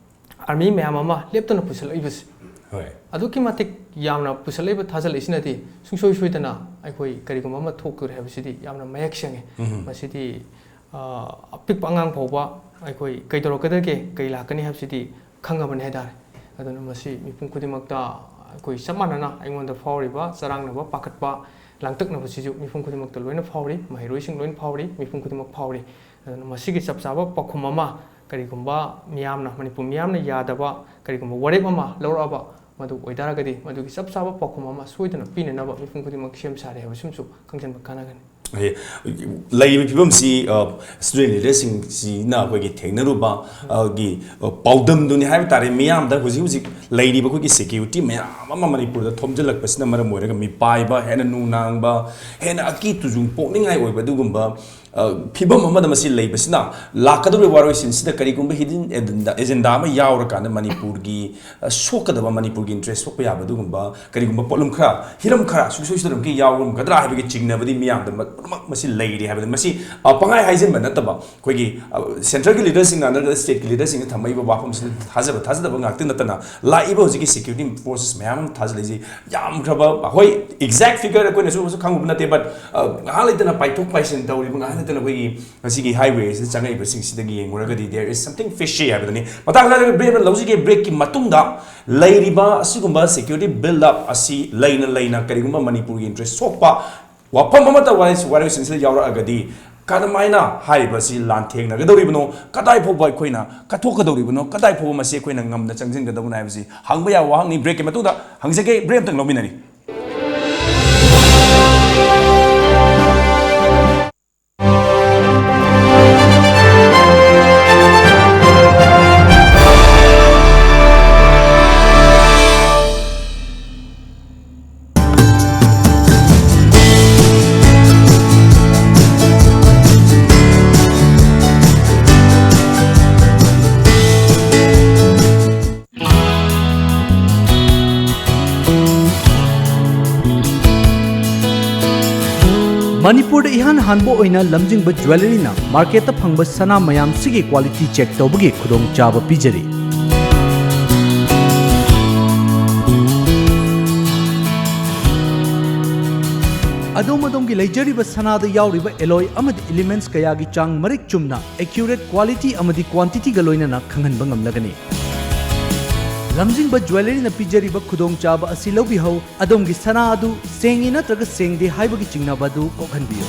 ꯑꯥꯔꯃꯤ ꯃꯌꯥꯝ ꯑꯃ ꯂꯦꯞꯇꯅ ꯄꯨꯁꯜꯂꯛꯏꯕꯁꯤ꯫ ꯍꯣꯏ꯫ ꯑꯗꯨꯛꯀꯤ ꯃꯇꯤꯛ ꯌꯥꯝꯅ ꯄꯨꯁꯜꯂꯛꯏꯕ ꯊꯥꯖꯤꯜꯂꯛꯏꯁꯤꯅꯗꯤ ꯁꯨꯡꯁꯣꯏ ꯁꯣꯏꯗꯅ ꯑꯩꯈꯣꯏ ꯀꯔꯤꯒꯨꯝꯕ ꯑꯃ ꯊꯣꯛꯇꯣꯔꯦ ꯍꯥꯏꯕꯁꯤꯗꯤ ꯌꯥꯝꯅ ꯃꯌꯦꯛ ꯁꯦꯡꯉꯦ꯫ ꯎꯝ꯫ ꯃꯁꯤꯗꯤ, ꯑ, ꯑꯄꯤꯛꯄ ꯑꯉꯥꯡ ꯐꯥꯎꯕ ꯑꯩꯈꯣꯏ ꯀꯩꯗꯧꯔꯛꯀꯗꯒꯦ, ꯀꯩ ꯂꯥꯛꯀꯅꯤ ꯍꯥꯏꯕꯁꯤꯗꯤ ꯈꯪꯉꯕꯅꯤ ꯍꯥꯏꯇꯥꯔꯦ꯫ ꯑꯗꯨꯅ ꯃꯁꯤ ꯃꯤꯄꯨꯝ ꯈꯨꯗꯤꯡꯃꯛꯇ ꯑꯩꯈꯣꯏ ꯆꯞ ꯃꯥꯟꯅꯅ ꯑꯩꯉꯣꯟꯗ ꯐꯥꯎꯔꯤꯕ ꯆꯔꯥꯡꯅꯕ, ꯄꯥꯈꯠꯄ, ꯂꯥꯡꯇꯛꯅꯕꯁꯤꯁꯨ ꯃꯤꯄꯨꯝ ꯈꯨꯗꯤꯡꯃꯛꯇ ꯂꯣꯏꯅ ꯐꯥꯎꯔꯤ, ꯃꯍꯩꯔꯣꯏꯁꯤꯡ ꯂꯣꯏꯅ ꯐꯥꯎꯔꯤ, ꯃꯤꯄꯨꯝ ꯈꯨꯗꯤꯡꯃꯛ ꯐꯥꯎꯔꯤ꯫ ꯑꯗꯨꯅ ꯃꯁꯤꯒꯤ ꯆꯞ ꯆꯥꯕ ꯄꯥꯎꯈꯨꯝ ꯑꯃ ꯀꯔꯤꯒꯨꯝꯕ ꯃꯤꯌꯥꯝꯅ, ꯃꯅꯤꯄꯨꯔ ꯃꯤꯌꯥꯝꯅ ꯌꯥꯗꯕ ꯀꯔꯤꯒꯨꯝꯕ ꯋꯥꯔꯦꯞ ꯑꯃ ꯂꯧꯔꯛꯑꯕ, ꯃꯗꯨ ꯑꯣꯏꯇꯥꯔꯒꯗꯤ ꯃꯗꯨꯒꯤ ꯆꯞ ꯆꯥꯕ ꯄꯥꯎꯈꯨꯝ ꯑꯃ ꯁꯣꯏꯗꯅ ꯄꯤꯅꯅꯕ ꯃꯤꯄꯨꯝ ꯈꯨꯗꯤꯡꯃꯛ ꯁꯦꯝ ꯁꯥꯔꯦ ꯍꯥꯏꯕꯁꯤꯃꯁꯨ ꯈꯪꯖꯤꯟꯕ ꯀꯥꯟꯅꯒꯅꯤ꯫ ꯑꯦ, ꯂꯩꯔꯤꯕ ꯐꯤꯕꯝꯁꯤ, ꯑ, ꯁ꯭ꯇꯨꯗꯦꯟꯠ ꯂꯤꯗꯔꯁꯤꯡꯁꯤꯅ ꯑꯩꯈꯣꯏꯒꯤ ꯊꯦꯡꯅꯔꯨꯕ, ꯑ, ꯒꯤ, ꯑ, ꯄꯥꯎꯗꯝꯗꯨꯅꯤ ꯍꯥꯏꯕ ꯇꯥꯔꯦ꯫ ꯃꯤꯌꯥꯝꯗ ꯍꯧꯖꯤꯛ ꯍꯧꯖꯤꯛ ꯂꯩꯔꯤꯕ ꯑꯩꯈꯣꯏꯒꯤ ꯁꯦꯀ꯭ꯌꯨꯔꯤꯇꯤ ꯃꯌꯥꯝ ꯑꯃ ꯃꯅꯤꯄꯨꯔꯗ ꯊꯣꯝꯖꯤꯜꯂꯛꯄꯁꯤꯅ ꯃꯔꯝ ꯑꯣꯏꯔꯒ ꯃꯤꯄꯥꯏꯕ, ꯍꯦꯟꯅ ꯅꯨꯡꯅꯥꯡꯕ, ꯍꯦꯟꯅ ꯑꯀꯤ ꯇꯨꯖꯨꯡ ꯄꯣꯛꯅꯤꯡꯉꯥꯏ ꯑꯣꯏꯕ ꯑꯗꯨꯒꯨꯝꯕ, ꯑ, ꯐꯤꯕꯝ ꯑꯃꯗ ꯃꯁꯤ ꯂꯩꯕꯁꯤꯅ ꯂꯥꯛꯀꯗꯧꯔꯤꯕ ꯋꯥꯔꯣꯏꯁꯤꯟꯁꯤꯗ ꯀꯔꯤꯒꯨꯝꯕ ꯍꯤꯗꯟ ꯑꯦꯖꯦꯟꯗꯥ ꯑꯃ ꯌꯥꯎꯔꯀꯥꯟꯗ ꯃꯅꯤꯄꯨꯔꯒꯤ, ꯑ, ꯁꯣꯛꯀꯗꯕ, ꯃꯅꯤꯄꯨꯔꯒꯤ ꯏꯟꯇꯔꯦꯁ ꯁꯣꯛꯄ ꯌꯥꯕ ꯑꯗꯨꯒꯨꯝꯕ ꯀꯔꯤꯒꯨꯝꯕ ꯄꯣꯠꯂꯨꯝ ꯈꯔ, ꯍꯤꯔꯝ ꯈꯔ ꯁꯨꯡꯁꯣꯏ ꯁꯣꯏꯗꯅꯃꯛꯀꯤ ꯌꯥꯎꯔꯝꯒꯗ꯭ꯔꯥ ꯍꯥꯏꯕꯒꯤ ꯆꯤꯡꯅꯕꯗꯤ ꯃꯤꯌꯥꯝꯗ ꯄꯨꯝꯅꯃꯛ ꯃꯁꯤ ꯂꯩꯔꯤ ꯍꯥꯏꯕꯗꯤ ꯃꯁꯤ, ꯑ, ꯄꯪꯍꯥꯏ ꯍꯥꯏꯖꯤꯟꯕ ꯅꯠꯇꯕ, ꯑꯩꯈꯣꯏꯒꯤ, ꯑ, ꯁꯦꯟꯇ꯭ꯔꯦꯜꯒꯤ ꯂꯤꯗꯔꯁꯤꯡꯅ ꯅꯠꯇ꯭ꯔꯒ ꯁ꯭ꯇꯦꯠꯀꯤ ꯂꯤꯗꯔꯁꯤꯡꯅ ꯊꯝꯃꯛꯏꯕ ꯋꯥꯐꯝꯁꯤꯗ ꯊꯥꯖꯕ ꯊꯥꯖꯗꯕ ꯉꯥꯛꯇ ꯅꯠꯇꯅ ꯂꯥꯛꯏꯕ ꯍꯧꯖꯤꯛꯀꯤ ꯁꯦꯀ꯭ꯌꯨꯔꯤꯇꯤ ꯐꯣꯔꯁꯦꯁ ꯃꯌꯥꯝ ꯑꯃ ꯊꯥꯖꯤꯜꯂꯛꯏꯁꯤ ꯌꯥꯝꯈ꯭ꯔꯕ, ꯍꯣꯏ, ꯑꯦꯛꯖꯦꯛ ꯐꯤꯒꯔ ꯑꯩꯈꯣꯏꯅꯁꯨ ꯈꯪꯉꯨꯕ ꯅꯠꯇꯦ, ꯕꯠ, ꯑ, ꯉꯥꯏꯍꯥꯛ ꯂꯩꯇꯅ ꯄꯥꯏꯊꯣꯛ ꯄꯥꯏꯁꯤꯟ ꯇꯧꯔꯤꯕ, ꯉꯥꯏꯍꯥꯛ ꯂꯩꯇꯅ ꯑꯩꯈꯣꯏꯒꯤ ꯉꯁꯤꯒꯤ ꯍꯥꯏꯋꯦ ꯑꯁꯤꯗ ꯆꯪꯉꯛꯏꯕꯁꯤꯡꯁꯤꯗꯒꯤ ꯌꯦꯡꯉꯨꯔꯒꯗꯤ there is something fishy ꯍꯥꯏꯕꯗꯨꯅꯤ꯫ ꯃꯇꯥꯡ ꯆꯥꯗꯅ ꯕ꯭ꯔꯦꯛ ꯑꯃ ꯂꯧꯖꯒꯦ꯫ ꯕ꯭ꯔꯦꯛꯀꯤ ꯃꯇꯨꯡꯗ ꯂꯩꯔꯤꯕ ꯑꯁꯤꯒꯨꯝꯕ ꯁꯦꯀ꯭ꯌꯨꯔꯤꯇꯤ ꯕꯤꯜ ꯑꯞ ꯑꯁꯤ ꯂꯩꯅ ꯂꯩꯅ ꯀꯔꯤꯒꯨꯝꯕ ꯃꯅꯤꯄꯨꯔꯒꯤ ꯏꯟꯇꯔꯦꯁ ꯁꯣꯛꯄ ꯋꯥꯐꯝ ꯑꯃꯠꯇ ꯋꯥꯔꯣꯏ-, ꯋꯥꯔꯣꯏꯁꯤꯟꯁꯤꯗ ꯌꯥꯎꯔꯛꯑꯒꯗꯤ ꯀꯔꯝꯍꯥꯏꯅ ꯍꯥꯏꯔꯤꯕ ꯑꯁꯤ ꯂꯥꯟꯊꯦꯡꯅꯒꯗꯧꯔꯤꯕꯅꯣ? ꯀꯗꯥꯏ ꯐꯥꯎꯕ ꯑꯩꯈꯣꯏꯅ ꯀꯠꯊꯣꯛꯀꯗꯧꯔꯤꯕꯅꯣ? ꯀꯗꯥꯏ ꯐꯥꯎꯕ ꯃꯁꯤ ꯑꯩꯈꯣꯏꯅ ꯉꯝꯅ ꯆꯪꯁꯤꯟꯒꯗꯧꯕꯅꯣ ꯍꯥꯏꯕꯁꯤ ꯍꯪꯕ ꯌꯥꯕ ꯋꯥꯍꯪꯅꯤ꯫ ꯕ꯭ꯔꯦꯛꯀꯤ ꯃꯇꯨꯡꯗ ꯍꯪꯖꯒꯦ꯫ ꯕ꯭ꯔꯦꯛ ꯑꯃꯇꯪ ꯂꯧꯃꯤꯟꯅꯔꯤ꯫ ꯃꯅꯤꯄꯨꯔꯗ ꯏꯍꯥꯟ ꯍꯥꯟꯕ ꯑꯣꯏꯅ ꯂꯝꯖꯤꯡꯕ ꯖ꯭ꯋꯦꯂꯔꯤꯅ ꯃꯥꯔꯀꯦꯠꯇ ꯐꯪꯕ ꯁꯅꯥ ꯃꯌꯥꯝꯁꯤꯒꯤ ꯀ꯭ꯋꯥꯂꯤꯇꯤ ꯆꯦꯛ ꯇꯧꯕꯒꯤ ꯈꯨꯗꯣꯡꯆꯥꯕ ꯄꯤꯖꯔꯤ꯫ ꯑꯗꯣꯝ ꯑꯗꯣꯝꯒꯤ ꯂꯩꯖꯔꯤꯕ ꯁꯅꯥꯗ ꯌꯥꯎꯔꯤꯕ ꯑꯦꯂꯣꯏ ꯑꯃꯗꯤ ꯏꯂꯤꯃꯦꯟꯠꯁ ꯀꯌꯥꯒꯤ ꯆꯥꯡ ꯃꯔꯤꯛ ꯆꯨꯝꯅ, ꯑꯦꯀ꯭ꯌꯨꯔꯦꯠ ꯀ꯭ꯋꯥꯂꯤꯇꯤ ꯑꯃꯗꯤ ꯀ꯭ꯋꯥꯟꯇꯤꯇꯤꯒ ꯂꯣꯏꯅꯅ ꯈꯪꯍꯟꯕ ꯉꯝꯂꯒꯅꯤ꯫ ꯂꯝꯖꯤꯡꯕ ꯖ꯭ꯋꯦꯂꯔꯤꯅ ꯄꯤꯖꯔꯤꯕ ꯈꯨꯗꯣꯡꯆꯥꯕ ꯑꯁꯤ ꯂꯧꯕꯤꯍꯧ꯫ ꯑꯗꯣꯝꯒꯤ ꯁꯅꯥ ꯑꯗꯨ ꯁꯦꯡꯉꯤ ꯅꯠꯇ꯭ꯔꯒ ꯁꯦꯡꯗꯦ ꯍꯥꯏꯕꯒꯤ ꯆꯤꯡꯅꯕ ꯑꯗꯨ ꯀꯣꯛꯍꯟꯕꯤꯌꯨ꯫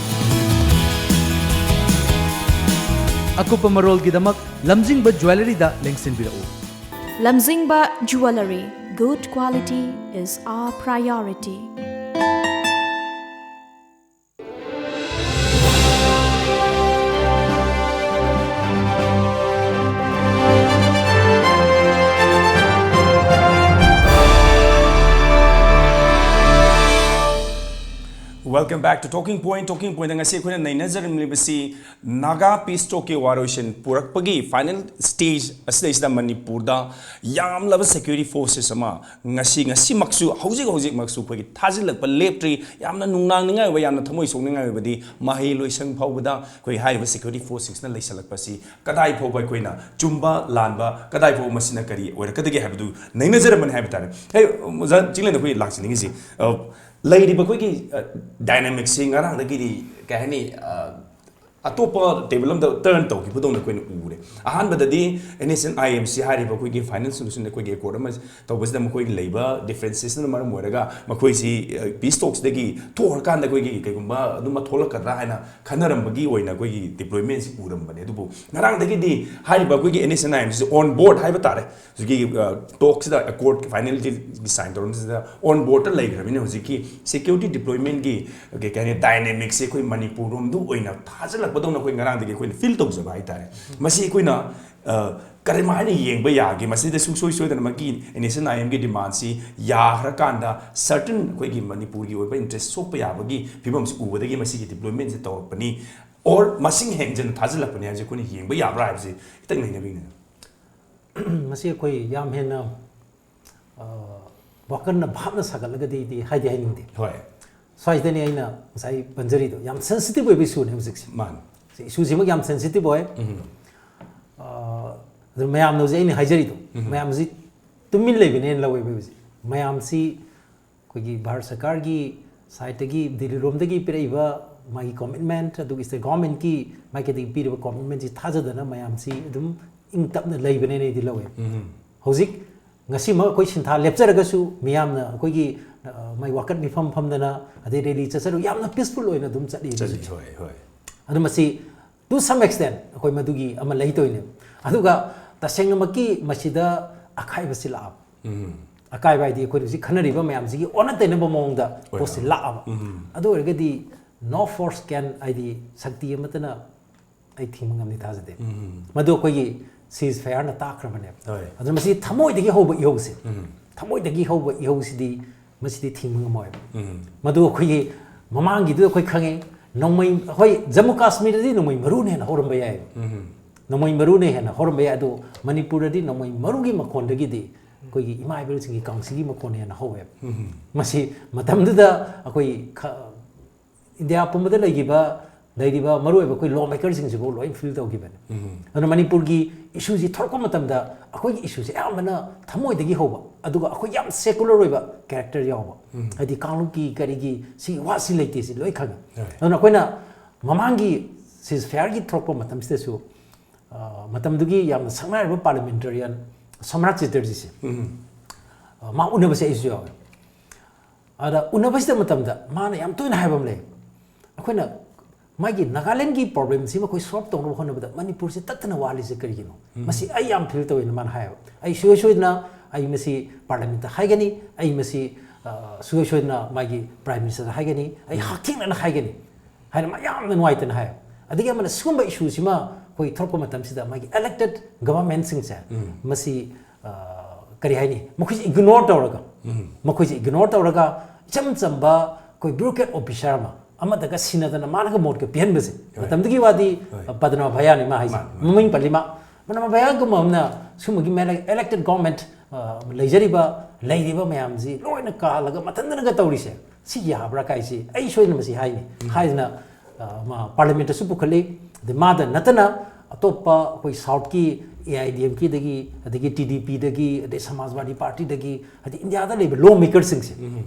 ꯑꯀꯨꯞꯄ ꯃꯔꯣꯜꯒꯤꯗꯃꯛ ꯂꯝꯖꯤꯡꯕ ꯖ꯭ꯋꯦꯂꯔꯤꯗ ꯂꯦꯡꯁꯤꯟꯕꯤꯔꯛꯎ꯫ Lamzingba Jewellery, good quality is our priority. Welcome back to Talking Point. Talking Point ꯉꯁꯤ ꯑꯩꯈꯣꯏꯅ ꯅꯩꯅꯖꯔꯝꯂꯤꯕꯁꯤ ꯅꯥꯒꯥ ꯄꯤꯁ ꯇꯣꯛꯀꯤ ꯋꯥꯔꯣꯏꯁꯤꯟ ꯄꯨꯔꯛꯄꯒꯤ ꯐꯥꯏꯅꯦꯜ ꯁ꯭ꯇꯦꯖ ꯑꯁꯤꯗꯩꯁꯤꯗ ꯃꯅꯤꯄꯨꯔꯗ ꯌꯥꯝꯂꯕ ꯁꯦꯀ꯭ꯌꯨꯔꯤꯇꯤ ꯐꯣꯔꯁꯦꯁ ꯑꯃ ꯉꯁꯤ ꯉꯁꯤꯃꯛꯁꯨ ꯍꯧꯖꯤꯛ ꯍꯧꯖꯤꯛꯃꯛꯁꯨ ꯑꯩꯈꯣꯏꯒꯤ ꯊꯥꯖꯤꯜꯂꯛꯄ ꯂꯦꯞꯇ꯭ꯔꯤ꯫ ꯌꯥꯝꯅ ꯅꯨꯡꯅꯥꯡꯅꯤꯡꯉꯥꯏ ꯑꯣꯏꯕ, ꯌꯥꯝꯅ ꯊꯃꯣꯏ ꯁꯣꯛꯅꯤꯡꯉꯥꯏ ꯑꯣꯏꯕꯗꯤ ꯃꯍꯩ ꯂꯣꯏꯁꯪ ꯐꯥꯎꯕꯗ ꯑꯩꯈꯣꯏ ꯍꯥꯏꯔꯤꯕ ꯁꯦꯀ꯭ꯌꯨꯔꯤꯇꯤ ꯐꯣꯔꯁꯁꯤꯡꯁꯤꯅ ꯂꯩꯁꯜꯂꯛꯄꯁꯤ ꯀꯗꯥꯏ ꯐꯥꯎꯕ ꯑꯩꯈꯣꯏꯅ ꯆꯨꯝꯕ ꯂꯥꯟꯕ, ꯀꯗꯥꯏ ꯐꯥꯎꯕ ꯃꯁꯤꯅ ꯀꯔꯤ ꯑꯣꯏꯔꯛꯀꯗꯒꯦ ꯍꯥꯏꯕꯗꯨ ꯅꯩꯅꯖꯔꯝꯕꯅꯤ ꯍꯥꯏꯕ ꯇꯥꯔꯦ꯫ ꯑꯩ ꯑꯣꯖꯥ ꯆꯤꯡꯂꯦꯟꯗ ꯑꯩꯈꯣꯏ ꯂꯥꯛꯆꯅꯤꯡꯉꯤꯁꯤ, ꯑ, ꯂꯩꯔꯤꯕ ꯑꯩꯈꯣꯏꯒꯤ, ꯑ, ꯗꯥꯏꯅꯥꯃꯤꯛꯁꯤ ꯉꯔꯥꯡꯗꯒꯤꯗꯤ ꯀꯩ ꯍꯥꯏꯅꯤ, ꯑ, ꯑꯇꯣꯞꯄ ꯇꯦꯕꯜ ꯑꯃꯗ ꯇꯔꯟ ꯇꯧꯈꯤꯕꯗꯧꯅ ꯑꯩꯈꯣꯏꯅ ꯎꯔꯦ꯫ ꯑꯍꯥꯟꯕꯗꯗꯤ NSCN-IMC ꯍꯥꯏꯔꯤꯕ ꯑꯩꯈꯣꯏꯒꯤ ꯐꯥꯏꯅꯦꯜ ꯁꯣꯂꯨꯁꯟ, ꯑꯩꯈꯣꯏꯒꯤ ꯑꯦꯀꯣꯔꯗ ꯑꯃ ꯇꯧꯕꯁꯤꯗ ꯃꯈꯣꯏꯒꯤ ꯂꯩꯕ ꯗꯤꯐ꯭ꯔꯦꯟꯁꯦꯁꯅ ꯃꯔꯝ ꯑꯣꯏꯔꯒ ꯃꯈꯣꯏꯁꯤ, ꯑ, ꯄꯤꯁ ꯇꯣꯛꯁꯤꯗꯒꯤ ꯊꯣꯛꯈ꯭ꯔꯀꯥꯟꯗ ꯑꯩꯈꯣꯏꯒꯤ ꯀꯩꯒꯨꯝꯕ ꯑꯗꯨꯝ ꯊꯣꯛꯂꯛꯀꯗ꯭ꯔꯥ ꯍꯥꯏꯅ ꯈꯟꯅꯔꯝꯕꯒꯤ ꯑꯣꯏꯅ ꯑꯩꯈꯣꯏꯒꯤ ꯗꯤꯄ꯭ꯂꯣꯏꯃꯦꯟꯁꯤ ꯎꯔꯝꯕꯅꯦ꯫ ꯑꯗꯨꯕꯨ ꯉꯔꯥꯡꯗꯒꯤꯗꯤ ꯍꯥꯏꯔꯤꯕ ꯑꯩꯈꯣꯏꯒꯤ NSCN-IMC ꯑꯣꯟ ꯕꯣꯔꯗ ꯍꯥꯏꯕ ꯇꯥꯔꯦ, ꯍꯧꯖꯤꯛꯀꯤ, ꯑ, ꯇꯣꯛꯁꯤꯗ, ꯑꯦꯀꯣꯔꯗ ꯐꯥꯏꯅꯦꯜꯒꯤ ꯁꯥꯏꯟ ꯇꯧꯔꯝꯕꯁꯤꯗ ꯑꯣꯟ ꯕꯣꯔꯗꯇ ꯂꯩꯈ꯭ꯔꯕꯅꯤꯅ ꯍꯧꯖꯤꯛꯀꯤ ꯁꯦꯀ꯭ꯌꯨꯔꯤꯇꯤ ꯗꯤꯄ꯭ꯂꯣꯏꯃꯦꯟꯒꯤ ꯀꯩ ꯀꯩ ꯍꯥꯏꯅꯤ, ꯗꯥꯏꯅꯥꯃꯤꯛꯁꯦ ꯑꯩꯈꯣꯏ ꯃꯅꯤꯄꯨꯔ ꯔꯣꯝꯗ ꯑꯣꯏꯅ ꯊꯥꯖꯤꯜꯂꯛꯄꯗꯧꯅ ꯑꯩꯈꯣꯏ ꯉꯔꯥꯡꯗꯒꯤ ꯑꯩꯈꯣꯏꯅ ꯐꯤꯜ ꯇꯧꯖꯕ ꯍꯥꯏꯇꯥꯔꯦ꯫ ꯃꯁꯤ ꯑꯩꯈꯣꯏꯅ, ꯑ, ꯀꯔꯝꯍꯥꯏꯅ ꯌꯦꯡꯕ ꯌꯥꯒꯦ? ꯃꯁꯤꯗ ꯁꯨꯡꯁꯣꯏ ꯁꯣꯏꯗꯅꯃꯛꯀꯤ NSCN-IM-ꯒꯤ ꯗꯤꯃꯥꯟꯁꯤ ꯌꯥꯈ꯭ꯔꯀꯥꯟꯗ ꯁꯔꯇꯟ ꯑꯩꯈꯣꯏꯒꯤ ꯃꯅꯤꯄꯨꯔꯒꯤ ꯑꯣꯏꯕ ꯏꯟꯇꯔꯦꯁ ꯁꯣꯛꯄ ꯌꯥꯕꯒꯤ ꯐꯤꯕꯝꯁꯤ ꯎꯕꯗꯒꯤ ꯃꯁꯤꯒꯤ ꯗꯤꯄ꯭ꯂꯣꯏꯃꯦꯟꯁꯤ ꯇꯧꯔꯛꯄꯅꯤ, ꯑꯣꯔ ꯃꯁꯤꯡ ꯍꯦꯟꯖꯟꯅ ꯊꯥꯖꯤꯜꯂꯛꯄꯅꯤ ꯍꯥꯏꯕꯁꯤ ꯑꯩꯈꯣꯏꯅ ꯌꯦꯡꯕ ꯌꯥꯕ꯭ꯔꯥ ꯍꯥꯏꯕꯁꯤ ꯈꯤꯇꯪ ꯅꯩꯅꯕꯤꯅꯤꯡꯉꯤ꯫ ꯃꯁꯤ ꯑꯩꯈꯣꯏ ꯌꯥꯝ ꯍꯦꯟꯅ, ꯑ, ꯋꯥꯈꯜꯅ ꯚꯥꯞꯅ ꯁꯥꯒꯠꯂꯒꯗꯤꯗꯤ ꯍꯥꯏꯗꯤ ꯍꯥꯏꯅꯤꯡꯗꯦ꯫ ꯍꯣꯏ꯫ ꯁ꯭ꯋꯥꯏꯁꯤꯗꯅꯤ ꯑꯩꯅ ꯉꯁꯥꯏ ꯄꯟꯖꯔꯤꯗꯣ, ꯌꯥꯝ ꯁꯦꯟꯁꯤꯇꯤꯚ ꯑꯣꯏꯕ ꯏꯁꯨꯅꯦ ꯍꯧꯖꯤꯛꯁꯦ꯫ ꯃꯥꯅꯤ꯫ ꯏꯁꯨꯁꯤꯃꯛ ꯌꯥꯝ ꯁꯦꯟꯁꯤꯇꯤꯚ ꯑꯣꯏ꯫ ꯑ, ꯑꯗꯨ ꯃꯌꯥꯝꯅ ꯍꯧꯖꯤꯛ ꯑꯩꯅ ꯍꯥꯏꯖꯔꯤꯗꯣ, ꯃꯌꯥꯝꯁꯤ ꯇꯨꯃꯤꯟ ꯂꯩꯕꯅꯦꯅ ꯂꯧꯋꯦꯕ ꯍꯧꯖꯤꯛ꯫ ꯃꯌꯥꯝꯁꯤ ꯑꯩꯈꯣꯏꯒꯤ ꯚꯥꯔꯠ ꯁꯔꯀꯥꯔꯒꯤ ꯁꯥꯏꯠꯇꯒꯤ, ꯗꯤꯜꯂꯤꯔꯣꯝꯗꯒꯤ ꯄꯤꯔꯛꯏꯕ ꯃꯥꯒꯤ ꯀꯣꯃꯤꯠꯃꯦꯟꯠ, ꯑꯗꯨꯒ ꯁ꯭ꯇꯦꯠ ꯒꯣꯔꯃꯦꯟꯠꯀꯤ ꯃꯥꯏꯀꯩꯗꯒꯤ ꯄꯤꯔꯤꯕ ꯀꯣꯃꯤꯠꯃꯦꯟꯠꯁꯤ ꯊꯥꯖꯗꯅ ꯃꯌꯥꯝꯁꯤ ꯑꯗꯨꯝ ꯏꯪ ꯇꯞꯅ ꯂꯩꯕꯅꯦꯅ ꯑꯩꯗꯤ ꯂꯧꯋꯦ꯫ ꯍꯧꯖꯤꯛ ꯉꯁꯤꯃꯛ ꯑꯩꯈꯣꯏ ꯁꯤꯟꯊꯥ ꯂꯦꯞꯆꯔꯒꯁꯨ ꯃꯤꯌꯥꯝꯅ ꯑꯩꯈꯣꯏꯒꯤ, ꯑ, ꯃꯥꯏ ꯋꯥꯀꯠ ꯃꯤꯐꯝ ꯐꯝꯗꯅ, ꯑꯗꯩ ꯔꯦꯂꯤ ꯆꯠꯆꯔꯨ, ꯌꯥꯝꯅ ꯄꯤꯁꯐꯨꯜ ꯑꯣꯏꯅ ꯑꯗꯨꯝ ꯆꯠꯂꯤ ꯆꯠꯂꯤ, ꯍꯧꯖꯤꯛ꯫ ꯍꯣꯏ, ꯍꯣꯏ꯫ ꯑꯗꯨ ꯃꯁꯤ to some extent ꯑꯩꯈꯣꯏ ꯃꯗꯨꯒꯤ ꯑꯃ ꯂꯩꯇꯣꯏꯅꯦ꯫ ꯑꯗꯨꯒ ꯇꯁꯦꯡꯅꯃꯛꯀꯤ ꯃꯁꯤꯗ ꯑꯀꯥꯏꯕꯁꯤ ꯂꯥꯛꯑꯕ꯫ ꯑꯀꯥꯏꯕ ꯍꯥꯏꯗꯤ ꯑꯩꯈꯣꯏꯅ ꯍꯧꯖꯤꯛ ꯈꯟꯅꯔꯤꯕ ꯃꯌꯥꯝꯁꯤꯒꯤ ꯑꯣꯟꯅ ꯇꯩꯅꯕ ꯃꯑꯣꯡꯗ ꯄꯣꯠꯁꯤ ꯂꯥꯛꯑꯕ꯫ ꯑꯗꯨ ꯑꯣꯏꯔꯒꯗꯤ no force can, ꯍꯥꯏꯗꯤ ꯁꯛꯇꯤ ꯑꯃꯠꯇꯅ ꯑꯩ ꯊꯤꯡꯕ ꯉꯝꯅꯤ ꯊꯥꯖꯗꯦ꯫ ꯃꯗꯨ ꯑꯩꯈꯣꯏꯒꯤ ceasefire ꯅ ꯇꯥꯛꯈ꯭ꯔꯕꯅꯦꯕ꯫ ꯍꯣꯏ꯫ ꯑꯗꯨꯅ ꯃꯁꯤ ꯊꯃꯣꯏꯗꯒꯤ ꯍꯧꯕ ꯏꯍꯧꯁꯦ, ꯊꯃꯣꯏꯗꯒꯤ ꯍꯧꯕ ꯏꯍꯧꯁꯤꯗꯤ ꯃꯁꯤꯗꯤ ꯊꯤꯡꯕ ꯉꯝꯃꯣꯏꯕ꯫ ꯃꯗꯨ ꯑꯩꯈꯣꯏꯒꯤ ꯃꯃꯥꯡꯒꯤꯗꯨꯗ ꯑꯩꯈꯣꯏ ꯈꯪꯉꯤ, ꯅꯣꯡꯃꯩ, ꯍꯣꯏ, ꯖꯝꯃꯨ ꯀꯥꯁꯃꯤꯔꯗꯗꯤ ꯅꯣꯡꯃꯩ ꯃꯔꯨꯅ ꯍꯦꯟꯅ ꯍꯧꯔꯝꯕ ꯌꯥꯏ꯫ ꯅꯣꯡꯃꯩ ꯃꯔꯨꯅ ꯍꯦꯟꯅ ꯍꯧꯔꯝꯕ ꯌꯥꯏ, ꯑꯗꯣ ꯃꯅꯤꯄꯨꯔꯗꯗꯤ ꯅꯣꯡꯃꯩ ꯃꯔꯨꯒꯤ ꯃꯈꯣꯟꯗꯒꯤꯗꯤ ꯑꯩꯈꯣꯏꯒꯤ ꯏꯃꯥ ꯏꯕꯦꯜꯁꯤꯡꯒꯤ ꯀꯥꯡꯁꯤꯒꯤ ꯃꯈꯣꯟꯅ ꯍꯦꯟꯅ ꯍꯧꯋꯦꯕ꯫ ꯃꯁꯤ ꯃꯇꯝꯗꯨꯗ ꯑꯩꯈꯣꯏ ꯈ-, ꯏꯟꯗꯤꯌꯥ ꯄꯨꯝꯕꯗ ꯂꯩꯈꯤꯕ, ꯂꯩꯔꯤꯕ ꯃꯔꯨꯑꯣꯏꯕ ꯑꯩꯈꯣꯏ ꯂꯣ ꯃꯦꯀꯔꯁꯤꯡꯁꯤꯕꯨ ꯂꯣꯏ ꯐꯤꯜ ꯇꯧꯈꯤꯕꯅꯤ꯫ ꯑꯗꯨꯅ ꯃꯅꯤꯄꯨꯔꯒꯤ ꯏꯁꯨꯁꯤ ꯊꯣꯔꯛꯄ ꯃꯇꯝꯗ ꯑꯩꯈꯣꯏꯒꯤ ꯏꯁꯨꯁꯦ ꯑꯌꯥꯝꯕꯅ ꯊꯃꯣꯏꯗꯒꯤ ꯍꯧꯕ, ꯑꯗꯨꯒ ꯑꯩꯈꯣꯏ ꯌꯥꯝ ꯁꯦꯀꯨꯂꯔ ꯑꯣꯏꯕ ꯀꯦꯔꯦꯛꯇꯔ ꯌꯥꯎꯕ, ꯍꯥꯏꯗꯤ ꯀꯥꯡꯂꯨꯞꯀꯤ ꯀꯔꯤꯒꯤ ꯁꯤ ꯋꯥꯁꯤ ꯂꯩꯇꯦ, ꯁꯤ ꯂꯣꯏ ꯈꯪꯉꯤ꯫ Right. ꯑꯗꯨꯅ ꯑꯩꯈꯣꯏꯅ ꯃꯃꯥꯡꯒꯤ ceasefire ꯒꯤ ꯊꯣꯔꯛꯄ ꯃꯇꯝꯁꯤꯗꯁꯨ, ꯑ, ꯃꯇꯝꯗꯨꯒꯤ ꯌꯥꯝꯅ ꯁꯛꯅꯥꯏꯔꯕ ꯄꯥꯔꯂꯤꯃꯦꯟꯇꯔꯤꯌꯟ ꯁꯣꯝꯅꯥꯊ ꯆꯦꯇꯔꯖꯤꯁꯦ, ꯑ, ꯃꯥ ꯎꯅꯕꯁꯦ ꯑꯩꯁꯨ ꯌꯥꯎꯋꯦ꯫ ꯑꯗ ꯎꯅꯕꯁꯤꯗ ꯃꯇꯝꯗ ꯃꯥꯅ ꯌꯥꯝ ꯇꯣꯏꯅ ꯍꯥꯏꯕ ꯑꯃ ꯂꯩ, ꯑꯩꯈꯣꯏꯅ ꯃꯥꯒꯤ ꯅꯥꯒꯥꯂꯦꯟꯒꯤ ꯄ꯭ꯔꯣꯕ꯭ꯂꯦꯝꯁꯤꯃ ꯑꯩꯈꯣꯏ ꯁꯣꯜꯕ ꯇꯧꯅꯕ ꯍꯣꯠꯅꯕꯗ ꯃꯅꯤꯄꯨꯔꯁꯤ ꯇꯠꯇꯅ ꯋꯥꯠꯂꯤꯁꯦ ꯀꯔꯤꯒꯤꯅꯣ? ꯃꯁꯤ ꯑꯩ ꯌꯥꯝ ꯐꯤꯜ ꯇꯧꯋꯦꯅ ꯃꯥꯅ ꯍꯥꯏꯌꯦꯕ꯫ ꯑꯩ ꯁꯨꯡꯁꯣꯏ ꯁꯣꯏꯗꯅ, ꯑꯩ ꯃꯁꯤ ꯄꯥꯔꯂꯤꯌꯥꯃꯦꯟꯠꯇ ꯍꯥꯏꯒꯅꯤ, ꯑꯩ ꯃꯁꯤ, ꯑ, ꯁꯨꯡꯁꯣꯏ ꯁꯣꯏꯗꯅ ꯃꯥꯒꯤ ꯄ꯭ꯔꯥꯏꯝ ꯃꯤꯅꯤꯁꯇꯔꯗ ꯍꯥꯏꯒꯅꯤ, ꯑꯩ ꯍꯛꯊꯦꯡꯅꯅ ꯍꯥꯏꯒꯅꯤ ꯍꯥꯏꯅ ꯃꯥ ꯌꯥꯝꯅ ꯅꯨꯡꯉꯥꯏꯇꯅ ꯍꯥꯏ꯫ ꯑꯗꯒꯤ ꯑꯃꯅ ꯁꯤꯒꯨꯝꯕ ꯏꯁꯨꯁꯤꯃ ꯑꯩꯈꯣꯏ ꯊꯣꯔꯛꯄ ꯃꯇꯝꯁꯤꯗ ꯃꯥꯒꯤ ꯏꯂꯦꯛꯇꯦꯠ ꯒꯚꯔꯟꯃꯦꯟꯠꯁꯤꯡꯁꯦ ꯃꯁꯤ, ꯑ, ꯀꯔꯤ ꯍꯥꯏꯅꯤ, ꯃꯈꯣꯏꯁꯦ ꯏꯒꯅꯣꯔ ꯇꯧꯔꯒ, ꯃꯈꯣꯏꯁꯦ ꯏꯒꯅꯣꯔ ꯇꯧꯔꯒ ꯏꯆꯝ ꯆꯝꯕ ꯑꯩꯈꯣꯏ ꯕ꯭ꯌꯨꯔꯣꯀ꯭ꯔꯦꯠ ꯑꯣꯐꯤꯁꯔ ꯑꯃ ꯑꯃꯗꯒ ꯁꯤꯟꯅꯗꯅ ꯃꯥꯅꯒ ꯃꯣꯠꯀ ꯄꯤꯍꯟꯕꯁꯦ꯫ ꯍꯣꯏ꯫ ꯃꯇꯝꯗꯨꯒꯤ ꯋꯥꯗꯤ, ꯍꯣꯏ꯫ ꯑ, ꯄꯗꯃ ꯚꯌꯥꯅꯤ ꯃꯥ ꯍꯥꯏꯁꯦ꯫ ꯃꯥꯅꯤ, ꯃꯥꯅꯤ꯫ ꯃꯃꯤꯡ ꯄꯜꯂꯤ ꯃꯥ꯫ ꯄꯗꯃ ꯚꯌꯥꯒꯨꯝꯕ ꯑꯃꯅ ꯁꯨꯝꯕꯒꯤ ꯃꯦꯂꯦ-, ꯏꯂꯦꯛꯇꯦꯠ ꯒꯣꯔꯃꯦꯟꯠ, ꯑ, ꯂꯩꯖꯔꯤꯕ, ꯂꯩꯔꯤꯕ ꯃꯌꯥꯝꯁꯤ ꯂꯣꯏꯅ ꯀꯥꯜꯂꯒ ꯃꯊꯟꯇꯅꯒ ꯇꯧꯔꯤꯁꯦ꯫ ꯁꯤ ꯌꯥꯕ꯭ꯔꯥ ꯀꯥꯏꯁꯤ ꯑꯩ ꯁꯣꯏꯗꯅ ꯃꯁꯤ ꯍꯥꯏꯅꯤ ꯍꯥꯏꯗꯅ, ꯑ, ꯃꯥ ꯄꯥꯔꯂꯤꯌꯥꯃꯦꯟꯠꯇꯁꯨ ꯄꯨꯈꯠꯂꯤ꯫ ꯑꯗꯩ ꯃꯥꯗ ꯅꯠꯇꯅ ꯑꯇꯣꯞꯄ ꯑꯩꯈꯣꯏ ꯁꯥꯎꯠꯀꯤ ꯑꯦ ꯑꯥꯏ ꯗꯤ ꯑꯦꯝ ꯀꯦꯗꯒꯤ, ꯑꯗꯒꯤ ꯇꯤ ꯗꯤ ꯄꯤꯗꯒꯤ, ꯑꯗꯩ ꯁꯃꯥꯖꯋꯥꯗꯤ ꯄꯥꯔꯇꯤꯗꯒꯤ, ꯍꯥꯏꯗꯤ ꯏꯟꯗꯤꯌꯥꯗ ꯂꯩꯕ ꯂꯣ ꯃꯦꯀꯔꯁꯤꯡꯁꯦ,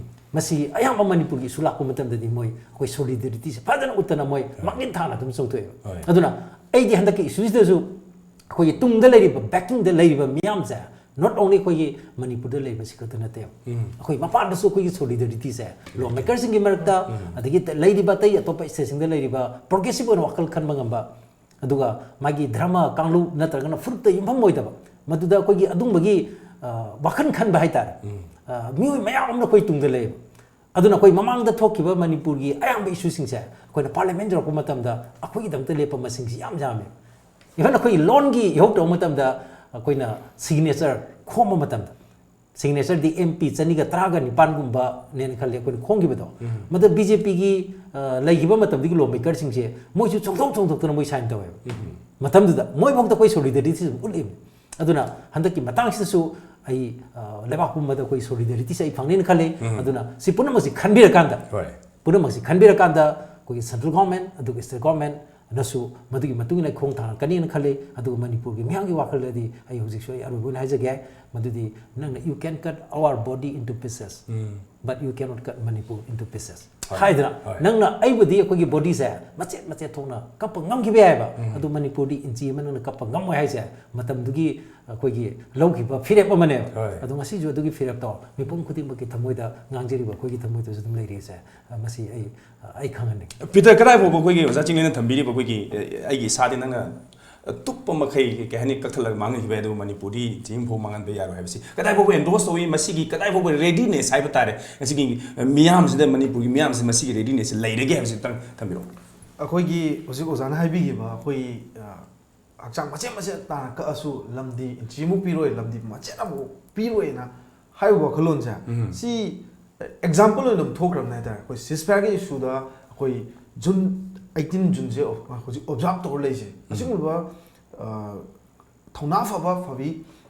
ꯃꯁꯤ ꯑꯌꯥꯝꯕ ꯃꯅꯤꯄꯨꯔꯒꯤ ꯏꯁꯨ ꯂꯥꯛꯄ ꯃꯇꯝꯗꯗꯤ ꯃꯣꯏ ꯑꯩꯈꯣꯏ ꯁꯣꯂꯤꯗꯔꯤꯇꯤꯁꯦ ꯐꯖꯅ ꯎꯠꯇꯅ ꯃꯣꯏ ꯃꯥꯡꯖꯤꯟ ꯊꯥꯅ ꯑꯗꯨꯝ ꯆꯣꯡꯊꯣꯛꯑꯦꯕ꯫ ꯍꯣꯏ꯫ ꯑꯗꯨꯅ ꯑꯩꯗꯤ ꯍꯟꯗꯛꯀꯤ ꯏꯁꯨꯁꯤꯗꯁꯨ ꯑꯩꯈꯣꯏꯒꯤ ꯇꯨꯡꯗ ꯂꯩꯔꯤꯕ, ꯕꯦꯀꯤꯡꯗ ꯂꯩꯔꯤꯕ ꯃꯤꯌꯥꯝꯁꯦ, not only ꯑꯩꯈꯣꯏꯒꯤ ꯃꯅꯤꯄꯨꯔꯗ ꯂꯩꯕꯁꯤ ꯈꯛꯇ ꯅꯠꯇꯦꯕ, ꯑꯩꯈꯣꯏ ꯃꯄꯥꯟꯗꯁꯨ ꯑꯩꯈꯣꯏꯒꯤ ꯁꯣꯂꯤꯗꯔꯤꯇꯤꯁꯦ ꯂꯣ ꯃꯦꯀꯔꯁꯤꯡꯒꯤ ꯃꯔꯛꯇ, ꯑꯗꯒꯤ ꯂꯩꯔꯤꯕ ꯑꯇꯩ ꯑꯇꯣꯞꯄ ꯁ꯭ꯇꯦꯠꯁꯤꯡꯗ ꯂꯩꯔꯤꯕ ꯄ꯭ꯔꯣꯒ꯭ꯔꯦꯁꯤꯚ ꯑꯣꯏꯅ ꯋꯥꯈꯜ ꯈꯟꯕ ꯉꯝꯕ, ꯑꯗꯨꯒ ꯃꯥꯒꯤ ꯙꯔꯃ, ꯀꯥꯡꯂꯨꯞ ꯅꯠꯇ꯭ꯔꯒꯅ ꯐꯨꯔꯨꯞꯇ ꯌꯨꯝꯐꯝ ꯑꯣꯏꯗꯕ, ꯃꯗꯨꯗ ꯑꯩꯈꯣꯏꯒꯤ ꯑꯗꯨꯝꯕꯒꯤ, ꯑ, ꯋꯥꯈꯜ ꯈꯟꯕ ꯍꯥꯏꯇꯥꯔꯦ꯫ ꯑ, ꯃꯤꯑꯣꯏ ꯃꯌꯥꯝ ꯑꯃꯅ ꯑꯩꯈꯣꯏ ꯇꯨꯡꯗ ꯂꯩꯌꯦꯕ꯫ ꯑꯗꯨꯅ ꯑꯩꯈꯣꯏ ꯃꯃꯥꯡꯗ ꯊꯣꯛꯈꯤꯕ ꯃꯅꯤꯄꯨꯔꯒꯤ ꯑꯌꯥꯝꯕ ꯏꯁꯨꯁꯤꯡꯁꯦ ꯑꯩꯈꯣꯏꯅ ꯄꯥꯔꯂꯤꯌꯥꯃꯦꯟ ꯌꯧꯔꯛꯄ ꯃꯇꯝꯗ ꯑꯩꯈꯣꯏꯒꯤꯗꯃꯛꯇ ꯂꯦꯞꯄ ꯃꯁꯤꯡꯁꯤ ꯌꯥꯝ ꯌꯥꯝꯃꯦ꯫ ꯏꯚꯟ ꯑꯩꯈꯣꯏꯒꯤ ꯂꯣꯟꯒꯤ ꯏꯍꯧ ꯇꯧꯕ ꯃꯇꯝꯗ ꯑꯩꯈꯣꯏꯅ ꯁꯤꯒꯅꯦꯆꯔ ꯈꯣꯝꯕ ꯃꯇꯝꯗ, ꯁꯤꯒꯅꯦꯆꯔꯗꯤ ꯑꯦꯝ ꯄꯤ ꯆꯅꯤꯒ ꯇꯔꯥꯒ ꯅꯤꯄꯥꯟꯒꯨꯝꯕꯅꯦꯅ ꯈꯜꯂꯦ ꯑꯩꯈꯣꯏꯅ ꯈꯣꯝꯈꯤꯕꯗꯣ꯫ ꯃꯗꯨ ꯕꯤ ꯖꯦ ꯄꯤꯒꯤ, ꯑ, ꯂꯩꯈꯤꯕ ꯃꯇꯝꯗꯒꯤ ꯂꯣ ꯃꯦꯀꯔꯁꯤꯡꯁꯦ ꯃꯣꯏꯁꯨ ꯆꯣꯡꯊꯣꯛ ꯆꯣꯡꯊꯣꯛꯇꯅ ꯃꯣꯏ ꯁꯥꯏꯟ ꯇꯧꯋꯦꯕ꯫ ꯃꯇꯝꯗꯨꯗ ꯃꯣꯏꯐꯥꯎꯗ ꯑꯩꯈꯣꯏ ꯁꯣꯂꯤꯗꯔꯤꯇꯤꯁꯤ ꯑꯗꯨꯝ ꯎꯠꯂꯤꯕꯅꯤ꯫ ꯑꯗꯨꯅ ꯍꯟꯗꯛꯀꯤ ꯃꯇꯥꯡꯁꯤꯗꯁꯨ ꯑꯩ, ꯑ, ꯂꯩꯕꯥꯛ ꯄꯨꯝꯕꯗ ꯑꯩꯈꯣꯏ ꯁꯣꯂꯤꯗꯔꯤꯇꯤꯁꯦ ꯑꯩ ꯐꯪꯅꯤꯅ ꯈꯜꯂꯤ꯫ ꯑꯗꯨꯅ ꯁꯤ ꯄꯨꯝꯅꯃꯛꯁꯤ ꯈꯟꯕꯤꯔꯀꯥꯟꯗ, ꯍꯣꯏ꯫ ꯄꯨꯝꯅꯃꯛꯁꯤ ꯈꯟꯕꯤꯔꯀꯥꯟꯗ ꯑꯩꯈꯣꯏꯒꯤ ꯁꯦꯟꯇ꯭ꯔꯦꯜ ꯒꯣꯔꯃꯦꯟ ꯑꯗꯨꯒ ꯁ꯭ꯇꯦꯠ ꯒꯣꯔꯃꯦꯟ ꯅꯁꯨ ꯃꯗꯨꯒꯤ ꯃꯇꯨꯡ ꯏꯟꯅ ꯈꯣꯡ ꯊꯥꯡꯂꯛꯀꯅꯤꯅ ꯈꯜꯂꯤ꯫ ꯑꯗꯨꯒ ꯃꯅꯤꯄꯨꯔꯒꯤ ꯃꯤꯌꯥꯝꯒꯤ ꯋꯥꯈꯜꯗꯗꯤ ꯑꯩ ꯍꯧꯖꯤꯛꯁꯨ ꯑꯩ ꯑꯔꯣꯏꯕ ꯑꯣꯏꯅ ꯍꯥꯏꯖꯒꯦ, ꯃꯗꯨꯗꯤ ꯅꯪꯅ, "You can cut our body into pieces, but you cannot cut Manipur into pieces" ꯍꯣꯏ, ꯍꯥꯏꯗꯅ, ꯍꯣꯏ꯫ ꯅꯪꯅ ꯑꯩꯕꯨꯗꯤ ꯑꯩꯈꯣꯏꯒꯤ ꯕꯣꯗꯤꯁꯦ ꯃꯆꯦꯠ ꯃꯆꯦꯠ ꯊꯣꯛꯅ ꯀꯞꯄ ꯉꯝꯈꯤꯕ ꯌꯥꯏꯕ, ꯑꯗꯨ ꯃꯅꯤꯄꯨꯔꯗꯤ ꯏꯟꯆꯤ ꯑꯃ ꯅꯪꯅ ꯀꯞꯄ ꯉꯝꯃꯣꯏ ꯍꯥꯏꯁꯦ ꯃꯇꯝꯗꯨꯒꯤ ꯑꯩꯈꯣꯏꯒꯤ ꯂꯧꯈꯤꯕ ꯐꯤꯔꯦꯞ ꯑꯃꯅꯦꯕ꯫ ꯍꯣꯏ꯫ ꯑꯗꯣ ꯉꯁꯤꯁꯨ ꯑꯗꯨꯒꯤ ꯐꯤꯔꯦꯞꯇꯣ ꯃꯤꯄꯨꯝ ꯈꯨꯗꯤꯡꯃꯛꯀꯤ ꯊꯃꯣꯏꯗ ꯉꯥꯡꯖꯔꯤꯕ ꯑꯩꯈꯣꯏꯒꯤ ꯊꯃꯣꯏꯗꯁꯨ ꯑꯗꯨꯝ ꯂꯩꯔꯤꯁꯦ, ꯃꯁꯤ ꯑꯩ, ꯑꯩ ꯈꯪꯍꯟꯅꯤꯡꯉꯤ꯫ ꯄꯤꯇꯔ, ꯀꯗꯥꯏ ꯐꯥꯎꯕ ꯑꯩꯈꯣꯏꯒꯤ ꯑꯣꯖꯥ ꯆꯤꯡꯂꯦꯟꯅ ꯊꯝꯕꯤꯔꯤꯕ ꯑꯩꯈꯣꯏꯒꯤ, ꯑꯦ, ꯑꯩꯒꯤ ꯏꯁꯥꯗꯤ ꯅꯪꯅ ꯇꯨꯞꯄ ꯃꯈꯩ, ꯀꯩ ꯍꯥꯏꯅꯤ, ꯀꯛꯊꯠꯂꯒ ꯃꯥꯡꯍꯟꯈꯤꯕ ꯌꯥꯏ, ꯑꯗꯨꯕꯨ ꯃꯅꯤꯄꯨꯔꯗꯤ ꯏꯟꯆꯤ ꯑꯃꯐꯥꯎ ꯃꯥꯡꯍꯟꯕ ꯌꯥꯔꯣꯏ ꯍꯥꯏꯕꯁꯤ ꯀꯗꯥꯏ ꯐꯥꯎꯕ ꯑꯦꯟꯗꯣꯔꯁ ꯇꯧꯏ? ꯃꯁꯤꯒꯤ ꯀꯗꯥꯏ ꯐꯥꯎꯕ ꯔꯦꯗꯤꯅꯦꯁ ꯍꯥꯏꯕ ꯇꯥꯔꯦ, ꯉꯁꯤꯒꯤ, ꯑ, ꯃꯤꯌꯥꯝꯁꯤꯗ, ꯃꯅꯤꯄꯨꯔꯒꯤ ꯃꯤꯌꯥꯝꯁꯤ ꯃꯁꯤꯒꯤ ꯔꯦꯗꯤꯅꯦꯁꯁꯤ ꯂꯩꯔꯒꯦ ꯍꯥꯏꯕꯁꯤ ꯑꯝꯇꯪ ꯊꯝꯕꯤꯔꯛꯑꯣ꯫ ꯑꯩꯈꯣꯏꯒꯤ ꯍꯧꯖꯤꯛ ꯑꯣꯖꯥꯅ ꯍꯥꯏꯕꯤꯈꯤꯕ ꯑꯩꯈꯣꯏꯒꯤ, ꯑ, ꯍꯛꯆꯥꯡ ꯃꯆꯦꯠ ꯃꯆꯦꯠ ꯇꯥꯅ ꯀꯛꯑꯁꯨ ꯂꯝꯗꯤ ꯏꯟꯆꯤꯃꯨꯛ ꯄꯤꯔꯣꯏ, ꯂꯝꯗꯤ ꯃꯆꯦꯠ ꯑꯃꯐꯥꯎ ꯄꯤꯔꯣꯏꯅ ꯍꯥꯏꯔꯤꯕ ꯋꯥꯈꯜꯂꯣꯟꯁꯦ, ꯎꯝ꯫ ꯁꯤ ꯑꯦꯛꯖꯥꯝꯄꯜ ꯑꯣꯏꯅ ꯑꯗꯨꯝ ꯊꯣꯛꯈ꯭ꯔꯕꯅꯦ ꯍꯥꯏꯇꯥꯔꯦ꯫ ꯑꯩꯈꯣꯏ ꯁꯤꯁꯐꯥꯌꯔꯒꯤ ꯏꯁꯨꯗ ꯑꯩꯈꯣꯏ ꯖꯨꯟ ꯑꯩꯠꯇꯤꯟ, ꯖꯨꯟꯁꯦ ꯍꯧꯖꯤꯛ ꯑꯣꯕꯖꯥꯔꯕ ꯇꯧꯔ ꯂꯩꯁꯦ꯫ ꯎꯝ꯫ ꯑꯁꯤꯒꯨꯝꯂꯕ, ꯑ, ꯊꯧꯅꯥ ꯐꯕ, ꯐꯕꯤ,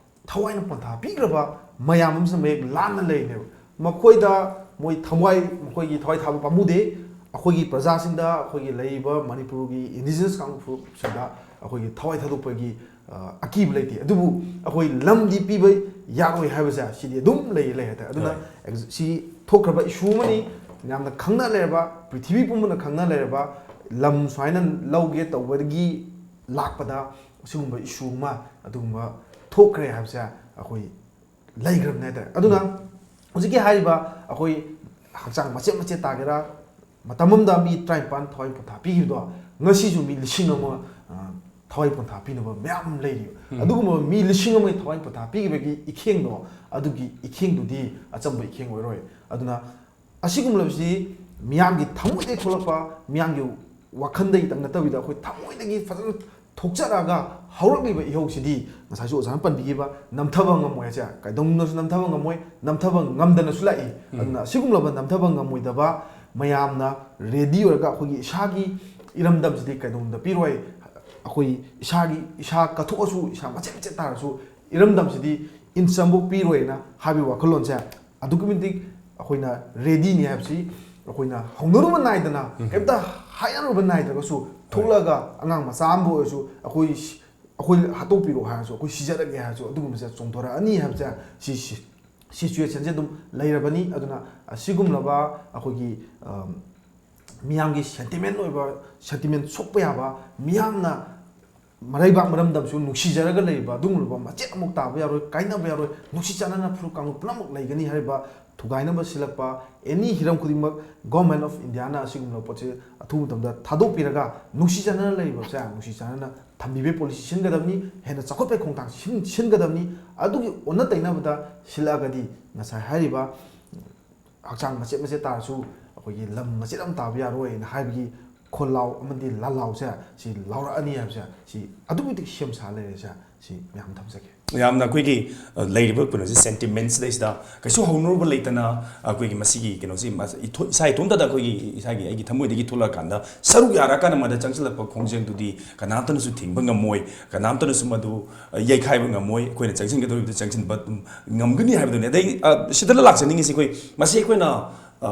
ꯊꯋꯥꯏꯅ ꯄꯣꯟꯊꯥ ꯄꯤꯈ꯭ꯔꯕ ꯃꯌꯥꯝ ꯑꯃꯁꯨ ꯃꯌꯦꯛ ꯂꯥꯟꯅ ꯂꯩꯔꯤꯅꯦꯕ꯫ ꯃꯈꯣꯏꯗ ꯃꯣꯏ ꯊꯋꯥꯏ, ꯃꯈꯣꯏꯒꯤ ꯊꯋꯥꯏ ꯊꯥꯕ ꯄꯥꯝꯃꯨꯗꯦ꯫ ꯑꯩꯈꯣꯏꯒꯤ ꯄ꯭ꯔꯖꯥꯁꯤꯡꯗ, ꯑꯩꯈꯣꯏꯒꯤ ꯂꯩꯔꯤꯕ ꯃꯅꯤꯄꯨꯔꯒꯤ indigenous ꯀꯥꯡꯂꯨꯞꯁꯤꯡꯗ ꯑꯩꯈꯣꯏꯒꯤ ꯊꯋꯥꯏ ꯊꯥꯗꯣꯛꯄꯒꯤ, ꯑ, ꯑꯀꯤꯕ ꯂꯩꯇꯦ꯫ ꯑꯗꯨꯕꯨ ꯑꯩꯈꯣꯏ ꯂꯝꯗꯤ ꯄꯤꯕ ꯌꯥꯔꯣꯏ ꯍꯥꯏꯕꯁꯦ ꯁꯤꯗꯤ ꯑꯗꯨꯝ ꯂꯩ, ꯂꯩ ꯍꯥꯏꯇꯥꯔꯦ꯫ ꯑꯗꯨꯅ ꯍꯣꯏ꯫ Ex-, ꯁꯤ ꯊꯣꯛꯈ꯭ꯔꯕ issue ꯑꯃꯅꯤ, ꯌꯥꯝꯅ ꯈꯪꯅ ꯂꯩꯔꯕ, ꯄ꯭ꯔꯤꯊꯤꯕꯤ ꯄꯨꯝꯕꯅ ꯈꯪꯅ ꯂꯩꯔꯕ, ꯂꯝ ꯁꯨꯃꯥꯏꯅ ꯂꯧꯒꯦ ꯇꯧꯕꯗꯒꯤ ꯂꯥꯛꯄꯗ ꯑꯁꯤꯒꯨꯝꯕ issue ꯑꯃ ꯑꯗꯨꯒꯨꯝꯕ ꯊꯣꯛꯈ꯭ꯔꯦ ꯍꯥꯏꯕꯁꯦ ꯑꯩꯈꯣꯏ ꯂꯩꯈ꯭ꯔꯕꯅꯦ ꯍꯥꯏꯇꯥꯔꯦ꯫ ꯑꯗꯨꯅ ꯎꯝ꯫ ꯍꯧꯖꯤꯛꯀꯤ ꯍꯥꯏꯔꯤꯕ ꯑꯩꯈꯣꯏ ꯍꯛꯆꯥꯡ ꯃꯆꯦꯠ ꯃꯆꯦꯠ ꯇꯥꯒꯦꯔꯥ, ꯃꯇꯝ ꯑꯃꯗ ꯃꯤ ꯇꯔꯥꯅꯤꯄꯥꯟ ꯊꯋꯥꯏ ꯄꯣꯟꯊꯥ ꯄꯤꯈꯤꯕꯗꯣ, ꯉꯁꯤꯁꯨ ꯃꯤ ꯂꯤꯁꯤꯡ ꯑꯃ, ꯑ, ꯊꯋꯥꯏ ꯄꯣꯟꯊꯥ ꯄꯤꯅꯕ ꯃꯌꯥꯝ ꯑꯃ ꯂꯩꯔꯤꯕ꯫ ꯎꯝ꯫ ꯑꯗꯨꯒꯨꯝꯕ ꯃꯤ ꯂꯤꯁꯤꯡ ꯑꯃꯒꯤ ꯊꯋꯥꯏ ꯄꯣꯟꯊꯥ ꯄꯤꯈꯤꯕꯒꯤ ꯏꯈꯦꯡꯗꯣ, ꯑꯗꯨꯒꯤ ꯏꯈꯦꯡꯗꯨꯗꯤ ꯑꯆꯝꯕ ꯏꯈꯦꯡ ꯑꯣꯏꯔꯣꯏ꯫ ꯑꯗꯨꯅ ꯑꯁꯤꯒꯨꯝꯂꯕꯁꯤ ꯃꯤꯌꯥꯝꯒꯤ ꯊꯃꯣꯏꯗꯒꯤ ꯊꯣꯛꯂꯛꯄ, ꯃꯤꯌꯥꯝꯒꯤ ꯋꯥꯈꯜꯗꯒꯤꯇꯪ ꯅꯠꯇꯕꯤꯗ ꯑꯩꯈꯣꯏ ꯊꯃꯣꯏꯗꯒꯤ ꯐꯖꯅ ꯊꯣꯛꯆꯔꯛꯑꯒ ꯍꯧꯔꯛꯂꯤꯕ ꯏꯍꯧꯁꯤꯗꯤ ꯉꯁꯥꯏꯁꯨ ꯑꯣꯖꯥꯅ ꯄꯟꯕꯤꯈꯤꯕ ꯅꯝꯊꯕ ꯉꯝꯃꯣꯏ ꯍꯥꯏꯁꯦ, ꯀꯩꯗꯧꯅꯨꯡꯗꯁꯨ ꯅꯝꯊꯕ ꯉꯝꯃꯣꯏ, ꯅꯝꯊꯕ ꯉꯝꯗꯅꯁꯨ ꯂꯥꯛꯏ꯫ ꯎꯝ꯫ ꯑꯗꯨꯅ ꯑꯁꯤꯒꯨꯝꯂꯕ ꯅꯝꯊꯕ ꯉꯝꯃꯣꯏꯗꯕ ꯃꯌꯥꯝꯅ ready ꯑꯣꯏꯔꯒ ꯑꯩꯈꯣꯏꯒꯤ ꯏꯁꯥꯒꯤ ꯏꯔꯝꯗꯝꯁꯤꯗꯤ ꯀꯩꯗꯧꯅꯨꯡꯗ ꯄꯤꯔꯣꯏ, ꯑꯩꯈꯣꯏ ꯏꯁꯥꯒꯤ, ꯏꯁꯥ ꯀꯠꯊꯣꯛꯑꯁꯨ, ꯏꯁꯥ ꯃꯆꯦꯠ ꯃꯆꯦꯠ ꯇꯥꯔꯁꯨ ꯏꯔꯝꯗꯝꯁꯤꯗꯤ inch ꯑꯃꯐꯥꯎ ꯄꯤꯔꯣꯏꯅ ꯍꯥꯏꯕꯒꯤ ꯋꯥꯈꯜꯂꯣꯟꯁꯦ ꯑꯗꯨꯛꯀꯤ ꯃꯇꯤꯛ ꯑꯩꯈꯣꯏꯅ readyꯅꯤ ꯍꯥꯏꯕꯁꯤ ꯑꯩꯈꯣꯏꯅ ꯍꯧꯅꯔꯨꯕ ꯅꯥꯏꯗꯅ, ꯎꯝ꯫ ꯀꯩꯝꯇ ꯍꯥꯏꯅꯔꯨꯕ ꯅꯥꯏꯗ꯭ꯔꯒꯁꯨ ꯊꯣꯛꯂꯛꯑꯒ ꯑꯉꯥꯡ ꯃꯆꯥ ꯑꯃꯕꯨ ꯑꯣꯏꯔꯁꯨ ꯑꯩꯈꯣꯏ ꯁꯤ-, ꯑꯩꯈꯣꯏ ꯍꯥꯠꯇꯣꯛꯄꯤꯔꯣ ꯍꯥꯏꯔꯁꯨ, ꯑꯩꯈꯣꯏ ꯁꯤꯖꯔꯒꯦ ꯍꯥꯏꯔꯁꯨ, ꯑꯗꯨꯒꯨꯝꯕꯁꯦ ꯆꯣꯡꯊꯣꯔꯛꯑꯅꯤ ꯍꯥꯏꯕꯁꯦ ꯁꯤ, ꯁꯤ, situationꯁꯦ ꯑꯗꯨꯝ ꯂꯩꯔꯕꯅꯤ꯫ ꯑꯗꯨꯅ ꯑꯁꯤꯒꯨꯝꯂꯕ ꯑꯩꯈꯣꯏꯒꯤ, ꯑꯝ, ꯃꯤꯌꯥꯝꯒꯤ sentiment ꯑꯣꯏꯕ, sentiment ꯁꯣꯛꯄ ꯌꯥꯕ, ꯃꯤꯌꯥꯝꯅ ꯃꯔꯩꯕꯥꯛ ꯃꯔꯝꯗꯝꯁꯨ ꯅꯨꯡꯁꯤꯖꯔꯒ ꯂꯩꯔꯤꯕ ꯑꯗꯨꯒꯨꯝꯂꯕ ꯃꯆꯦꯠ ꯑꯃꯨꯛ ꯇꯥꯕ ꯌꯥꯔꯣꯏ, ꯀꯥꯏꯅꯕ ꯌꯥꯔꯣꯏ, ꯅꯨꯡꯁꯤ ꯆꯥꯟꯅꯅ ꯐꯨꯔꯨꯞ ꯀꯥꯡꯂꯨꯞ ꯄꯨꯝꯅꯃꯛ ꯂꯩꯒꯅꯤ ꯍꯥꯏꯔꯤꯕ ꯊꯨꯒꯥꯏꯅꯕ ꯁꯤꯜꯂꯛꯄ any ꯍꯤꯔꯝ ꯈꯨꯗꯤꯡꯃꯛ Government of Indiaꯅ ꯑꯁꯤꯒꯨꯝꯂꯕ ꯄꯣꯠꯁꯦ ꯑꯊꯨꯕ ꯃꯇꯝꯗ ꯊꯥꯗꯣꯛꯄꯤꯔꯒ ꯅꯨꯡꯁꯤ ꯆꯥꯟꯅꯅ ꯂꯩꯔꯤꯕꯁꯦ ꯅꯨꯡꯁꯤ ꯆꯥꯟꯅꯅ ꯊꯝꯕꯤꯕꯒꯤ policy ꯁꯤꯟꯒꯗꯕꯅꯤ, ꯍꯦꯟꯅ ꯆꯥꯎꯈꯠꯄꯒꯤ ꯈꯣꯡꯊꯥꯡ ꯁꯤꯟ-, ꯁꯤꯟꯒꯗꯕꯅꯤ꯫ ꯑꯗꯨꯒꯤ ꯑꯣꯟꯅ ꯇꯩꯅꯕꯗ ꯁꯤꯜꯂꯛꯑꯒꯗꯤ ꯉꯁꯥꯏ ꯍꯥꯏꯔꯤꯕ ꯍꯛꯆꯥꯡ ꯃꯆꯦꯠ ꯃꯆꯦꯠ ꯇꯥꯔꯁꯨ ꯑꯩꯈꯣꯏꯒꯤ ꯂꯝ ꯃꯆꯦꯠ ꯑꯃ ꯇꯥꯕ ꯌꯥꯔꯣꯏꯅ ꯍꯥꯏꯕꯒꯤ ꯈꯣꯜꯂꯥꯎ ꯑꯃꯗꯤ ꯂꯥꯜꯂꯥꯎꯁꯦ ꯁꯤ ꯂꯥꯎꯔꯛꯑꯅꯤ ꯍꯥꯏꯕꯁꯦ ꯁꯤ ꯑꯗꯨꯛꯀꯤ ꯃꯇꯤꯛ ꯁꯦꯝ ꯁꯥ ꯂꯩꯔꯦꯁꯦ ꯁꯤ ꯃꯌꯥꯝ ꯊꯝꯖꯒꯦ꯫ ꯌꯥꯝꯅ ꯑꯩꯈꯣꯏꯒꯤ, ꯑ, ꯂꯩꯔꯤꯕ ꯀꯩꯅꯣꯁꯦ, ꯁꯦꯟꯇꯤꯃꯦꯟꯁꯤꯗꯩꯁꯤꯗ ꯀꯩꯁꯨ ꯍꯧꯅꯔꯨꯕ ꯂꯩꯇꯅ ꯑꯩꯈꯣꯏꯒꯤ ꯃꯁꯤꯒꯤ ꯀꯩꯅꯣꯁꯤ ꯃꯁ-, ꯏꯊꯣ-, ꯏꯁꯥ ꯏꯇꯣꯝꯇꯗ ꯑꯩꯈꯣꯏꯒꯤ ꯏꯁꯥꯒꯤ ꯑꯩꯒꯤ ꯊꯃꯣꯏꯗꯒꯤ ꯊꯣꯛꯂꯛꯑꯀꯥꯟꯗ ꯁꯔꯨꯛ ꯌꯥꯔꯛꯑꯀꯥꯟꯗ ꯃꯗ ꯆꯪꯁꯤꯜꯂꯛꯄ ꯈꯣꯡꯖꯦꯜꯗꯨꯗꯤ ꯀꯅꯥꯝꯇꯅꯁꯨ ꯊꯤꯡꯕ ꯉꯝꯃꯣꯏ, ꯀꯅꯥꯝꯇꯅꯁꯨ ꯃꯗꯨ, ꯑ, ꯌꯩꯈꯥꯏꯕ ꯉꯝꯃꯣꯏ꯫ ꯑꯩꯈꯣꯏꯅ ꯆꯪꯁꯤꯟꯒꯗꯧꯔꯤꯕꯗꯨ ꯆꯪꯁꯤꯟꯕ ꯑꯗꯨꯝ ꯉꯝꯒꯅꯤ ꯍꯥꯏꯕꯗꯨꯅꯤ꯫ ꯑꯗꯩ, ꯑ, ꯁꯤꯗ ꯂꯥꯛꯆꯅꯤꯡꯉꯤꯁꯤ ꯑꯩꯈꯣꯏ ꯃꯁꯤ ꯑꯩꯈꯣꯏꯅ ꯑ,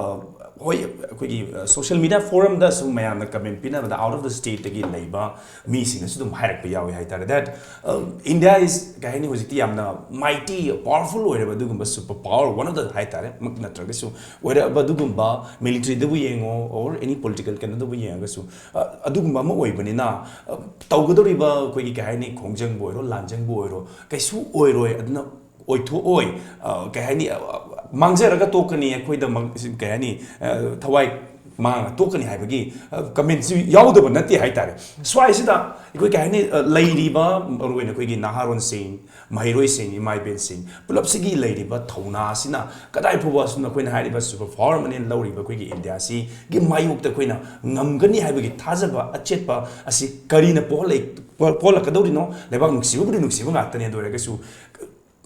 ꯍꯣꯏ, ꯑꯩꯈꯣꯏꯒꯤ, ꯑ, social media forumꯗꯁꯨ ꯃꯌꯥꯝꯅ comment ꯄꯤꯅꯕꯗ out of the stateꯇꯒꯤ ꯂꯩꯕ ꯃꯤꯁꯤꯡꯅꯁꯨ ꯑꯗꯨꯝ ꯍꯥꯏꯔꯛꯄ ꯌꯥꯎꯏ ꯍꯥꯏꯇꯥꯔꯦ, that, ꯑ, India is, ꯀꯩ ꯍꯥꯏꯅꯤ, ꯍꯧꯖꯤꯛꯇꯤ ꯌꯥꯝꯅ mighty, powerful ꯑꯣꯏꯔꯕ ꯑꯗꯨꯒꯨꯝꯕ super power, one of the ꯍꯥꯏꯇꯥꯔꯦ, ꯃꯛ ꯅꯠꯇ꯭ꯔꯒꯁꯨ ꯑꯣꯏꯔꯕ ꯑꯗꯨꯒꯨꯝꯕ militaryꯗꯕꯨ ꯌꯦꯡꯉꯣ, or any political ꯀꯩꯅꯣꯗꯕꯨ ꯌꯦꯡꯉꯒꯁꯨ, ꯑ, ꯑꯗꯨꯒꯨꯝꯕ ꯑꯃ ꯑꯣꯏꯕꯅꯤꯅ, ꯑ, ꯇꯧꯒꯗꯧꯔꯤꯕ ꯑꯩꯈꯣꯏꯒꯤ, ꯀꯩ ꯍꯥꯏꯅꯤ, ꯈꯣꯡꯖꯪꯕꯨ ꯑꯣꯏꯔꯣ, ꯂꯥꯟꯖꯪꯕꯨ ꯑꯣꯏꯔꯣ, ꯀꯩꯁꯨ ꯑꯣꯏꯔꯣꯏ꯫ ꯑꯗꯨꯅ ꯑꯣꯏꯊꯣꯛꯑꯣꯏ, ꯑ, ꯀꯩ ꯍꯥꯏꯅꯤ, ꯑ, ꯃꯥꯡꯖꯔꯒ ꯇꯣꯛꯀꯅꯤ, ꯑꯩꯈꯣꯏꯗꯃꯛ, ꯀꯩ ꯍꯥꯏꯅꯤ, ꯑ, ꯊꯋꯥꯏ ꯃꯥꯡꯉ ꯇꯣꯛꯀꯅꯤ ꯍꯥꯏꯕꯒꯤ, ꯑ, commentꯁꯨ ꯌꯥꯎꯗꯕ ꯅꯠꯇꯦ ꯍꯥꯏꯇꯥꯔꯦ꯫ ꯁ꯭ꯋꯥꯏꯁꯤꯗ ꯑꯩꯈꯣꯏ, ꯀꯩ ꯍꯥꯏꯅꯤ, ꯑ, ꯂꯩꯔꯤꯕ, ꯃꯔꯨꯑꯣꯏꯅ ꯑꯩꯈꯣꯏꯒꯤ ꯅꯍꯥꯔꯣꯟꯁꯤꯡ, ꯃꯍꯩꯔꯣꯏꯁꯤꯡ, ꯏꯃꯥ ꯏꯕꯦꯟꯁꯤꯡ, ꯄꯨꯂꯞꯁꯤꯒꯤ ꯂꯩꯔꯤꯕ ꯊꯧꯅꯥ ꯑꯁꯤꯅ ꯀꯗꯥꯏ ꯐꯥꯎꯕ ꯑꯁꯨꯝ ꯑꯩꯈꯣꯏꯅ ꯍꯥꯏꯔꯤꯕ super power ꯑꯃꯅꯦꯅ ꯂꯧꯔꯤꯕ ꯑꯩꯈꯣꯏꯒꯤ ꯏꯟꯗꯤꯌꯥꯁꯤꯒꯤ ꯃꯥꯌꯣꯛꯇ ꯑꯩꯈꯣꯏꯅ ꯉꯝꯒꯅꯤ ꯍꯥꯏꯕꯒꯤ ꯊꯥꯖꯕ ꯑꯆꯦꯠꯄ ꯑꯁꯤ ꯀꯔꯤꯅ ꯄꯣꯛꯍꯜꯂꯛ-, ꯄꯣꯛꯍꯜꯂꯛꯀꯗꯧꯔꯤꯅꯣ? ꯂꯩꯕꯥꯛ ꯅꯨꯡꯁꯤꯕꯕꯨꯗꯤ ꯅꯨꯡꯁꯤꯕ ꯉꯥꯛꯇꯅꯤ, ꯑꯗꯨ ꯑꯣꯏꯔꯒꯁꯨ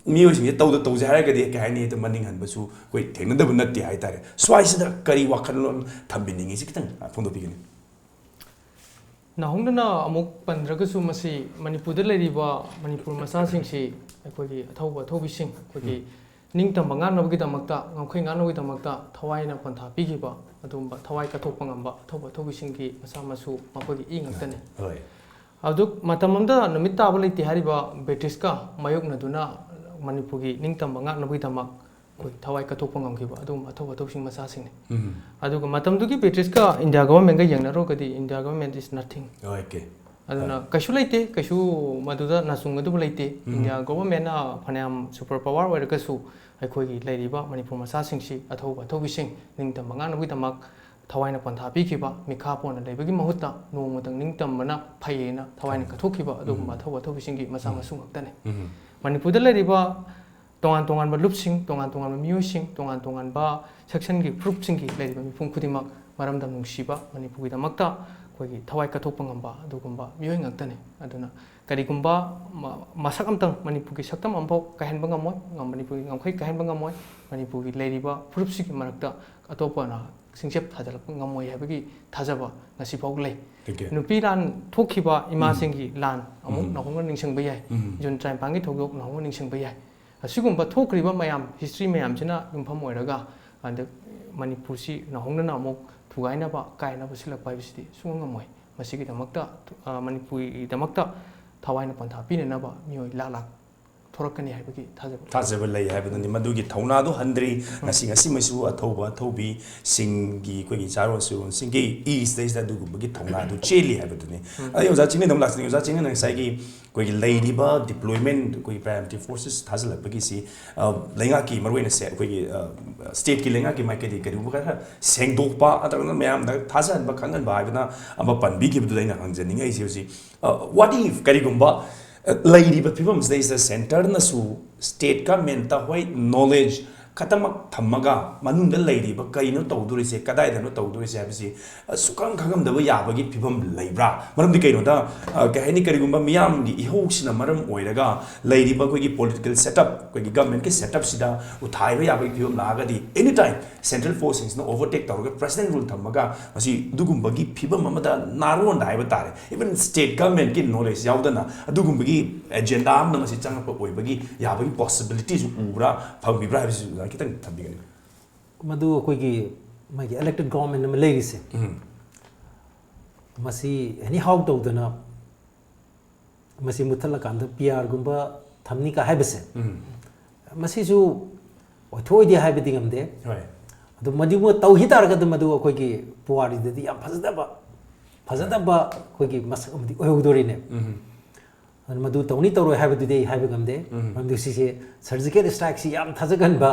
ꯃꯤꯑꯣꯏꯁꯤꯡꯁꯦ ꯇꯧꯗ ꯇꯧꯁꯦ ꯍꯥꯏꯔꯒꯗꯤ, ꯀꯩ ꯍꯥꯏꯅꯤ, ꯑꯗꯨꯝ ꯃꯅꯤꯡ ꯍꯟꯕꯁꯨ ꯑꯩꯈꯣꯏ ꯊꯦꯡꯅꯗꯕ ꯅꯠꯇꯦ ꯍꯥꯏꯇꯥꯔꯦ꯫ ꯁ꯭ꯋꯥꯏꯁꯤꯗ ꯀꯔꯤ ꯋꯥꯈꯜꯂꯣꯟ ꯊꯝꯕꯤꯅꯤꯡꯉꯤ, ꯁꯤ ꯈꯤꯇꯪ, ꯑ, ꯐꯣꯡꯗꯣꯛꯄꯤꯒꯅꯤ? ꯅꯧꯍꯧꯅꯅ ꯑꯃꯨꯛ ꯄꯟꯗ꯭ꯔꯒꯁꯨ, ꯃꯁꯤ ꯃꯅꯤꯄꯨꯔꯗ ꯂꯩꯔꯤꯕ ꯃꯅꯤꯄꯨꯔ ꯃꯆꯥꯁꯤꯡꯁꯤ ꯑꯩꯈꯣꯏꯒꯤ ꯑꯊꯧꯕ ꯑꯊꯧꯕꯤꯁꯤꯡ, ꯑꯩꯈꯣꯏꯒꯤ ꯎꯝ꯫ ꯅꯤꯡꯇꯝꯕ ꯉꯥꯛꯅꯕꯒꯤꯗꯃꯛꯇ, ꯉꯝꯈꯩ ꯉꯥꯛꯅꯕꯒꯤꯗꯃꯛꯇ ꯊꯋꯥꯏꯅ ꯄꯣꯟꯊꯥ ꯄꯤꯈꯤꯕ ꯑꯗꯨꯒꯨꯝꯕ ꯊꯋꯥꯏ ꯀꯠꯊꯣꯛꯄ ꯉꯝꯕ ꯑꯊꯧꯕ ꯑꯊꯧꯕꯤꯁꯤꯡꯒꯤ ꯃꯆꯥ ꯃꯁꯨ ꯃꯈꯣꯏꯒꯤ ꯏ ꯉꯥꯛꯇꯅꯤ꯫ ꯍꯣꯏ꯫ ꯑꯗꯨ ꯃꯇꯝ ꯑꯃꯗ ꯅꯨꯃꯤꯠ ꯇꯥꯕ ꯂꯩꯇꯦ ꯍꯥꯏꯔꯤꯕ ꯕ꯭ꯔꯤꯇꯤꯁꯀ ꯃꯥꯌꯣꯛꯅꯗꯨꯅ ꯃꯅꯤꯄꯨꯔꯒꯤ ꯅꯤꯡꯇꯝꯕ ꯉꯥꯛꯅꯕꯒꯤꯗꯃꯛ ꯑꯩꯈꯣꯏ ꯊꯋꯥꯏ ꯀꯠꯊꯣꯛꯄ ꯉꯝꯈꯤꯕ ꯑꯗꯨꯒꯨꯝꯕ ꯑꯊꯧ ꯑꯊꯧꯁꯤꯡ ꯃꯆꯥꯁꯤꯡꯅꯤ꯫ ꯎꯝ꯫ ꯑꯗꯨꯒ ꯃꯇꯝꯗꯨꯒꯤ ꯕ꯭ꯔꯤꯇꯤꯁꯀ India governmentꯒ ꯌꯦꯡꯅꯔꯨꯔꯒꯗꯤ, India government is nothing꯫ Okay꯫ ꯑꯗꯨꯅ ꯍꯣꯏ꯫ ꯀꯩꯁꯨ ꯂꯩꯇꯦ, ꯀꯩꯁꯨ ꯃꯗꯨꯗ ꯅꯥꯆꯨꯡꯒꯗꯕ ꯂꯩꯇꯦ꯫ ꯎꯝ꯫ ꯏꯟꯗꯤꯌꯥ governmentꯅ ꯐꯅꯌꯥꯝ super power ꯑꯣꯏꯔꯒꯁꯨ, ꯑꯩꯈꯣꯏꯒꯤ ꯂꯩꯔꯤꯕ ꯃꯅꯤꯄꯨꯔ ꯃꯆꯥꯁꯤꯡꯁꯤ ꯑꯊꯧꯕ ꯑꯊꯧꯕꯤꯁꯤꯡ ꯅꯤꯡꯇꯝꯕ ꯉꯥꯛꯅꯕꯒꯤꯗꯃꯛ ꯊꯋꯥꯏꯅ ꯄꯣꯟꯊꯥ ꯄꯤꯈꯤꯕ, ꯃꯤꯈꯥ ꯄꯣꯟꯅ ꯂꯩꯕꯒꯤ ꯃꯍꯨꯠꯇ ꯅꯣꯡꯃꯇꯪ ꯅꯤꯡꯇꯝꯕꯅ ꯐꯩꯌꯦꯅ ꯊꯋꯥꯏꯅ ꯎꯝ꯫ ꯀꯠꯊꯣꯛꯈꯤꯕ ꯑꯗꯨꯒꯨꯝꯕ ꯎꯝ꯫ ꯑꯊꯧꯕ ꯑꯊꯧꯕꯤꯁꯤꯡꯒꯤ ꯃꯆꯥ ꯎꯝ꯫ ꯃꯁꯨ ꯉꯥꯛꯇꯅꯤ꯫ ꯎꯝ꯫ ꯃꯅꯤꯄꯨꯔꯗ ꯂꯩꯔꯤꯕ ꯇꯣꯉꯥꯟ ꯇꯣꯉꯥꯟꯕ ꯂꯨꯞꯁꯤꯡ, ꯇꯣꯉꯥꯟ ꯇꯣꯉꯥꯟꯕ ꯃꯤꯑꯣꯏꯁꯤꯡ, ꯇꯣꯉꯥꯟ ꯇꯣꯉꯥꯟꯕ sectionꯒꯤ groupꯁꯤꯡꯒꯤ ꯂꯩꯔꯤꯕ ꯃꯤꯄꯨꯝ ꯈꯨꯗꯤꯡꯃꯛ ꯃꯔꯝꯗꯝ ꯅꯨꯡꯁꯤꯕ, ꯃꯅꯤꯄꯨꯔꯒꯤꯗꯃꯛꯇ ꯑꯩꯈꯣꯏꯒꯤ ꯊꯋꯥꯏ ꯀꯠꯊꯣꯛꯄ ꯉꯝꯕ ꯑꯗꯨꯒꯨꯝꯕ ꯃꯤꯑꯣꯏ ꯉꯥꯛꯇꯅꯤ꯫ ꯑꯗꯨꯅ ꯀꯔꯤꯒꯨꯝꯕ ꯃ- ꯃꯁꯛ ꯑꯝꯇꯪ ꯃꯅꯤꯄꯨꯔꯒꯤ ꯁꯛꯇꯝ ꯑꯃꯐꯥꯎ ꯀꯥꯏꯍꯟꯕ ꯉꯝꯃꯣꯏ, ꯉꯝ- ꯃꯅꯤꯄꯨꯔꯒꯤ ꯉꯝꯈꯩ ꯀꯥꯏꯍꯟꯕ ꯉꯝꯃꯣꯏ, ꯃꯅꯤꯄꯨꯔꯒꯤ ꯂꯩꯔꯤꯕ ꯐꯨꯔꯨꯞꯁꯤꯒꯤ ꯃꯔꯛꯇ ꯑꯇꯣꯞꯄꯅ ꯁꯤꯡꯆꯞ ꯊꯥꯖꯤꯜꯂꯛꯄ ꯉꯝꯃꯣꯏ ꯍꯥꯏꯕꯒꯤ ꯊꯥꯖꯕ ꯉꯁꯤꯐꯥꯎ ꯂꯩ꯫ Thank you. ꯅꯨꯄꯤ ꯂꯥꯟ ꯊꯣꯛꯈꯤꯕ ꯏꯃꯥꯁꯤꯡꯒꯤ ꯂꯥꯟ ꯑꯃꯨꯛ ꯎꯝ. ꯅꯧꯍꯧꯅ ꯅꯤꯡꯁꯤꯡꯕ ꯌꯥꯏ꯫ ꯎꯝ. ꯖꯨꯟ ꯇꯔꯥꯅꯤꯄꯥꯟꯒꯤ ꯊꯧꯗꯣꯛ ꯅꯧꯍꯧꯅ ꯅꯤꯡꯁꯤꯡꯕ ꯌꯥꯏ꯫ ꯑꯁꯤꯒꯨꯝꯕ ꯊꯣꯛꯈ꯭ꯔꯤꯕ ꯃꯌꯥꯝ, ꯍꯤꯁꯇ꯭ꯔꯤ ꯃꯌꯥꯝꯁꯤꯅ ꯌꯨꯝꯐꯝ ꯑꯣꯏꯔꯒ ꯍꯟꯗꯛ ꯃꯅꯤꯄꯨꯔꯁꯤ ꯅꯧꯍꯧꯅꯅ ꯑꯃꯨꯛ ꯊꯨꯒꯥꯏꯅꯕ, ꯀꯥꯏꯅꯕ ꯁꯤꯜꯂꯛꯄ ꯍꯥꯏꯕꯁꯤꯗꯤ ꯁꯨꯡꯉꯝ ꯉꯝꯃꯣꯏ꯫ ꯃꯁꯤꯒꯤꯗꯃꯛꯇ, ꯑ, ꯃꯅꯤꯄꯨꯔꯒꯤꯗꯃꯛꯇ ꯊꯋꯥꯏꯅ ꯄꯣꯟꯊꯥ ꯄꯤꯅꯅꯕ ꯃꯤꯑꯣꯏ ꯂꯥꯛ ꯂꯥꯛ ꯊꯣꯔꯛꯀꯅꯤ ꯍꯥꯏꯕꯒꯤ ꯊꯥꯖꯕ꯫ ꯊꯥꯖꯕ ꯂꯩ ꯍꯥꯏꯕꯗꯨꯅꯤ꯫ ꯃꯗꯨꯒꯤ ꯊꯧꯅꯥꯗꯨ ꯍꯟꯗ꯭ꯔꯤ꯫ ꯉꯁꯤ ꯉꯁꯤꯃꯛꯁꯨ ꯑꯊꯧꯕ ꯑꯊꯧꯕꯤꯁꯤꯡꯒꯤ, ꯑꯩꯈꯣꯏꯒꯤ ꯆꯥꯔꯣꯟ ꯁꯨꯔꯣꯟꯁꯤꯡꯒꯤ ꯏ ꯁꯤꯗꯩꯁꯤꯗ ꯑꯗꯨꯒꯨꯝꯕꯒꯤ ꯊꯧꯅꯥꯗꯨ ꯆꯦꯜꯂꯤ ꯍꯥꯏꯕꯗꯨꯅꯤ꯫ ꯑꯗꯩ ꯑꯣꯖꯥ ꯆꯤꯡꯅꯗ ꯑꯃꯨꯛ ꯂꯥꯛꯆꯅꯤꯡꯉꯤ꯫ ꯑꯣꯖꯥ ꯆꯤꯡꯅꯗ ꯉꯁꯥꯏꯒꯤ ꯑꯩꯈꯣꯏꯒꯤ ꯂꯩꯔꯤꯕ deployment, ꯑꯩꯈꯣꯏꯒꯤ paramilitary forces ꯊꯥꯖꯤꯜꯂꯛꯄꯒꯤꯁꯤ, ꯑ, ꯂꯩꯉꯥꯛꯀꯤ, ꯃꯔꯨꯑꯣꯏꯅ ꯁꯦ-, ꯑꯩꯈꯣꯏꯒꯤ, ꯑ, stateꯀꯤ ꯂꯩꯉꯥꯛꯀꯤ ꯃꯥꯏꯀꯩꯗꯒꯤ ꯀꯔꯤꯒꯨꯝꯕ ꯈꯔ ꯁꯦꯡꯗꯣꯛꯄ ꯅꯠꯇ꯭ꯔꯒꯅ ꯃꯌꯥꯝꯗ ꯊꯥꯖꯍꯟꯕ ꯈꯪꯍꯟꯕ ꯍꯥꯏꯕꯅ ꯑꯃ ꯄꯟꯕꯤꯈꯤꯕꯗꯨꯗ ꯑꯩꯅ ꯍꯪꯖꯅꯤꯡꯉꯛꯏꯁꯦ ꯍꯧꯖꯤꯛ, ꯑ, what if ꯀꯔꯤꯒꯨꯝꯕ, ꯑ, ꯂꯩꯔꯤꯕ ꯐꯤꯕꯝꯁꯤꯗꯩꯁꯤꯗ centreꯅꯁꯨ state governmentꯇ ꯍꯣꯏ knowledge ꯈꯛꯇꯃꯛ ꯊꯝꯃꯒ ꯃꯅꯨꯡꯗ ꯂꯩꯔꯤꯕ ꯀꯔꯤꯅꯣ ꯇꯧꯗꯣꯔꯤꯁꯦ, ꯀꯗꯥꯏꯗꯅꯣ ꯇꯧꯗꯣꯔꯤꯁꯦ ꯍꯥꯏꯕꯁꯤ, ꯑ, ꯁꯨꯛꯈꯪ ꯈꯪꯉꯝꯗꯕ ꯌꯥꯕꯒꯤ ꯐꯤꯕꯝ ꯂꯩꯕ꯭ꯔꯥ? ꯃꯔꯝꯗꯤ ꯀꯩꯅꯣꯗ, ꯑ, ꯀꯩ ꯍꯥꯏꯅꯤ, ꯀꯔꯤꯒꯨꯝꯕ ꯃꯤꯌꯥꯝꯒꯤ ꯏꯍꯧꯁꯤꯅ ꯃꯔꯝ ꯑꯣꯏꯔꯒ ꯂꯩꯔꯤꯕ ꯑꯩꯈꯣꯏꯒꯤ political setup, ꯑꯩꯈꯣꯏꯒꯤ governmentꯀꯤ setupꯁꯤꯗ ꯎꯊꯥꯏꯕ ꯌꯥꯕꯒꯤ ꯐꯤꯕꯝ ꯂꯥꯛꯑꯒꯗꯤ, any time central forceꯁꯤꯡꯁꯤꯅ overtake ꯇꯧꯔꯒ president rule ꯊꯝꯃꯒ ꯃꯁꯤ ꯑꯗꯨꯒꯨꯝꯕꯒꯤ ꯐꯤꯕꯝ ꯑꯃꯗ ꯅꯥꯔꯣꯟꯗ ꯍꯥꯏꯕ ꯇꯥꯔꯦ, even state governmentꯀꯤ knowledge ꯌꯥꯎꯗꯅ ꯑꯗꯨꯒꯨꯝꯕꯒꯤ agenda ꯑꯃꯅ ꯃꯁꯤ ꯆꯪꯉꯛꯄ ꯑꯣꯏꯕꯒꯤ ꯌꯥꯕꯒꯤ possibilityꯁꯨ ꯎꯕ꯭ꯔꯥ, ꯐꯪꯕꯤꯕ꯭ꯔꯥ ꯍꯥꯏꯕꯁꯤ ꯑꯣꯖꯥ ꯈꯤꯇꯪ ꯊꯝꯕꯤꯒꯅꯤ꯫ ꯃꯗꯨ ꯑꯩꯈꯣꯏꯒꯤ ꯃꯥꯒꯤ elected government ꯑꯃ ꯂꯩꯔꯤꯁꯦ, ꯎꯝ. ꯃꯁꯤ anyhow ꯇꯧꯗꯅ ꯃꯁꯤ ꯃꯨꯠꯊꯠꯂꯀꯥꯟꯗ P Rꯒꯨꯝꯕ ꯊꯝꯅꯤꯀ ꯍꯥꯏꯕꯁꯦ, ꯎꯝ. ꯃꯁꯤꯁꯨ ꯑꯣꯏꯊꯣꯛꯑꯣꯏꯗꯦ ꯍꯥꯏꯕꯗꯤ ꯉꯝꯗꯦ꯫ ꯍꯣꯏ. ꯑꯗꯨ ꯃꯗꯨꯃ ꯇꯧꯈꯤ ꯇꯥꯔꯒꯗꯤ ꯃꯗꯨ ꯑꯩꯈꯣꯏꯒꯤ ꯄꯨꯋꯥꯔꯤꯗꯗꯤ ꯌꯥꯝ ꯐꯖꯗꯕ, ꯐꯖꯗꯕ ꯑꯩꯈꯣꯏꯒꯤ ꯃꯁꯛ ꯑꯃꯗꯤ ꯑꯣꯏꯍꯧꯗꯣꯔꯤꯅꯦ꯫ ꯎꯝ. ꯑꯗꯨꯅ ꯃꯗꯨ ꯇꯧꯅꯤ ꯇꯧꯔꯣꯏ ꯍꯥꯏꯕꯗꯨꯗꯤ ꯑꯩ ꯍꯥꯏꯕ ꯉꯝꯗꯦ꯫ ꯎꯝ. ꯃꯔꯝꯗꯤ ꯁꯤꯁꯦ surgical strikeꯁꯤ ꯌꯥꯝ ꯊꯥꯖꯒꯟꯕ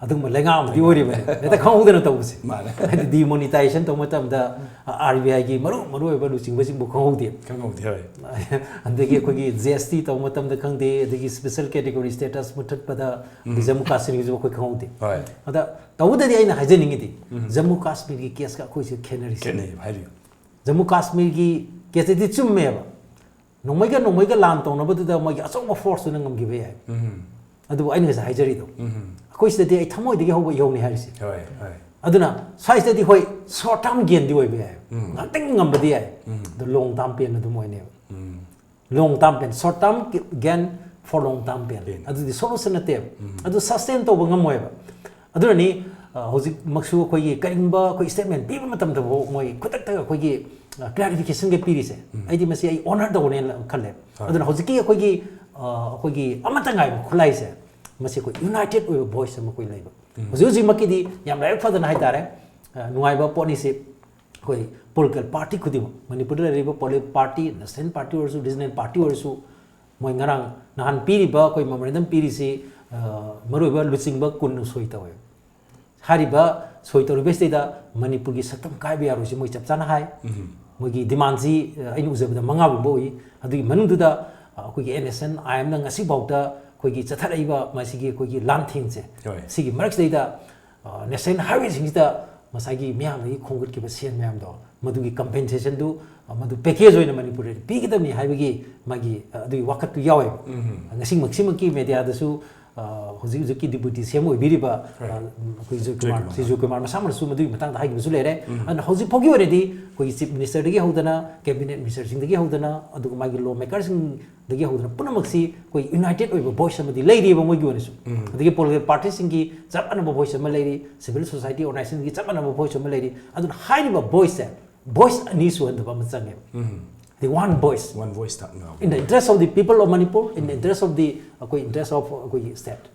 ꯑꯗꯨꯒꯨꯝꯕ ꯂꯩꯉꯥꯛ ꯑꯃꯗꯤ ꯑꯣꯏꯔꯤꯕꯅꯤ꯫ ꯍꯦꯛꯇ ꯈꯪꯍꯧꯗꯅ ꯇꯧꯕꯁꯦ꯫ ꯃꯥꯅꯦ. ꯍꯥꯏꯗꯤ demonetization ꯇꯧꯕ ꯃꯇꯝꯗ, ꯑ, R B Iꯒꯤ ꯃꯔꯨ ꯃꯔꯨ ꯑꯣꯏꯕ ꯂꯨꯆꯤꯡꯕꯁꯤꯡꯕꯨ ꯈꯪꯍꯧꯗꯦ꯫ ꯈꯪꯍꯧꯗꯦ, ꯍꯣꯏ. ꯑꯗꯒꯤ ꯑꯩꯈꯣꯏꯒꯤ G S T ꯇꯧꯕ ꯃꯇꯝꯗ ꯈꯪꯗꯦ, ꯑꯗꯒꯤ special category status ꯃꯨꯠꯊꯠꯄꯗ ꯎꯝ. ꯖꯝꯃꯨ ꯀꯥꯁꯃꯤꯔꯒꯤꯁꯨ ꯑꯩꯈꯣꯏ ꯈꯪꯍꯧꯗꯦ꯫ ꯍꯣꯏ. ꯑꯗ ꯇꯧꯕꯇꯗꯤ ꯑꯩꯅ ꯍꯥꯏꯖꯅꯤꯡꯉꯤꯗꯤ ꯎꯝ. ꯖꯝꯃꯨ ꯀꯥꯁꯃꯤꯔꯒꯤ caseꯀ ꯑꯩꯈꯣꯏꯁꯦ ꯈꯦꯠꯅꯔꯤꯁꯦ꯫ ꯈꯦꯠꯅꯩꯕ, ꯍꯥꯏꯕꯤꯌꯨ. ꯖꯃꯨ ꯀꯥꯁꯃꯤꯔꯒꯤ ꯀꯦꯁꯇꯗꯤ ꯆꯨꯝꯃꯦꯕ, ꯅꯣꯡꯃꯩꯒ ꯅꯣꯡꯃꯩꯒ ꯂꯥꯟ ꯇꯧꯅꯕꯗꯨꯗ ꯃꯣꯏꯒꯤ ꯑꯆꯧꯕ ꯐꯣꯔꯁꯇꯨꯅ ꯉꯝꯈꯤꯕ ꯌꯥꯏ꯫ ꯑꯗꯨꯕꯨ ꯑꯩꯅ ꯉꯁꯥꯏ ꯍꯥꯏꯖꯔꯤꯗꯣ, ꯑꯩꯈꯣꯏ ꯁꯤꯗꯗꯤ ꯑꯩ ꯊꯃꯣꯏꯗꯒꯤ ꯍꯧꯕ ꯏꯍꯧꯅꯤ ꯍꯥꯏꯔꯤꯁꯦ꯫ ꯍꯣꯏ ꯍꯣꯏ ꯑꯗꯨꯅ ꯁ꯭ꯋꯥꯏꯁꯤꯗꯗꯤ ꯍꯣꯏ, ꯁꯣꯔꯠ ꯇꯥꯔꯝ ꯒꯦꯟꯗꯤ ꯑꯣꯏꯕ ꯌꯥꯏ, ꯉꯥꯛꯇꯪ ꯉꯝꯕꯗꯤ ꯌꯥꯏ, ꯑꯗꯣ ꯂꯣꯡ ꯇꯥꯔꯝ ꯄꯦꯟ ꯑꯗꯨꯝ ꯑꯣꯏꯅꯦꯕ꯫ ꯂꯣꯡ ꯇꯥꯔꯝ ꯄꯦꯟ, ꯁꯣꯔꯠ ꯇꯥꯔꯝ ꯒꯦꯟ ꯐꯣꯔ ꯂꯣꯡ ꯇꯥꯔꯝ ꯄꯦꯟ꯫ ꯄꯦꯟ꯫ ꯑꯗꯨꯗꯤ ꯁꯣꯂꯨꯁꯟ ꯅꯠꯇꯦꯕ꯫ ꯑꯗꯨ ꯁꯁꯇꯦꯟ ꯇꯧꯕ ꯉꯝꯃꯣꯏꯕ꯫ ꯑꯗꯨꯅꯅꯤ ꯑ, ꯍꯧꯖꯤꯛꯃꯛꯁꯨ ꯑꯩꯈꯣꯏꯒꯤ ꯀꯔꯤꯒꯨꯝꯕ ꯑꯩꯈꯣꯏ ꯁ꯭ꯇꯦꯠꯃꯦꯟ ꯄꯤꯕ ꯃꯇꯝꯗꯐꯥꯎ ꯃꯣꯏ ꯈꯨꯗꯛꯇ ꯑꯩꯈꯣꯏꯒꯤ ꯀ꯭ꯂꯥꯔꯤꯐꯤꯀꯦꯁꯟꯒ ꯄꯤꯔꯤꯁꯦ, ꯑꯩꯗꯤ ꯃꯁꯤ ꯑꯩ ꯑꯣꯅꯔ ꯇꯧꯒꯅꯦꯅ ꯈꯜꯂꯦ꯫ ꯍꯣꯏ꯫ ꯑꯗꯨꯅ ꯍꯧꯖꯤꯛꯀꯤ ꯑꯩꯈꯣꯏꯒꯤ ꯑ, ꯑꯩꯈꯣꯏꯒꯤ ꯑꯃꯠꯇ ꯉꯥꯏꯕ ꯈꯨꯠꯂꯥꯏꯁꯦ, ꯃꯁꯤ ꯑꯩꯈꯣꯏ ꯌꯨꯅꯥꯏꯇꯦꯠ ꯑꯣꯏꯕ ꯚꯣꯏꯁ ꯑꯃ ꯑꯩꯈꯣꯏ ꯂꯩꯕ꯫ ꯍꯧꯖꯤꯛ ꯍꯧꯖꯤꯛꯃꯛꯀꯤꯗꯤ ꯌꯥꯝ ꯂꯥꯏꯕꯛ ꯐꯗꯅ ꯍꯥꯏꯇꯥꯔꯦ, ꯑ, ꯅꯨꯡꯉꯥꯏꯕ ꯄꯣꯠꯅꯤꯁꯤ꯫ ꯑꯩꯈꯣꯏ ꯄꯣꯂꯤꯇꯤꯀꯦꯜ ꯄꯥꯔꯇꯤ ꯈꯨꯗꯤꯡꯃꯛ, ꯃꯅꯤꯄꯨꯔꯗ ꯂꯩꯔꯤꯕ ꯄꯣꯂꯤꯇꯤꯀꯦꯜ ꯄꯥꯔꯇꯤ, ꯅꯦꯁꯅꯦꯜ ꯄꯥꯔꯇꯤ ꯑꯣꯏꯔꯁꯨ, ꯔꯤꯖꯅꯦꯜ ꯄꯥꯔꯇꯤ ꯑꯣꯏꯔꯁꯨ, ꯃꯣꯏ ꯉꯔꯥꯡ ꯅꯍꯥꯟ ꯄꯤꯔꯤꯕ ꯑꯩꯈꯣꯏ ꯃꯦꯃꯣꯔꯦꯟꯗꯝ ꯄꯤꯔꯤꯁꯤ, ꯑ, ꯃꯔꯨꯑꯣꯏꯕ ꯂꯨꯆꯤꯡꯕ ꯀꯨꯟꯅ ꯁꯣꯏ ꯇꯧꯋꯦ꯫ ꯍꯥꯏꯔꯤꯕ ꯁꯣꯏ ꯇꯧꯔꯤꯕꯁꯤꯗꯩꯗ ꯃꯅꯤꯄꯨꯔꯒꯤ ꯁꯛꯇꯝ ꯀꯥꯏꯕ ꯌꯥꯔꯣꯏꯁꯤ ꯃꯣꯏ ꯆꯞ ꯆꯥꯅ ꯍꯥꯏ꯫ ꯃꯣꯏꯒꯤ ꯗꯤꯃꯥꯟꯁꯤ, ꯑ, ꯑꯩꯅ ꯎꯖꯕꯗ ꯃꯉꯥꯒꯨꯝꯕ ꯎꯏ꯫ ꯑꯗꯨꯒꯤ ꯃꯅꯨꯡꯗꯨꯗ, ꯑ, ꯑꯩꯈꯣꯏꯒꯤ ꯑꯦꯟ ꯑꯦꯁ ꯑꯦꯟ ꯑꯥꯏ ꯑꯦꯝꯅ ꯉꯁꯤꯐꯥꯎꯗ ꯑꯩꯈꯣꯏꯒꯤ ꯆꯠꯊꯔꯛꯏꯕ ꯃꯁꯤꯒꯤ ꯑꯩꯈꯣꯏꯒꯤ ꯂꯥꯟꯊꯦꯡꯁꯦ, ꯍꯣꯏ꯫ ꯁꯤꯒꯤ ꯃꯔꯛꯁꯤꯗꯩꯗ, ꯑ, ꯅꯦꯁꯅꯦꯜ ꯍꯥꯏꯋꯦꯁꯤꯡꯁꯤꯗ ꯉꯁꯥꯏꯒꯤ ꯃꯤꯌꯥꯝꯗꯒꯤ ꯈꯣꯝꯒꯠꯈꯤꯕ ꯁꯦꯟ ꯃꯌꯥꯝꯗꯣ, ꯃꯗꯨꯒꯤ ꯀꯝꯄꯦꯟꯁꯦꯁꯟꯗꯨ, ꯑ, ꯃꯗꯨ ꯄꯦꯀꯦꯖ ꯑꯣꯏꯅ ꯃꯅꯤꯄꯨꯔꯗ ꯄꯤꯒꯗꯕꯅꯤ ꯍꯥꯏꯕꯒꯤ ꯃꯥꯒꯤ, ꯑ, ꯑꯗꯨꯒꯤ ꯋꯥꯀꯠꯇꯨ ꯌꯥꯎꯋꯦꯕ꯫ ꯉꯁꯤꯃꯛꯁꯤꯃꯛꯀꯤ ꯃꯦꯗꯤꯌꯥꯗꯁꯨ, ꯑ, ꯍꯧꯖꯤꯛ ꯍꯧꯖꯤꯛꯀꯤ ꯗꯤꯄꯨꯇꯤ ꯁꯤ ꯑꯦꯝ ꯑꯣꯏꯕꯤꯔꯤꯕ, ꯍꯣꯏ꯫ ꯑ, ꯑꯩꯈꯣꯏ ꯖꯣꯏ ꯖꯣꯏ ꯀꯨꯃꯥꯔ, ꯀꯨꯃꯥꯔ꯫ ꯁꯤ ꯖꯣꯏ ꯀꯨꯃꯥꯔ ꯃꯁꯥꯃꯛꯅꯁꯨ ꯃꯗꯨꯒꯤ ꯃꯇꯥꯡꯗ ꯍꯥꯏꯈꯤꯕꯁꯨ ꯂꯩꯔꯦ꯫ ꯑꯗꯨꯅ ꯍꯧꯖꯤꯛ ꯐꯥꯎꯒꯤ ꯑꯣꯏꯅꯗꯤ ꯑꯩꯈꯣꯏꯒꯤ ꯆꯤꯐ ꯃꯤꯅꯤꯁꯇꯔꯗꯒꯤ ꯍꯧꯗꯅ, ꯀꯦꯕꯤꯅꯦꯠ ꯃꯤꯅꯤꯁꯇꯔꯁꯤꯡꯗꯒꯤ ꯍꯧꯗꯅ, ꯑꯗꯨꯒ ꯃꯥꯒꯤ ꯂꯣ ꯃꯦꯀꯔꯁꯤꯡꯗꯒꯤ ꯍꯧꯗꯅ ꯄꯨꯝꯅꯃꯛꯁꯤ ꯑꯩꯈꯣꯏ ꯌꯨꯅꯥꯏꯇꯦꯠ ꯑꯣꯏꯕ ꯚꯣꯏꯁ ꯑꯃꯗꯤ ꯂꯩꯔꯤꯕ ꯃꯣꯏꯒꯤ ꯑꯣꯏꯅꯁꯨ꯫ ꯑꯗꯒꯤ ꯄꯣꯂꯤꯇꯤꯀꯦꯜ ꯄꯥꯔꯇꯤꯁꯤꯡꯒꯤ ꯆꯞ ꯃꯥꯟꯅꯕ ꯚꯣꯏꯁ ꯑꯃ ꯂꯩꯔꯤ, ꯁꯤꯚꯤꯜ ꯁꯣꯁꯥꯏꯇꯤ ꯑꯣꯔꯒꯅꯥꯏꯖꯦꯁꯟꯒꯤ ꯆꯞ ꯃꯥꯟꯅꯕ ꯚꯣꯏꯁ ꯑꯃ ꯂꯩꯔꯤ꯫ ꯑꯗꯨꯅ ꯍꯥꯏꯔꯤꯕ ꯚꯣꯏꯁꯁꯦ, ꯚꯣꯏꯁ ꯑꯅꯤ ꯁꯨꯍꯟꯗꯕ ꯑꯃ ꯆꯪꯉꯦꯕ꯫ The one voice ꯋꯥꯟ ꯚꯣꯏꯁꯇ in the interest of the people of Manipur, in the interest of the, ꯑꯩꯈꯣꯏ interest of ꯑꯩꯈꯣꯏꯒꯤ state,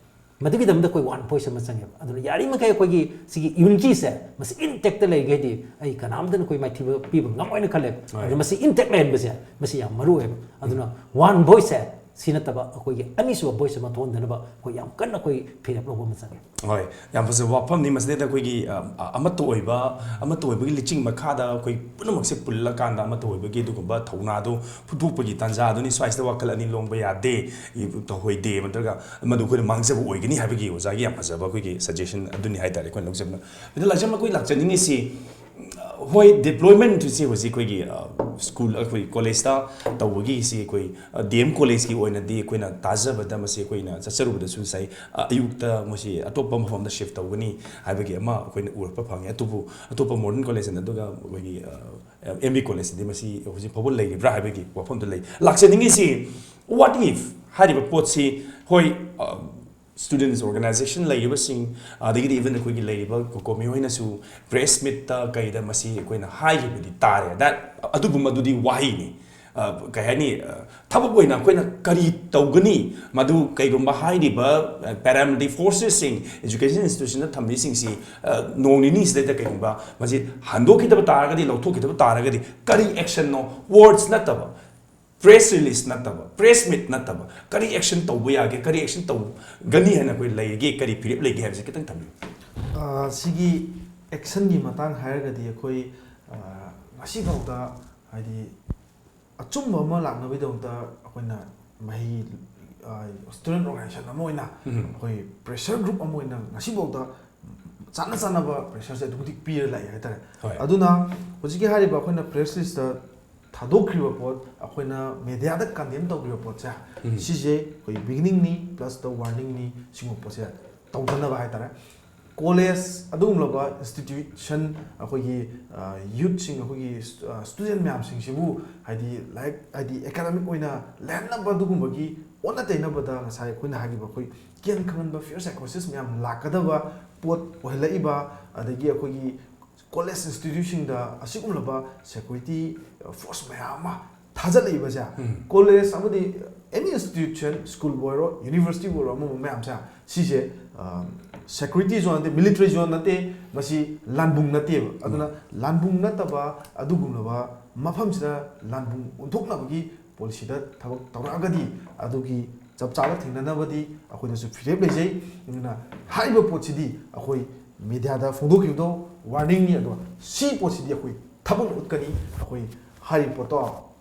ꯃꯗꯨꯒꯤꯗꯃꯛꯇ ꯑꯩꯈꯣꯏ ꯋꯥꯟ ꯚꯣꯏꯁ ꯑꯃ ꯆꯪꯉꯦꯕ꯫ ꯑꯗꯨꯅ ꯌꯥꯔꯤꯃꯈꯩ ꯑꯩꯈꯣꯏꯒꯤ ꯁꯤꯒꯤ ꯌꯨꯅꯤꯇꯤꯁꯦ ꯃꯁꯤ ꯏꯟꯇꯦꯛꯇ ꯂꯩꯒꯦꯗꯤ ꯑꯩ ꯀꯅꯥꯝꯇꯅ ꯑꯩꯈꯣꯏ ꯃꯥꯏꯊꯤꯕ ꯄꯤꯕ ꯉꯝꯃꯣꯏꯅ ꯈꯜꯂꯦꯕ꯫ ꯍꯣꯏ꯫ ꯑꯗꯨꯅ ꯃꯁꯤ ꯏꯟꯇꯦꯛ ꯂꯩꯍꯟꯕꯁꯦ ꯃꯁꯤ ꯌꯥꯝ ꯃꯔꯨ ꯑꯣꯏꯌꯦꯕ꯫ ꯑꯗꯨꯅ ꯋꯥꯟ ꯚꯣꯏꯁꯁꯦ ꯁꯤ ꯅꯠꯇꯕ ꯑꯩꯈꯣꯏꯒꯤ ꯑꯅꯤꯁꯨꯕ ꯚꯣꯏꯁ ꯑꯃ ꯊꯣꯛꯍꯟꯗꯅꯕ ꯑꯩꯈꯣꯏ ꯌꯥꯝ ꯀꯟꯅ ꯑꯩꯈꯣꯏ ꯐꯤꯔꯦꯞ ꯂꯧꯕ ꯑꯃ ꯆꯪꯉꯦ꯫ ꯍꯣꯏ, ꯌꯥꯝ ꯐꯖꯕ ꯋꯥꯐꯝꯅꯤ꯫ ꯃꯁꯤꯗꯩꯗ ꯑꯩꯈꯣꯏꯒꯤ, ꯑ, ꯑ, ꯑꯃꯠꯇ ꯑꯣꯏꯕ, ꯑꯃꯠꯇ ꯑꯣꯏꯕꯒꯤ ꯂꯤꯆꯤꯡ ꯃꯈꯥꯗ ꯑꯩꯈꯣꯏ ꯄꯨꯝꯅꯃꯛꯁꯦ ꯄꯨꯜꯂꯀꯥꯟꯗ ꯑꯃꯠꯇ ꯑꯣꯏꯕꯒꯤ ꯑꯗꯨꯒꯨꯝꯕ ꯊꯧꯅꯥꯗꯨ ꯐꯨꯗꯣꯛꯄꯒꯤ ꯇꯥꯟꯖꯥꯗꯨꯅꯤ꯫ ꯁ꯭ꯋꯥꯏꯁꯤꯗ ꯋꯥꯈꯜ ꯑꯅꯤ ꯂꯣꯡꯕ ꯌꯥꯗꯦ, ꯏ-, ꯇꯧꯍꯣꯏꯗꯦ, ꯅꯠꯇ꯭ꯔꯒ ꯃꯗꯨ ꯑꯩꯈꯣꯏꯅ ꯃꯥꯡꯖꯕ ꯑꯣꯏꯒꯅꯤ ꯍꯥꯏꯕꯒꯤ ꯑꯣꯖꯥꯒꯤ ꯌꯥꯝ ꯐꯖꯕ ꯑꯩꯈꯣꯏꯒꯤ ꯁꯖꯦꯁꯟ ꯑꯗꯨꯅꯤ ꯍꯥꯏꯇꯥꯔꯦ ꯑꯩꯈꯣꯏꯅ ꯂꯧꯖꯕꯅ꯫ ꯑꯗꯨ ꯂꯥꯛꯆꯝ ꯑꯩꯈꯣꯏ ꯂꯥꯛꯆꯅꯤꯡꯉꯤꯁꯤ, ꯑ, ꯍꯣꯏ, ꯗꯤꯄ꯭ꯂꯣꯏꯃꯦꯟꯁꯦ ꯍꯧꯖꯤꯛ ꯑꯩꯈꯣꯏꯒꯤ ꯁ꯭ꯀꯨꯜ, ꯑꯩꯈꯣꯏ ꯀꯣꯂꯦꯖꯇ ꯇꯧꯕꯒꯤꯁꯤ ꯑꯩꯈꯣꯏ ꯗꯤ ꯑꯦꯝ ꯀꯣꯂꯦꯖꯀꯤ ꯑꯣꯏꯅꯗꯤ ꯑꯩꯈꯣꯏꯅ ꯇꯥꯖꯕꯗ ꯃꯁꯤ ꯑꯩꯈꯣꯏꯅ ꯆꯠꯆꯔꯨꯕꯗꯁꯨ ꯉꯁꯥꯏ ꯑꯌꯨꯛꯇ ꯃꯁꯤ ꯑꯇꯣꯞꯄ ꯃꯐꯝꯗ ꯁꯤꯐ ꯇꯧꯒꯅꯤ ꯍꯥꯏꯕꯒꯤ ꯑꯃ ꯑꯩꯈꯣꯏꯅ ꯎꯔꯛꯄ ꯐꯪꯉꯦ꯫ ꯑꯗꯨꯕꯨ ꯑꯇꯣꯞꯄ ꯃꯣꯗꯔꯟ ꯀꯣꯂꯦꯖ ꯑꯗꯨꯒ ꯑꯩꯈꯣꯏꯒꯤ ꯑꯦꯝ ꯕꯤ ꯀꯣꯂꯦꯖꯇꯗꯤ ꯃꯁꯤ ꯍꯧꯖꯤꯛ ꯐꯥꯎꯕ ꯂꯩꯔꯤꯕ꯭ꯔꯥ ꯍꯥꯏꯕꯒꯤ ꯋꯥꯐꯝꯗꯨ ꯂꯩ꯫ ꯂꯥꯛꯆꯅꯤꯡꯉꯤꯁꯤ, what if ꯍꯥꯏꯔꯤꯕ ꯄꯣꯠꯁꯤ, ꯍꯣꯏ, students organization ꯂꯩꯔꯤꯕꯁꯤꯡ, ꯑꯗꯒꯤꯗꯤ even ꯑꯩꯈꯣꯏꯒꯤ ꯂꯩꯔꯤꯕ ꯀꯣꯀꯣꯃꯤ ꯍꯣꯏꯅꯁꯨ ꯄ꯭ꯔꯦꯁ ꯃꯤꯠꯇ ꯀꯩꯗ ꯃꯁꯤ ꯑꯩꯈꯣꯏꯅ ꯍꯥꯏꯈꯤꯕꯗꯤ ꯇꯥꯔꯦ꯫ That, ꯑꯗꯨꯕꯨ ꯃꯗꯨꯗꯤ ꯋꯥꯍꯩꯅꯤ꯫ ꯀꯩ ꯍꯥꯏꯅꯤ, ꯊꯕꯛ ꯑꯣꯏꯅ ꯑꯩꯈꯣꯏꯅ ꯀꯔꯤ ꯇꯧꯒꯅꯤ? ꯃꯗꯨ ꯀꯩꯒꯨꯝꯕ ꯍꯥꯏꯔꯤꯕ paramilitary forcesꯁꯤꯡ education institutionꯗ ꯊꯝꯕꯤꯁꯤꯡꯁꯤ ꯅꯣꯡ ꯅꯤꯅꯤꯁꯤꯗꯩꯗ ꯀꯩꯒꯨꯝꯕ ꯃꯁꯤ ꯍꯟꯗꯣꯛꯈꯤꯗꯕ ꯇꯥꯔꯒꯗꯤ, ꯂꯧꯊꯣꯛꯈꯤꯗꯕ ꯇꯥꯔꯒꯗꯤ ꯀꯔꯤ actionꯅꯣ? Words ꯅꯠꯇꯕ, ꯄ꯭ꯔꯦꯁ ꯔꯤꯂꯤꯁ ꯅꯠꯇꯕ, ꯄ꯭ꯔꯦꯁ ꯃꯤꯠ ꯅꯠꯇꯕ, ꯀꯔꯤ ꯑꯦꯛꯁꯟ ꯇꯧꯕ ꯌꯥꯒꯦ, ꯀꯔꯤ ꯑꯦꯛꯁꯟ ꯇꯧꯒꯅꯤ ꯍꯥꯏꯅ ꯑꯩꯈꯣꯏ ꯂꯩꯔꯤꯒꯦ, ꯀꯔꯤ ꯐꯤꯔꯦꯞ ꯂꯩꯒꯦ ꯍꯥꯏꯕꯁꯤ ꯈꯤꯇꯪ ꯊꯝꯕꯤꯌꯨ꯫ ꯁꯤꯒꯤ ꯑꯦꯛꯁꯟꯒꯤ ꯃꯇꯥꯡ ꯍꯥꯏꯔꯒꯗꯤ ꯑꯩꯈꯣꯏ ꯉꯁꯤꯐꯥꯎꯗ ꯍꯥꯏꯗꯤ ꯑꯆꯨꯝꯕ ꯑꯃ ꯂꯥꯛꯅꯕꯒꯤꯗꯃꯛꯇ ꯑꯩꯈꯣꯏꯅ ꯃꯍꯩ student organization ꯑꯃ ꯑꯣꯏꯅ ꯑꯩꯈꯣꯏ pressure group ꯑꯃ ꯑꯣꯏꯅ ꯉꯁꯤꯐꯥꯎꯗ ꯆꯥꯟꯅ ꯆꯥꯟꯅꯕ pressureꯁꯦ ꯑꯗꯨꯛꯀꯤ ꯃꯇꯤꯛ ꯄꯤꯔ ꯂꯥꯛꯑꯦ ꯍꯥꯏꯇꯥꯔꯦ꯫ ꯍꯣꯏ꯫ ꯑꯗꯨꯅ ꯍꯧꯖꯤꯛꯀꯤ ꯍꯥꯏꯔꯤꯕ ꯑꯩꯈꯣꯏꯅ press listꯇ ꯊꯥꯗꯣꯛꯈ꯭ꯔꯤꯕ ꯄꯣꯠ, ꯑꯩꯈꯣꯏꯅ mediaꯗ condemn ꯇꯧꯈ꯭ꯔꯤꯕ ꯄꯣꯠꯁꯦ, ꯁꯤꯁꯦ ꯑꯩꯈꯣꯏ beginningꯅꯤ plus the warningꯅꯤ꯫ ꯁꯤꯒꯨꯝꯕ ꯄꯣꯠꯁꯦ ꯇꯧꯗꯅꯕ ꯍꯥꯏꯇꯥꯔꯦ꯫ ꯀꯣꯂꯦꯖ ꯑꯗꯨꯒꯨꯝꯂꯕ institution, ꯑꯩꯈꯣꯏꯒꯤ youthꯁꯤꯡ, ꯑꯩꯈꯣꯏꯒꯤ student ꯃꯌꯥꯝꯁꯤꯡꯁꯤꯕꯨ ꯍꯥꯏꯗꯤ ꯂꯥꯏꯔꯤꯛ ꯍꯥꯏꯗꯤ academic ꯑꯣꯏꯅ ꯂꯩꯍꯟꯅꯕ ꯑꯗꯨꯒꯨꯝꯕꯒꯤ ꯑꯣꯟꯅ ꯇꯩꯅꯕꯗ ꯉꯁꯥꯏ ꯑꯩꯈꯣꯏꯅ ꯍꯥꯏꯈꯤꯕ ꯑꯩꯈꯣꯏ ꯀꯤꯍꯟ ꯈꯪꯍꯟꯕ fear psychosis ꯃꯌꯥꯝ ꯂꯥꯛꯀꯗꯕ ꯄꯣꯠ ꯑꯣꯏꯍꯜꯂꯛꯏꯕ, ꯑꯗꯒꯤ ꯑꯩꯈꯣꯏꯒꯤ ꯀꯣꯂꯦꯖ institutionꯗ ꯑꯁꯤꯒꯨꯝꯂꯕ security force ꯃꯌꯥꯝ ꯑꯃ ꯊꯥꯖꯤꯜꯂꯛꯏꯕꯁꯦ, ꯀꯣꯂꯦꯖ ꯑꯃꯗꯤ any institution, ꯁ꯭ꯀꯨꯜꯕꯨ ꯑꯣꯏꯔꯣ, universityꯕꯨ ꯑꯣꯏꯔꯣ, ꯑꯃ ꯑꯃ ꯃꯌꯥꯝꯁꯦ, ꯁꯤꯁꯦ security zone ꯅꯠꯇꯦ, military zone ꯅꯠꯇꯦ, ꯃꯁꯤ ꯂꯥꯟꯕꯨꯡ ꯅꯠꯇꯦꯕ꯫ ꯑꯗꯨꯅ ꯂꯥꯟꯕꯨꯡ ꯅꯠꯇꯕ ꯑꯗꯨꯒꯨꯝꯂꯕ ꯃꯐꯝꯁꯤꯗ ꯂꯥꯟꯕꯨꯡ ꯑꯣꯟꯊꯣꯛꯅꯕꯒꯤ policyꯗ ꯊꯕꯛ ꯇꯧꯔꯛꯑꯒꯗꯤ ꯑꯗꯨꯒꯤ ꯆꯞ ꯆꯥꯕ ꯊꯦꯡꯅꯅꯕꯗꯤ ꯑꯩꯈꯣꯏꯗꯁꯨ ꯐꯤꯔꯦꯞ ꯂꯩꯖꯩ꯫ ꯑꯗꯨꯅ ꯍꯥꯏꯔꯤꯕ ꯄꯣꯠꯁꯤꯗꯤ ꯑꯩꯈꯣꯏ mediaꯗ ꯐꯣꯡꯗꯣꯛꯈꯤꯕꯗꯣ warningꯅꯤ꯫ ꯑꯗꯣ ꯁꯤ ꯄꯣꯠꯁꯤꯗꯤ ꯑꯩꯈꯣꯏ ꯊꯕꯛꯅ ꯎꯠꯀꯅꯤ꯫ ꯑꯩꯈꯣꯏ ꯍꯥꯏꯔꯤꯕ ꯄꯣꯠꯇꯣ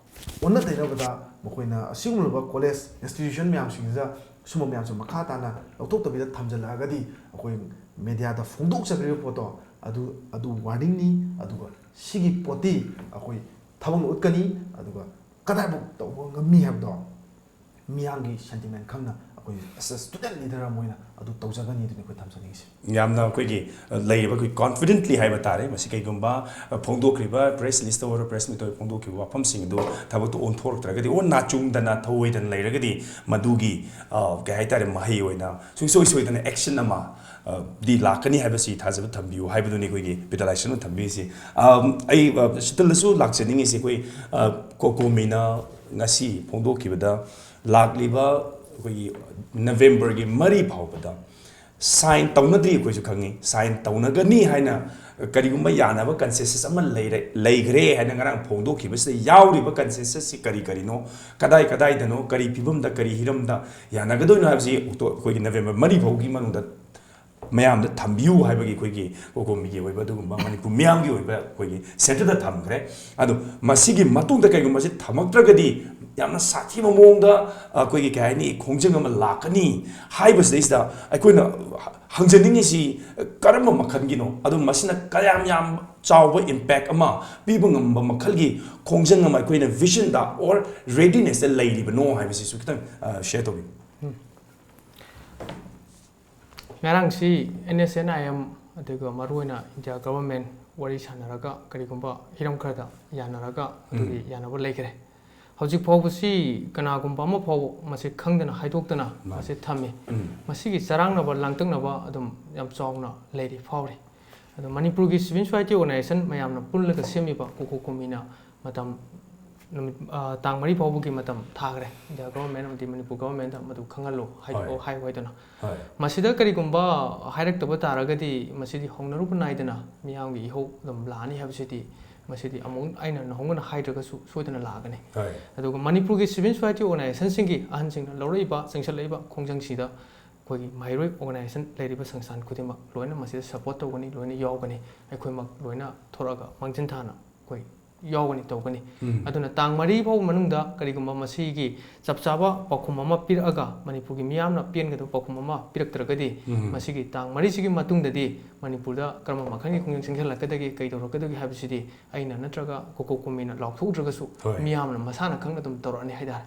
ꯑꯣꯟꯅ ꯇꯩꯅꯕꯗ ꯃꯈꯣꯏꯅ ꯑꯁꯤꯒꯨꯝꯂꯕ ꯀꯣꯂꯦꯖ institution ꯃꯌꯥꯝꯁꯤꯡꯁꯤꯗ ꯁꯨꯝꯕ ꯃꯌꯥꯝꯁꯦ ꯃꯈꯥ ꯇꯥꯅ ꯂꯧꯊꯣꯛꯇꯕꯤꯗ ꯊꯝꯖꯤꯜꯂꯛꯑꯒꯗꯤ ꯑꯩꯈꯣꯏ mediaꯗ ꯐꯣꯡꯗꯣꯛꯆꯈ꯭ꯔꯤꯕ ꯄꯣꯠꯇꯣ ꯑꯗꯨ, ꯑꯗꯨ warningꯅꯤ꯫ ꯑꯗꯨꯒ ꯁꯤꯒꯤ ꯄꯣꯠꯇꯤ ꯑꯩꯈꯣꯏ ꯊꯕꯛꯅ ꯎꯠꯀꯅꯤ, ꯑꯗꯨꯒ ꯀꯗꯥꯏꯐꯥꯎ ꯇꯧꯕ ꯉꯝꯃꯤ ꯍꯥꯏꯕꯗꯣ ꯃꯤꯌꯥꯝꯒꯤ sentiment ꯈꯪꯅ ꯑꯩꯈꯣꯏ as a student leader ꯑꯃ ꯑꯣꯏꯅ ꯑꯗꯨ ꯇꯧꯖꯒꯅꯤ ꯑꯗꯨꯅꯤ ꯑꯩꯈꯣꯏ ꯊꯝꯖꯅꯤꯡꯉꯤꯁꯦ꯫ ꯌꯥꯝꯅ ꯑꯩꯈꯣꯏꯒꯤ, ꯑ, ꯂꯩꯔꯤꯕ ꯑꯩꯈꯣꯏ confidently ꯍꯥꯏꯕ ꯇꯥꯔꯦ꯫ ꯃꯁꯤ ꯀꯩꯒꯨꯝꯕ, ꯑ, ꯐꯣꯡꯗꯣꯛꯈ꯭ꯔꯤꯕ press list ꯑꯣꯏꯔꯣ, press meet ꯑꯣꯏꯔꯣ, ꯐꯣꯡꯗꯣꯛꯈꯤꯕ ꯋꯥꯐꯝꯁꯤꯡ ꯑꯗꯨ ꯊꯕꯛꯇ ꯑꯣꯟꯊꯣꯔꯛꯇ꯭ꯔꯒꯗꯤ, or ꯅꯥꯆꯨꯡꯗꯅ ꯊꯧꯑꯣꯏꯗꯅ ꯂꯩꯔꯒꯗꯤ, ꯃꯗꯨꯒꯤ, ꯑ, ꯀꯩ ꯍꯥꯏꯇꯥꯔꯦ, ꯃꯍꯩ ꯑꯣꯏꯅ ꯁꯨꯡꯁꯣꯏ ꯁꯣꯏꯗꯅ action ꯑꯃ, ꯑ, ꯗꯤ ꯂꯥꯛꯀꯅꯤ ꯍꯥꯏꯕꯁꯤ ꯊꯥꯖꯕ ꯊꯝꯕꯤꯌꯨ ꯍꯥꯏꯕꯗꯨꯅꯤ ꯑꯩꯈꯣꯏꯒꯤ ꯄꯤꯇꯂꯥꯏꯁꯟꯅ ꯊꯝꯕꯤꯔꯤꯁꯤ꯫ ꯑꯝ, ꯑꯩ, ꯑ, ꯁꯤꯇꯜꯗꯁꯨ ꯂꯥꯛꯆꯅꯤꯡꯉꯤꯁꯤ ꯑꯩꯈꯣꯏ, ꯑ, ꯀꯣꯀꯣꯃꯤꯅ ꯉꯁꯤ ꯐꯣꯡꯗꯣꯛꯈꯤꯕꯗ ꯂꯥꯛꯂꯤꯕ ꯑꯩꯈꯣꯏꯒꯤ ꯅꯕꯦꯝꯕꯔꯒꯤ ꯃꯔꯤ ꯐꯥꯎꯕꯗ sign ꯇꯧꯅꯗ꯭ꯔꯤ, ꯑꯩꯈꯣꯏꯁꯨ ꯈꯪꯉꯤ꯫ Sign ꯇꯧꯅꯒꯅꯤ ꯍꯥꯏꯅ ꯀꯔꯤꯒꯨꯝꯕ ꯌꯥꯅꯕ consensus ꯑꯃ ꯂꯩꯔꯦ, ꯂꯩꯈ꯭ꯔꯦ ꯍꯥꯏꯅ ꯉꯔꯥꯡ ꯐꯣꯡꯗꯣꯛꯈꯤꯕꯁꯤꯗ ꯌꯥꯎꯔꯤꯕ consensusꯁꯤ ꯀꯔꯤ ꯀꯔꯤꯅꯣ, ꯀꯗꯥꯏ ꯀꯗꯥꯏꯗꯅꯣ, ꯀꯔꯤ ꯐꯤꯕꯝꯗ, ꯀꯔꯤ ꯍꯤꯔꯝꯗ ꯌꯥꯅꯒꯗꯣꯏꯅꯣ ꯍꯥꯏꯕꯁꯤ ꯑꯩꯈꯣꯏꯒꯤ ꯅꯕꯦꯝꯕꯔ ꯃꯔꯤ ꯐꯥꯎꯒꯤ ꯃꯅꯨꯡꯗ ꯃꯌꯥꯝꯗ ꯊꯝꯕꯤꯌꯨ ꯍꯥꯏꯕꯒꯤ ꯑꯩꯈꯣꯏꯒꯤ ꯀꯣꯀꯣꯃꯤꯒꯤ ꯑꯣꯏꯕ ꯑꯗꯨꯒꯨꯝꯕ ꯃꯅꯤꯄꯨꯔ ꯃꯤꯌꯥꯝꯒꯤ ꯑꯣꯏꯕ ꯑꯩꯈꯣꯏꯒꯤ centreꯗ ꯊꯝꯈ꯭ꯔꯦ꯫ ꯑꯗꯣ ꯃꯁꯤꯒꯤ ꯃꯇꯨꯡꯗ ꯀꯩꯒꯨꯝꯕ ꯃꯁꯤ ꯊꯝꯃꯛꯇ꯭ꯔꯒꯗꯤ ꯌꯥꯝꯅ ꯁꯥꯊꯤꯕ ꯃꯑꯣꯡꯗ ꯑꯩꯈꯣꯏꯒꯤ, ꯀꯩ ꯍꯥꯏꯅꯤ, ꯈꯣꯡꯖꯪ ꯑꯃ ꯂꯥꯛꯀꯅꯤ ꯍꯥꯏꯕꯁꯤꯗꯩꯁꯤꯗ ꯑꯩꯈꯣꯏꯅ ꯍꯪꯖꯅꯤꯡꯉꯤꯁꯤ ꯀꯔꯝꯕ ꯃꯈꯜꯒꯤꯅꯣ? ꯑꯗꯣ ꯃꯁꯤꯅ ꯀꯌꯥꯝ ꯌꯥꯝ ꯆꯥꯎꯕ impact ꯑꯃ ꯄꯤꯕ ꯉꯝꯕ ꯃꯈꯜꯒꯤ ꯈꯣꯡꯖꯪ ꯑꯃ ꯑꯩꯈꯣꯏꯅ visionꯗ or readinessꯇ ꯂꯩꯔꯤꯕꯅꯣ ꯍꯥꯏꯕꯁꯤꯁꯨ ꯈꯤꯇꯪ, ꯑ, share ꯇꯧꯕꯤꯌꯨ꯫ ꯎꯝ꯫ ꯉꯔꯥꯡꯁꯤ NSCN IM ꯑꯗꯨꯒ ꯃꯔꯨꯑꯣꯏꯅ India government ꯋꯥꯔꯤ ꯁꯥꯟꯅꯔꯒ ꯀꯔꯤꯒꯨꯝꯕ ꯍꯤꯔꯝ ꯈꯔꯗ ꯌꯥꯅꯔꯒ ꯑꯗꯨꯒꯤ ꯎꯝ꯫ ꯌꯥꯅꯕ ꯂꯩꯈ꯭ꯔꯦ꯫ ꯍꯧꯖꯤꯛ ꯐꯥꯎꯕꯁꯤ ꯀꯅꯥꯒꯨꯝꯕ ꯑꯃ ꯐꯥꯎꯕ ꯃꯁꯤ ꯈꯪꯗꯅ ꯍꯥꯏꯗꯣꯛꯇꯅ ꯃꯥꯅꯤ꯫ ꯃꯁꯤ ꯊꯝꯃꯤ꯫ ꯎꯝ꯫ ꯃꯁꯤꯒꯤ ꯆꯔꯥꯡꯅꯕ ꯂꯥꯡꯇꯛꯅꯕ ꯑꯗꯨꯝ ꯌꯥꯝ ꯆꯥꯎꯅ ꯂꯩꯔꯤ, ꯐꯥꯎꯔꯤ꯫ ꯑꯗꯣ ꯃꯅꯤꯄꯨꯔꯒꯤ civil society organization ꯃꯌꯥꯝꯅ ꯄꯨꯜꯂꯒ ꯁꯦꯝꯃꯤꯕ ꯀꯣꯀꯣꯀꯣꯃꯤꯅ ꯃꯇꯝ ꯅꯨꯃꯤꯠ, ꯑ, ꯇꯥꯡ ꯃꯔꯤ ꯐꯥꯎꯕꯒꯤ ꯃꯇꯝ ꯊꯥꯈ꯭ꯔꯦ꯫ India government ꯑꯃꯗꯤ ꯃꯅꯤꯄꯨꯔ governmentꯇ ꯃꯗꯨ ꯈꯪꯍꯜꯂꯨ, ꯍꯥꯏꯗꯣꯛꯑꯣ, ꯍꯣꯏ꯫ ꯍꯥꯏꯌꯨ ꯍꯥꯏꯗꯅ꯫ ꯍꯣꯏ꯫ ꯃꯁꯤꯗ ꯀꯔꯤꯒꯨꯝꯕ ꯍꯥꯏꯔꯛꯇꯕ ꯇꯥꯔꯒꯗꯤ ꯃꯁꯤꯗꯤ ꯍꯧꯅꯔꯨꯕ ꯅꯥꯏꯗꯅ ꯃꯤꯌꯥꯝꯒꯤ ꯏꯍꯧ ꯑꯗꯨꯝ ꯂꯥꯛꯑꯅꯤ ꯍꯥꯏꯕꯁꯤꯗꯤ, ꯃꯁꯤꯗꯤ ꯑꯃꯨꯛ ꯑꯩꯅ ꯅꯧꯍꯧꯅꯅ ꯍꯥꯏꯗ꯭ꯔꯒꯁꯨ ꯁꯣꯏꯗꯅ ꯂꯥꯛꯀꯅꯤ꯫ ꯍꯣꯏ꯫ ꯑꯗꯨꯒ ꯃꯅꯤꯄꯨꯔꯒꯤ civil society organizationꯁꯤꯡꯒꯤ ꯑꯍꯟꯁꯤꯡꯅ ꯂꯧꯔꯛꯏꯕ ꯆꯤꯡꯁꯤꯜꯂꯛꯏꯕ ꯈꯣꯡꯖꯪꯁꯤꯗ ꯑꯩꯈꯣꯏꯒꯤ ꯃꯍꯩꯔꯣꯏ organization ꯂꯩꯔꯤꯕ ꯁꯪꯁꯊꯥꯟ ꯈꯨꯗꯤꯡꯃꯛ ꯂꯣꯏꯅ ꯃꯁꯤꯗ support ꯇꯧꯒꯅꯤ, ꯂꯣꯏꯅ ꯌꯥꯎꯒꯅꯤ꯫ ꯑꯩꯈꯣꯏꯃꯛ ꯂꯣꯏꯅ ꯊꯣꯔꯛꯑꯒ ꯃꯥꯡꯖꯤꯟ ꯊꯥꯅ ꯑꯩꯈꯣꯏ ꯌꯥꯎꯒꯅꯤ, ꯇꯧꯒꯅꯤ꯫ ꯑꯗꯨꯅ ꯇꯥꯡ ꯃꯔꯤ ꯐꯥꯎꯕ ꯃꯅꯨꯡꯗ ꯀꯔꯤꯒꯨꯝꯕ ꯃꯁꯤꯒꯤ ꯆꯞ ꯆꯥꯕ ꯄꯥꯎꯈꯨꯝ ꯑꯃ ꯄꯤꯔꯛꯑꯒ ꯃꯅꯤꯄꯨꯔꯒꯤ ꯃꯤꯌꯥꯝꯅ ꯄꯦꯟꯒꯗꯕ ꯄꯥꯎꯈꯨꯝ ꯑꯃ ꯄꯤꯔꯛꯇ꯭ꯔꯒꯗꯤ, ꯃꯁꯤꯒꯤ ꯇꯥꯡ ꯃꯔꯤꯁꯤꯒꯤ ꯃꯇꯨꯡꯗꯗꯤ ꯃꯅꯤꯄꯨꯔꯗ ꯀꯔꯝꯕ ꯃꯈꯜꯒꯤ ꯈꯣꯡꯖꯪ ꯆꯪꯁꯤꯜꯂꯛꯀꯗꯒꯦ, ꯀꯩ ꯇꯧꯔꯛꯀꯗꯒꯦ ꯍꯥꯏꯕꯁꯤꯗꯤ ꯑꯩꯅ ꯅꯠꯇ꯭ꯔꯒ ꯀꯣꯀꯣ ꯀꯣꯃꯤꯅ ꯂꯥꯎꯊꯣꯛꯎꯗ꯭ꯔꯒꯁꯨ, ꯍꯣꯏ, ꯃꯤꯌꯥꯝꯅ ꯃꯁꯥꯅ ꯈꯪꯅ ꯑꯗꯨꯝ ꯇꯧꯔꯛꯑꯅꯤ ꯍꯥꯏꯇꯥꯔꯦ꯫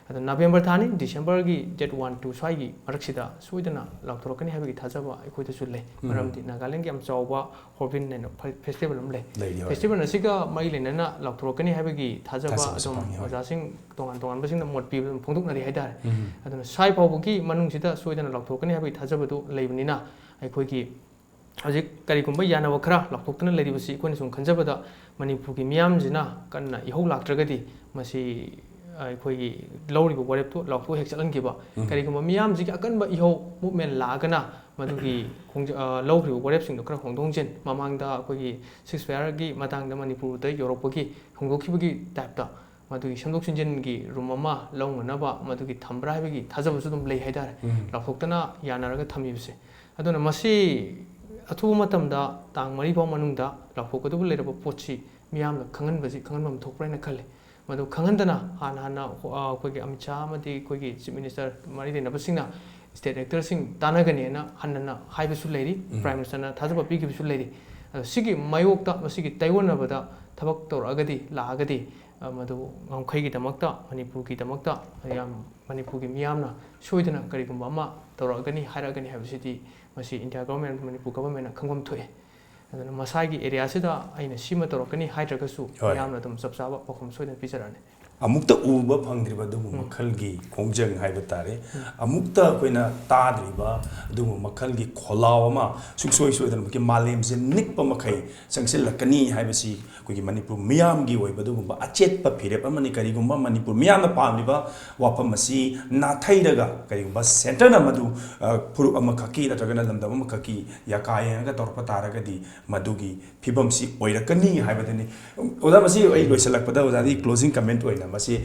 ꯑꯗꯣ ꯅꯕꯦꯝꯕꯔ ꯊꯥꯅꯤ, ꯗꯤꯁꯦꯝꯕꯔꯒꯤ date one, two ꯁ꯭ꯋꯥꯏꯒꯤ ꯃꯔꯛꯁꯤꯗ ꯁꯣꯏꯗꯅ ꯂꯥꯎꯊꯣꯔꯛꯀꯅꯤ ꯍꯥꯏꯕꯒꯤ ꯊꯥꯖꯕ ꯑꯩꯈꯣꯏꯗꯁꯨ ꯂꯩ꯫ ꯎꯝ꯫ ꯃꯔꯝꯗꯤ ꯅꯥꯒꯥꯂꯦꯟꯒꯤ ꯌꯥꯝ ꯆꯥꯎꯕ ꯍꯣꯔꯕꯤꯟ ꯍꯥꯏꯅ ꯐꯦ-, festival ꯑꯃ ꯂꯩ꯫ ꯂꯩꯔꯤ, ꯍꯣꯏ꯫ Festival ꯑꯁꯤꯒ ꯃꯔꯤ ꯂꯩꯅꯅ ꯂꯥꯎꯊꯣꯔꯛꯀꯅꯤ ꯍꯥꯏꯕꯒꯤ ꯊꯥꯖꯕ ꯊꯥꯖꯕꯁꯨ ꯑꯗꯨꯝ ꯐꯪꯉꯤ, ꯍꯣꯏ꯫ ꯑꯣꯖꯥꯁꯤꯡ ꯇꯣꯉꯥꯟ ꯇꯣꯉꯥꯟꯕꯁꯤꯡꯅ ꯃꯣꯠ ꯄꯤꯕ ꯑꯗꯨꯝ ꯐꯣꯡꯗꯣꯛꯅꯔꯤ ꯍꯥꯏꯇꯥꯔꯦ꯫ ꯎꯝ꯫ ꯑꯗꯨꯅ ꯁ꯭ꯋꯥꯏ ꯐꯥꯎꯕꯒꯤ ꯃꯅꯨꯡꯁꯤꯗ ꯁꯣꯏꯗꯅ ꯂꯥꯎꯊꯣꯔꯛꯀꯅꯤ ꯍꯥꯏꯕꯒꯤ ꯊꯥꯖꯕꯗꯨ ꯂꯩꯕꯅꯤꯅ, ꯑꯩꯈꯣꯏꯒꯤ ꯍꯧꯖꯤꯛ ꯀꯔꯤꯒꯨꯝꯕ ꯌꯥꯅꯕ ꯈꯔ ꯂꯥꯎꯊꯣꯛꯇꯨꯅ ꯂꯩꯔꯤꯕꯁꯤ ꯑꯩꯈꯣꯏꯅ ꯁꯨꯝ ꯈꯟꯖꯕꯗ, ꯃꯅꯤꯄꯨꯔꯒꯤ ꯃꯤꯌꯥꯝꯁꯤꯅ ꯀꯟꯅ ꯏꯍꯧ ꯂꯥꯛꯇ꯭ꯔꯒꯗꯤ, ꯃꯁꯤ ꯑꯩꯈꯣꯏꯒꯤ ꯂꯧꯔꯤꯕ ꯋꯥꯔꯦꯞꯇꯨ ꯂꯥꯎꯊꯣꯛ ꯍꯦꯛ ꯆꯠꯍꯟꯈꯤꯕ꯫ ꯎꯝ꯫ ꯀꯔꯤꯒꯨꯝꯕ ꯃꯤꯌꯥꯝꯁꯤꯒꯤ ꯑꯀꯟꯕ ꯏꯍꯧ, movement ꯂꯥꯛꯑꯒꯅ ꯃꯗꯨꯒꯤ ꯈꯣꯡꯖ-, ꯑ, ꯂꯧꯈ꯭ꯔꯤꯕ ꯋꯥꯔꯦꯞꯁꯤꯡꯗꯣ ꯈꯔ ꯍꯣꯡꯗꯣꯛ ꯍꯣꯡꯖꯤꯟ, ꯃꯃꯥꯡꯗ ꯑꯩꯈꯣꯏꯒꯤ ceasefire ꯒꯤ ꯃꯇꯥꯡꯗ ꯃꯅꯤꯄꯨꯔꯗ ꯌꯧꯔꯛꯄꯒꯤ ꯍꯣꯡꯗꯣꯛꯈꯤꯕꯒꯤ type ꯇ ꯃꯗꯨꯒꯤ ꯁꯦꯝꯗꯣꯛ ꯁꯦꯝꯖꯤꯟꯒꯤ room ꯑꯃ ꯂꯧꯅꯅꯕ ꯃꯗꯨꯒꯤ ꯊꯝꯕ꯭ꯔꯥ ꯍꯥꯏꯕꯒꯤ ꯊꯥꯖꯕꯁꯨ ꯑꯗꯨꯝ ꯂꯩ ꯍꯥꯏꯇꯥꯔꯦ, ꯎꯝ꯫ ꯂꯥꯎꯊꯣꯛꯇꯅ ꯌꯥꯅꯔꯒ ꯊꯝꯃꯤꯕꯁꯦ꯫ ꯑꯗꯨꯅ ꯃꯁꯤ ꯑꯊꯨꯕ ꯃꯇꯝꯗ ꯇꯥꯡ ꯃꯔꯤ ꯐꯥꯎ ꯃꯅꯨꯡꯗ ꯂꯥꯎꯊꯣꯛꯀꯗꯕ ꯂꯩꯔꯕ ꯄꯣꯠꯁꯤ ꯃꯤꯌꯥꯝꯅ ꯈꯪꯍꯟꯕꯁꯤ ꯈꯪꯍꯟꯐꯝ ꯊꯣꯛꯄ꯭ꯔꯥ ꯍꯥꯏꯅ ꯈꯜꯂꯤ꯫ ꯃꯗꯨ ꯈꯪꯍꯟꯗꯅ ꯍꯥꯟꯅ ꯍꯥꯟꯅ, ꯑ, ꯑꯩꯈꯣꯏꯒꯤ ꯑꯃꯤꯠ ꯁꯥꯍ ꯑꯃꯗꯤ ꯑꯩꯈꯣꯏꯒꯤ chief minister ꯃꯔꯤ ꯂꯩꯅꯕꯁꯤꯡꯅ state actor ꯁꯤꯡ ꯇꯥꯟꯅꯒꯅꯤꯅ ꯍꯟꯅ ꯍꯟꯅ ꯍꯥꯏꯕꯁꯨ ꯂꯩꯔꯤ, ꯎꯝ꯫ Prime Minister ꯅ ꯊꯥꯖꯕ ꯄꯤꯈꯤꯕꯁꯨ ꯂꯩꯔꯤ꯫ ꯑꯗꯣ ꯁꯤꯒꯤ ꯃꯥꯌꯣꯛꯇ, ꯃꯁꯤꯒꯤ ꯇꯩꯑꯣꯟꯅꯕꯗ ꯊꯕꯛ ꯇꯧꯔꯛꯑꯒꯗꯤ, ꯂꯥꯛꯑꯒꯗꯤ, ꯑ, ꯃꯗꯨ ꯉꯝꯈꯩꯒꯤꯗꯃꯛꯇ, ꯃꯅꯤꯄꯨꯔꯒꯤꯗꯃꯛꯇ ꯌꯥꯝ, ꯃꯅꯤꯄꯨꯔꯒꯤ ꯃꯤꯌꯥꯝꯅ ꯁꯣꯏꯗꯅ ꯀꯔꯤꯒꯨꯝꯕ ꯑꯃ ꯇꯧꯔꯛꯑꯒꯅꯤ, ꯍꯥꯏꯔꯛꯑꯒꯅꯤ ꯍꯥꯏꯕꯁꯤꯗꯤ ꯃꯁꯤ India government, ꯃꯅꯤꯄꯨꯔ government ꯅ ꯈꯪꯐꯝ ꯊꯣꯛꯑꯦ꯫ ꯑꯗꯨꯅ ꯃꯁꯥꯒꯤ area ꯁꯤꯗ ꯑꯩꯅ ꯁꯤꯃ ꯇꯧꯔꯛꯀꯅꯤ ꯍꯥꯏꯗ꯭ꯔꯒꯁꯨ, ꯍꯣꯏ꯫ ꯃꯤꯌꯥꯝꯅ ꯑꯗꯨꯝ ꯆꯞ ꯆꯥꯕ ꯄꯥꯎꯈꯨꯝ ꯁꯣꯏꯗꯅ ꯄꯤꯖꯔꯛꯑꯅꯤ꯫ ꯑꯃꯨꯛꯇ ꯎꯕ ꯐꯪꯗ꯭ꯔꯤꯕ ꯑꯗꯨꯒꯨꯝꯕ ꯎꯝ꯫ ꯃꯈꯜꯒꯤ ꯈꯣꯡꯖꯪ ꯍꯥꯏꯕ ꯇꯥꯔꯦ, ꯎꯝ꯫ ꯑꯃꯨꯛꯇ ꯑꯩꯈꯣꯏꯅ ꯇꯥꯗ꯭ꯔꯤꯕ ꯑꯗꯨꯒꯨꯝꯕ ꯃꯈꯜꯒꯤ ꯈꯣꯜꯂꯥꯎ ꯑꯃ ꯁꯨꯡꯁꯣꯏ ꯁꯣꯏꯗꯅꯃꯛꯀꯤ ꯃꯥꯂꯦꯝꯁꯦ ꯅꯤꯛꯄ ꯃꯈꯩ ꯆꯪꯁꯤꯜꯂꯛꯀꯅꯤ ꯍꯥꯏꯕꯁꯤ ꯑꯩꯈꯣꯏꯒꯤ ꯃꯅꯤꯄꯨꯔ ꯃꯤꯌꯥꯝꯒꯤ ꯑꯣꯏꯕ ꯑꯗꯨꯒꯨꯝꯕ ꯑꯆꯦꯠꯄ ꯐꯤꯔꯦꯞ ꯑꯃꯅꯤ꯫ ꯀꯔꯤꯒꯨꯝꯕ ꯃꯅꯤꯄꯨꯔ ꯃꯤꯌꯥꯝꯅ ꯄꯥꯝꯂꯤꯕ ꯋꯥꯐꯝ ꯑꯁꯤ ꯅꯥꯊꯩꯔꯒ, ꯀꯔꯤꯒꯨꯝꯕ centre ꯅ ꯃꯗꯨ, ꯑ, ꯐꯨꯔꯨꯞ ꯑꯃꯈꯛꯀꯤ ꯅꯠꯇ꯭ꯔꯒꯅ ꯂꯝꯗꯝ ꯑꯃꯈꯛꯀꯤ ꯌꯥꯀꯥ ꯌꯦꯡꯉꯒ ꯇꯧꯔꯛꯄ ꯇꯥꯔꯒꯗꯤ, ꯃꯗꯨꯒꯤ ꯐꯤꯕꯝꯁꯤ ꯑꯣꯏꯔꯛꯀꯅꯤ ꯍꯥꯏꯕꯗꯨꯅꯤ꯫ ꯑꯣꯖꯥ, ꯃꯁꯤ ꯑꯩ ꯂꯣꯏꯁꯤꯜꯂꯛꯄꯗ ꯑꯣꯖꯥꯗꯤ closing comment ꯑꯣꯏꯅ ꯃꯁꯤ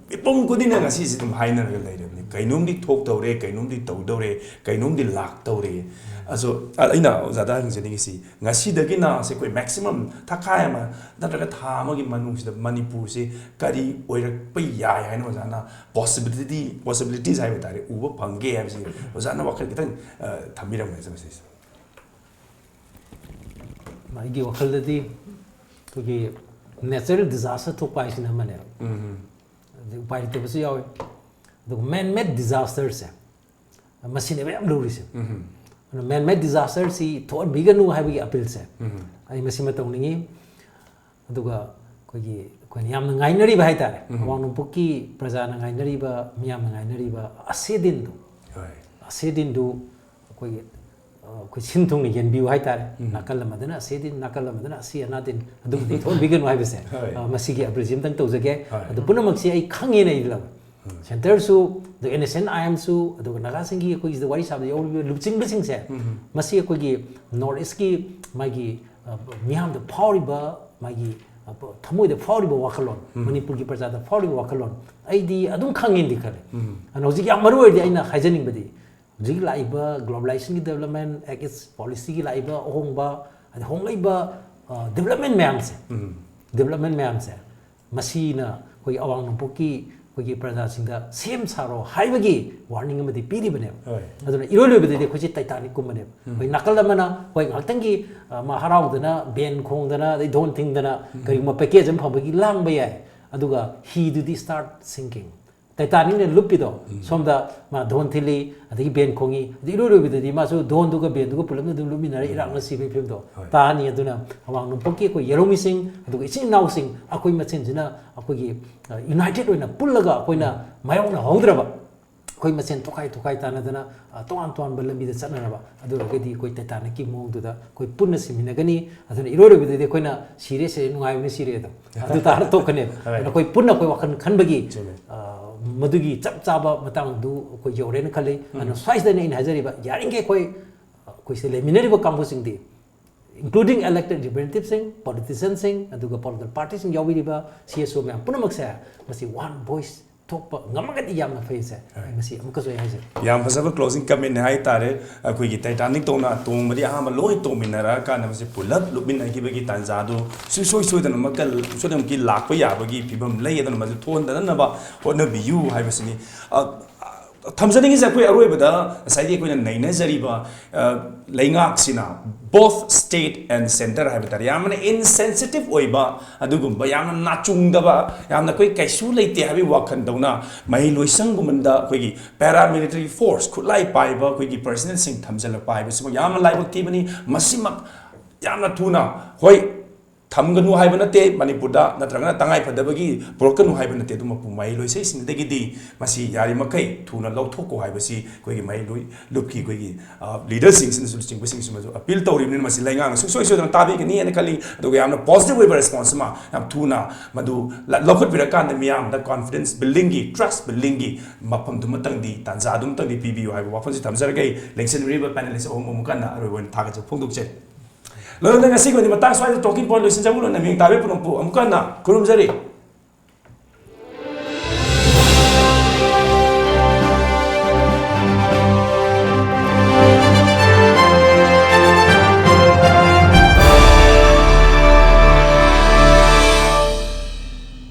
ꯃꯤꯄꯨꯝ ꯈꯨꯗꯤꯡꯅ ꯉꯁꯤꯁꯤ ꯑꯗꯨꯝ ꯍꯥꯏꯅꯔꯒ ꯂꯩꯔꯕꯅꯤ꯫ ꯀꯩꯅꯣꯝꯗꯤ ꯊꯣꯛꯇꯧꯔꯦ, ꯀꯩꯅꯣꯝꯗꯤ ꯇꯧꯗꯧꯔꯦ, ꯀꯩꯅꯣꯝꯗꯤ ꯂꯥꯛꯇꯧꯔꯦ꯫ ꯑꯁꯣ ꯑꯩꯅ ꯑꯣꯖꯥꯗ ꯍꯪꯖꯅꯤꯡꯉꯤꯁꯤ, ꯉꯁꯤꯗꯒꯤꯅ ꯑꯩꯈꯣꯏ ꯃꯦꯛꯁꯤꯃꯝ ꯊꯈꯥꯏ ꯑꯃ ꯅꯠꯇ꯭ꯔꯒ ꯊꯥ ꯑꯃꯒꯤ ꯃꯅꯨꯡꯁꯤꯗ ꯃꯅꯤꯄꯨꯔꯁꯤ ꯀꯔꯤ ꯑꯣꯏꯔꯛꯄ ꯌꯥꯏ ꯍꯥꯏꯅ ꯑꯣꯖꯥꯅ ꯄꯣꯁꯤꯕꯤꯂꯤꯇꯤ ꯄꯣꯁꯤꯕꯤꯂꯤꯇꯤꯁ ꯍꯥꯏꯕ ꯇꯥꯔꯦ, ꯎꯕ ꯐꯪꯒꯦ ꯍꯥꯏꯕꯁꯤ ꯑꯣꯖꯥꯅ ꯋꯥꯈꯜ ꯈꯤꯇꯪ ꯊꯝꯕꯤꯔꯝꯒꯅꯤ ꯃꯁꯤꯁꯦ꯫ ꯑꯩꯒꯤ ꯋꯥꯈꯜꯗꯗꯤ ꯑꯩꯈꯣꯏꯒꯤ natural disaster ꯊꯣꯛꯄ ꯍꯥꯏꯁꯤꯅ ꯑꯃꯅꯦꯕ꯫ ꯑꯗꯩ ꯎꯄꯥꯏ ꯂꯩꯇꯕꯁꯨ ꯌꯥꯎꯋꯤ꯫ ꯑꯗꯨꯒ man made disasterꯁꯦ ꯃꯁꯤꯅꯦꯕ ꯌꯥꯝ ꯂꯨꯔꯤꯁꯦ꯫ ꯑꯗꯨꯅ man made disasterꯁꯤ ꯊꯣꯛꯍꯟꯕꯤꯒꯅꯨ ꯍꯥꯏꯕꯒꯤ appealꯁꯦ ꯑꯩ ꯃꯁꯤꯃ ꯇꯧꯅꯤꯡꯉꯤ꯫ ꯑꯗꯨꯒ ꯑꯩꯈꯣꯏꯒꯤ ꯑꯩꯈꯣꯏꯅ ꯌꯥꯝꯅ ꯉꯥꯏꯅꯔꯤꯕ ꯍꯥꯏꯇꯥꯔꯦ, ꯑꯋꯥꯡ ꯅꯣꯡꯄꯣꯛꯀꯤ ꯄ꯭ꯔꯖꯥꯅ ꯉꯥꯏꯅꯔꯤꯕ, ꯃꯤꯌꯥꯝꯅ ꯉꯥꯏꯅꯔꯤꯕ ꯑꯁꯦꯗꯤꯟꯗꯣ, ꯑꯁꯦꯗꯤꯟꯗꯨ ꯑꯩꯈꯣꯏꯒꯤ ꯑꯩꯈꯣꯏ ꯁꯤꯟ ꯊꯨꯡꯅ ꯌꯦꯟꯕꯤꯌꯨ ꯍꯥꯏꯇꯥꯔꯦ꯫ ꯅꯥꯀꯜ ꯑꯃꯗꯅ ꯑꯁꯦꯗꯤꯟ, ꯅꯥꯀꯜ ꯑꯃꯗꯅ ꯑꯁꯤ ꯑꯅꯥꯗꯤꯟ, ꯑꯗꯨꯒꯨꯝꯕꯗꯤ ꯊꯣꯛꯍꯟꯕꯤꯒꯅꯨ ꯍꯥꯏꯕꯁꯦ꯫ ꯃꯁꯤꯒꯤ appealꯁꯤ ꯑꯝꯇꯪ ꯇꯧꯖꯒꯦ꯫ ꯑꯗꯨ ꯄꯨꯝꯅꯃꯛꯁꯤ ꯑꯩ ꯈꯪꯉꯦꯅ ꯑꯩ ꯂꯧꯋꯦ꯫ Centreꯁꯨ, ꯑꯗꯨꯒ NSCN-IMꯁꯨ, ꯑꯗꯨꯒ ꯅꯥꯒꯥꯁꯤꯡꯒꯤ ꯑꯩꯈꯣꯏꯒꯤ ꯁꯤꯗ ꯋꯥꯔꯤ ꯁꯥꯕꯗ ꯌꯥꯎꯔꯤꯕ ꯂꯨꯆꯤꯡꯕꯁꯤꯡꯁꯦ, ꯃꯁꯤ ꯑꯩꯈꯣꯏꯒꯤ North Eastꯀꯤ ꯃꯥꯒꯤ ꯃꯤꯌꯥꯝꯗ ꯐꯥꯎꯔꯤꯕ, ꯃꯥꯒꯤ ꯊꯃꯣꯏꯗ ꯐꯥꯎꯔꯤꯕ ꯋꯥꯈꯜꯂꯣꯟ, ꯃꯅꯤꯄꯨꯔꯒꯤ ꯄ꯭ꯔꯖꯥꯗ ꯐꯥꯎꯔꯤꯕ ꯋꯥꯈꯜꯂꯣꯟ, ꯑꯩꯗꯤ ꯑꯗꯨꯝ ꯈꯪꯉꯦꯅꯗꯤ ꯈꯜꯂꯦ꯫ ꯑꯗꯨꯅ ꯍꯧꯖꯤꯛ ꯌꯥꯝ ꯃꯔꯨ ꯑꯣꯏꯔꯤꯗꯤ ꯑꯩꯅ ꯍꯥꯏꯖꯅꯤꯡꯕꯗꯤ, ꯍꯧꯖꯤꯛ ꯂꯥꯛꯏꯕ globalizationꯒꯤ development, Act East policyꯒꯤ ꯂꯥꯛꯏꯕ ꯑꯍꯣꯡꯕ, ꯑꯗꯩ ꯍꯣꯡꯂꯛꯏꯕ development ꯃꯌꯥꯝꯁꯦ, development ꯃꯌꯥꯝꯁꯦ, ꯃꯁꯤꯅ ꯑꯩꯈꯣꯏꯒꯤ ꯑꯋꯥꯡ ꯅꯣꯡꯄꯣꯛꯀꯤ ꯑꯩꯈꯣꯏꯒꯤ ꯄ꯭ꯔꯖꯥꯁꯤꯡꯗ ꯁꯦꯝ ꯁꯥꯔꯣ ꯍꯥꯏꯕꯒꯤ warning ꯑꯃꯗꯤ ꯄꯤꯔꯤꯕꯅꯦꯕ꯫ ꯑꯗꯨꯅ ꯏꯔꯣꯏ ꯂꯣꯏꯕꯗꯗꯤ ꯑꯩꯈꯣꯏꯁꯦ Titanicꯀꯨꯝꯕꯅꯦꯕ꯫ ꯑꯩꯈꯣꯏ ꯅꯥꯀꯜ ꯑꯃꯅ ꯑꯩꯈꯣꯏ ꯉꯥꯏꯍꯥꯛꯇꯪꯒꯤ ꯃꯥ ꯍꯔꯥꯎꯗꯅ, band ꯈꯣꯡꯗꯅ, ꯑꯗꯩ ꯙꯣꯟ ꯊꯤꯡꯗꯅ ꯀꯔꯤꯒꯨꯝꯕ package ꯑꯃ ꯐꯪꯕꯒꯤ ꯂꯥꯡꯕ ꯌꯥꯏ꯫ ꯑꯗꯨꯒ ꯍꯤꯗꯨꯗꯤ start sinking꯫ Titanicꯅ ꯂꯨꯞꯄꯤꯗꯣ, ꯁꯣꯝꯗ ꯃꯥ ꯙꯣꯟ ꯊꯤꯜꯂꯤ, ꯑꯗꯒꯤ band ꯈꯣꯡꯉꯤ, ꯑꯗꯩ ꯏꯔꯣꯏ ꯂꯣꯏꯕꯗꯗꯤ ꯃꯥꯁꯨ ꯙꯣꯟꯗꯨꯒ bandꯗꯨꯒ ꯄꯨꯂꯞꯅ ꯑꯗꯨꯝ ꯂꯨꯞꯃꯤꯟꯅꯔꯦ, ꯏꯔꯥꯛꯅ ꯁꯤꯕꯒꯤ ꯐꯤꯕꯝꯗꯣ ꯇꯥꯅꯤ꯫ ꯑꯗꯨꯅ ꯑꯋꯥꯡ ꯅꯣꯡꯄꯣꯛꯀꯤ ꯑꯩꯈꯣꯏ ꯌꯦꯔꯧꯃꯤꯁꯤꯡ, ꯑꯗꯨꯒ ꯏꯆꯤꯟ ꯏꯅꯥꯎꯁꯤꯡ, ꯑꯩꯈꯣꯏ ꯃꯁꯦꯟꯁꯤꯅ ꯑꯩꯈꯣꯏꯒꯤ united ꯑꯣꯏꯅ ꯄꯨꯜꯂꯒ ꯑꯩꯈꯣꯏꯅ ꯃꯥꯌꯣꯛꯅꯍꯧꯗ꯭ꯔꯕ, ꯑꯩꯈꯣꯏ ꯃꯁꯦꯟ ꯇꯣꯈꯥꯏ ꯇꯣꯈꯥꯏ ꯇꯥꯅꯗꯅ ꯇꯣꯉꯥꯟ ꯇꯣꯉꯥꯟꯕ ꯂꯝꯕꯤꯗ ꯆꯠꯅꯔꯕ, ꯑꯗꯨ ꯑꯣꯏꯔꯒꯗꯤ ꯑꯩꯈꯣꯏ Titanicꯀꯤ ꯃꯑꯣꯡꯗꯨꯗ ꯑꯩꯈꯣꯏ ꯄꯨꯟꯅ ꯁꯤꯃꯤꯟꯅꯒꯅꯤ꯫ ꯑꯗꯨꯅ ꯏꯔꯣꯏ ꯂꯣꯏꯕꯗꯗꯤ ꯑꯩꯈꯣꯏꯅ ꯁꯤꯔꯦ ꯁꯤꯔꯦ, ꯅꯨꯡꯉꯥꯏꯕꯅ ꯁꯤꯔꯦ ꯑꯗꯣ, ꯑꯗꯨ ꯇꯥꯔ ꯇꯣꯛꯀꯅꯦꯕ꯫ ꯑꯗꯨꯅ ꯑꯩꯈꯣꯏ ꯄꯨꯟꯅ ꯑꯩꯈꯣꯏ ꯋꯥꯈꯜ ꯈꯟꯕꯒꯤ ꯃꯗꯨꯒꯤ ꯆꯞ ꯆꯥꯕ ꯃꯇꯥꯡꯗꯨ ꯑꯩꯈꯣꯏ ꯌꯧꯔꯦꯅ ꯈꯜꯂꯤ꯫ ꯑꯗꯨꯅ ꯁ꯭ꯋꯥꯏꯁꯤꯗꯅꯤ ꯑꯩꯅ ꯍꯥꯏꯖꯔꯤꯕ, ꯌꯥꯔꯤꯈꯩ ꯑꯩꯈꯣꯏ ꯑꯩꯈꯣꯏ ꯁꯤꯗ ꯂꯩꯃꯤꯟꯅꯔꯤꯕ ꯀꯥꯡꯕꯨꯁꯤꯡꯗꯤ, including elected representativeꯁꯤꯡ, politicianꯁꯤꯡ, ꯑꯗꯨꯒ political partyꯁꯤꯡ ꯌꯥꯎꯕꯤꯔꯤꯕ CSO ꯃꯌꯥꯝ ꯄꯨꯝꯅꯃꯛꯁꯦ, ꯃꯁꯤ one voice ꯊꯣꯛꯄ ꯉꯝꯃꯒꯗꯤ ꯌꯥꯝꯅ ꯐꯩꯁꯦ꯫ ꯑꯩ ꯃꯁꯤ ꯑꯃꯨꯛꯀꯁꯨ ꯑꯩ ꯍꯥꯏꯖꯒꯦ꯫ ꯌꯥꯝ ꯐꯖꯕ closing commentꯅꯦ ꯍꯥꯏꯇꯥꯔꯦ꯫ ꯑꯩꯈꯣꯏꯒꯤ Titanic ꯇꯧꯅ ꯇꯣꯡꯕꯗꯤ ꯑꯍꯥꯟꯕ ꯂꯣꯏ ꯇꯣꯡꯃꯤꯟꯅꯔꯛꯑꯀꯥꯟꯗ ꯃꯁꯤ ꯄꯨꯂꯞ ꯂꯨꯞꯃꯤꯟꯅꯈꯤꯕꯒꯤ ꯇꯥꯟꯖꯥꯗꯨ ꯁꯨꯡꯁꯣꯏ ꯁꯣꯏꯗꯅꯃꯛꯀ ꯁꯣꯏꯗꯅꯃꯛꯀꯤ ꯂꯥꯛꯄ ꯌꯥꯕꯒꯤ ꯐꯤꯕꯝ ꯂꯩ꯫ ꯑꯗꯨꯅ ꯃꯁꯤ ꯊꯣꯛꯍꯟꯗꯅꯕ ꯍꯣꯠꯅꯕꯤꯌꯨ ꯍꯥꯏꯕꯁꯤꯅꯤ꯫ ꯑ, ꯊꯝꯖꯅꯤꯡꯉꯤꯁꯦ ꯑꯩꯈꯣꯏ ꯑꯔꯣꯏꯕꯗ ꯉꯁꯥꯏꯒꯤ ꯑꯩꯈꯣꯏꯅ ꯅꯩꯅꯖꯔꯤꯕ, ꯑ, ꯂꯩꯉꯥꯛꯁꯤꯅ both state and centre ꯍꯥꯏꯕ ꯇꯥꯔꯦ, ꯌꯥꯝꯅ insensitive ꯑꯣꯏꯕ, ꯑꯗꯨꯒꯨꯝꯕ ꯌꯥꯝꯅ ꯅꯥꯆꯨꯡꯗꯕ, ꯌꯥꯝꯅ ꯑꯩꯈꯣꯏ ꯀꯩꯁꯨ ꯂꯩꯇꯦ ꯍꯥꯏꯕꯒꯤ ꯋꯥꯈꯜꯗꯧꯅ ꯃꯍꯩꯂꯣꯏꯁꯪꯒꯨꯝꯕꯗ ꯑꯩꯈꯣꯏꯒꯤ paramilitary force, ꯈꯨꯠꯂꯥꯏ ꯄꯥꯏꯕ ꯑꯩꯈꯣꯏꯒꯤ personnelꯁꯤꯡ ꯊꯝꯖꯤꯜꯂꯛꯄ ꯍꯥꯏꯕꯁꯤꯃꯛ ꯌꯥꯝꯅ ꯂꯥꯏꯕꯛ ꯊꯤꯕꯅꯤ꯫ ꯃꯁꯤꯃꯛ ꯌꯥꯝꯅ ꯊꯨꯅ, ꯍꯣꯏ, ꯊꯝꯒꯅꯨ ꯍꯥꯏꯕ ꯅꯠꯇꯦ ꯃꯅꯤꯄꯨꯔꯗ, ꯅꯠꯇ꯭ꯔꯒꯅ ꯇꯉꯥꯏ ꯐꯗꯕꯒꯤ ꯄꯨꯔꯛꯀꯅꯨ ꯍꯥꯏꯕ ꯅꯠꯇꯦ, ꯑꯗꯨ ꯃꯄꯨ ꯃꯍꯩꯂꯣꯏꯁꯪꯁꯤꯡꯗꯒꯤꯗꯤ ꯃꯁꯤ ꯌꯥꯔꯤꯃꯈꯩ ꯊꯨꯅ ꯂꯧꯊꯣꯛꯀꯣ ꯍꯥꯏꯕꯁꯤ ꯑꯩꯈꯣꯏꯒꯤ ꯃꯍꯩꯂꯣꯏ ꯂꯨꯞꯀꯤ ꯑꯩꯈꯣꯏꯒꯤ, ꯑ, leaderꯁꯤꯡꯁꯤꯅꯁꯨ ꯂꯨꯆꯤꯡꯕꯁꯤꯡꯁꯤꯅꯁꯨ appeal ꯇꯧꯔꯤꯕꯅꯤꯅ ꯃꯁꯤ ꯂꯩꯉꯥꯛꯅ ꯁꯨꯡꯁꯣꯏ ꯁꯣꯏꯗꯅ ꯇꯥꯕꯤꯒꯅꯤ ꯍꯥꯏꯅ ꯈꯜꯂꯤ꯫ ꯑꯗꯨꯒ ꯌꯥꯝꯅ positive ꯑꯣꯏꯕ response ꯑꯃ ꯌꯥꯝ ꯊꯨꯅ ꯃꯗꯨ ꯂ-, ꯂꯧꯈꯠꯄꯤꯔꯀꯥꯟꯗ ꯃꯤꯌꯥꯝꯗ confidence buildingꯒꯤ, trust buildingꯒꯤ ꯃꯐꯝꯗꯨꯃꯇꯪꯗꯤ, ꯇꯥꯟꯖꯥꯗꯨꯃꯇꯪꯗꯤ ꯄꯤꯕꯤꯌꯨ ꯍꯥꯏꯕ ꯋꯥꯐꯝꯁꯤ ꯊꯝꯖꯔꯒ ꯑꯩ ꯂꯦꯡꯁꯤꯟꯕꯤꯔꯤꯕ panelist ꯑꯍꯨꯝ ꯑꯃꯨꯛ ꯍꯟꯅ ꯑꯔꯣꯏꯕ ꯑꯣꯏꯅ ꯊꯥꯒꯠꯆꯕ ꯐꯣꯡꯗꯣꯛꯆꯔꯤ꯫ ꯂꯣꯏꯅ ꯉꯁꯤꯒꯤ ꯑꯣꯏꯅ ꯃꯇꯥꯡ ꯁ꯭ꯋꯥꯏꯗ talking point ꯂꯣꯏꯁꯤꯟꯖꯕ ꯂꯣꯏꯅ ꯃꯤꯡ ꯇꯥꯕ ꯄꯨꯝꯅꯃꯛꯄꯨ ꯑꯃꯨꯛ ꯍꯟꯅ ꯈꯨꯔꯨꯝꯖꯔꯤ꯫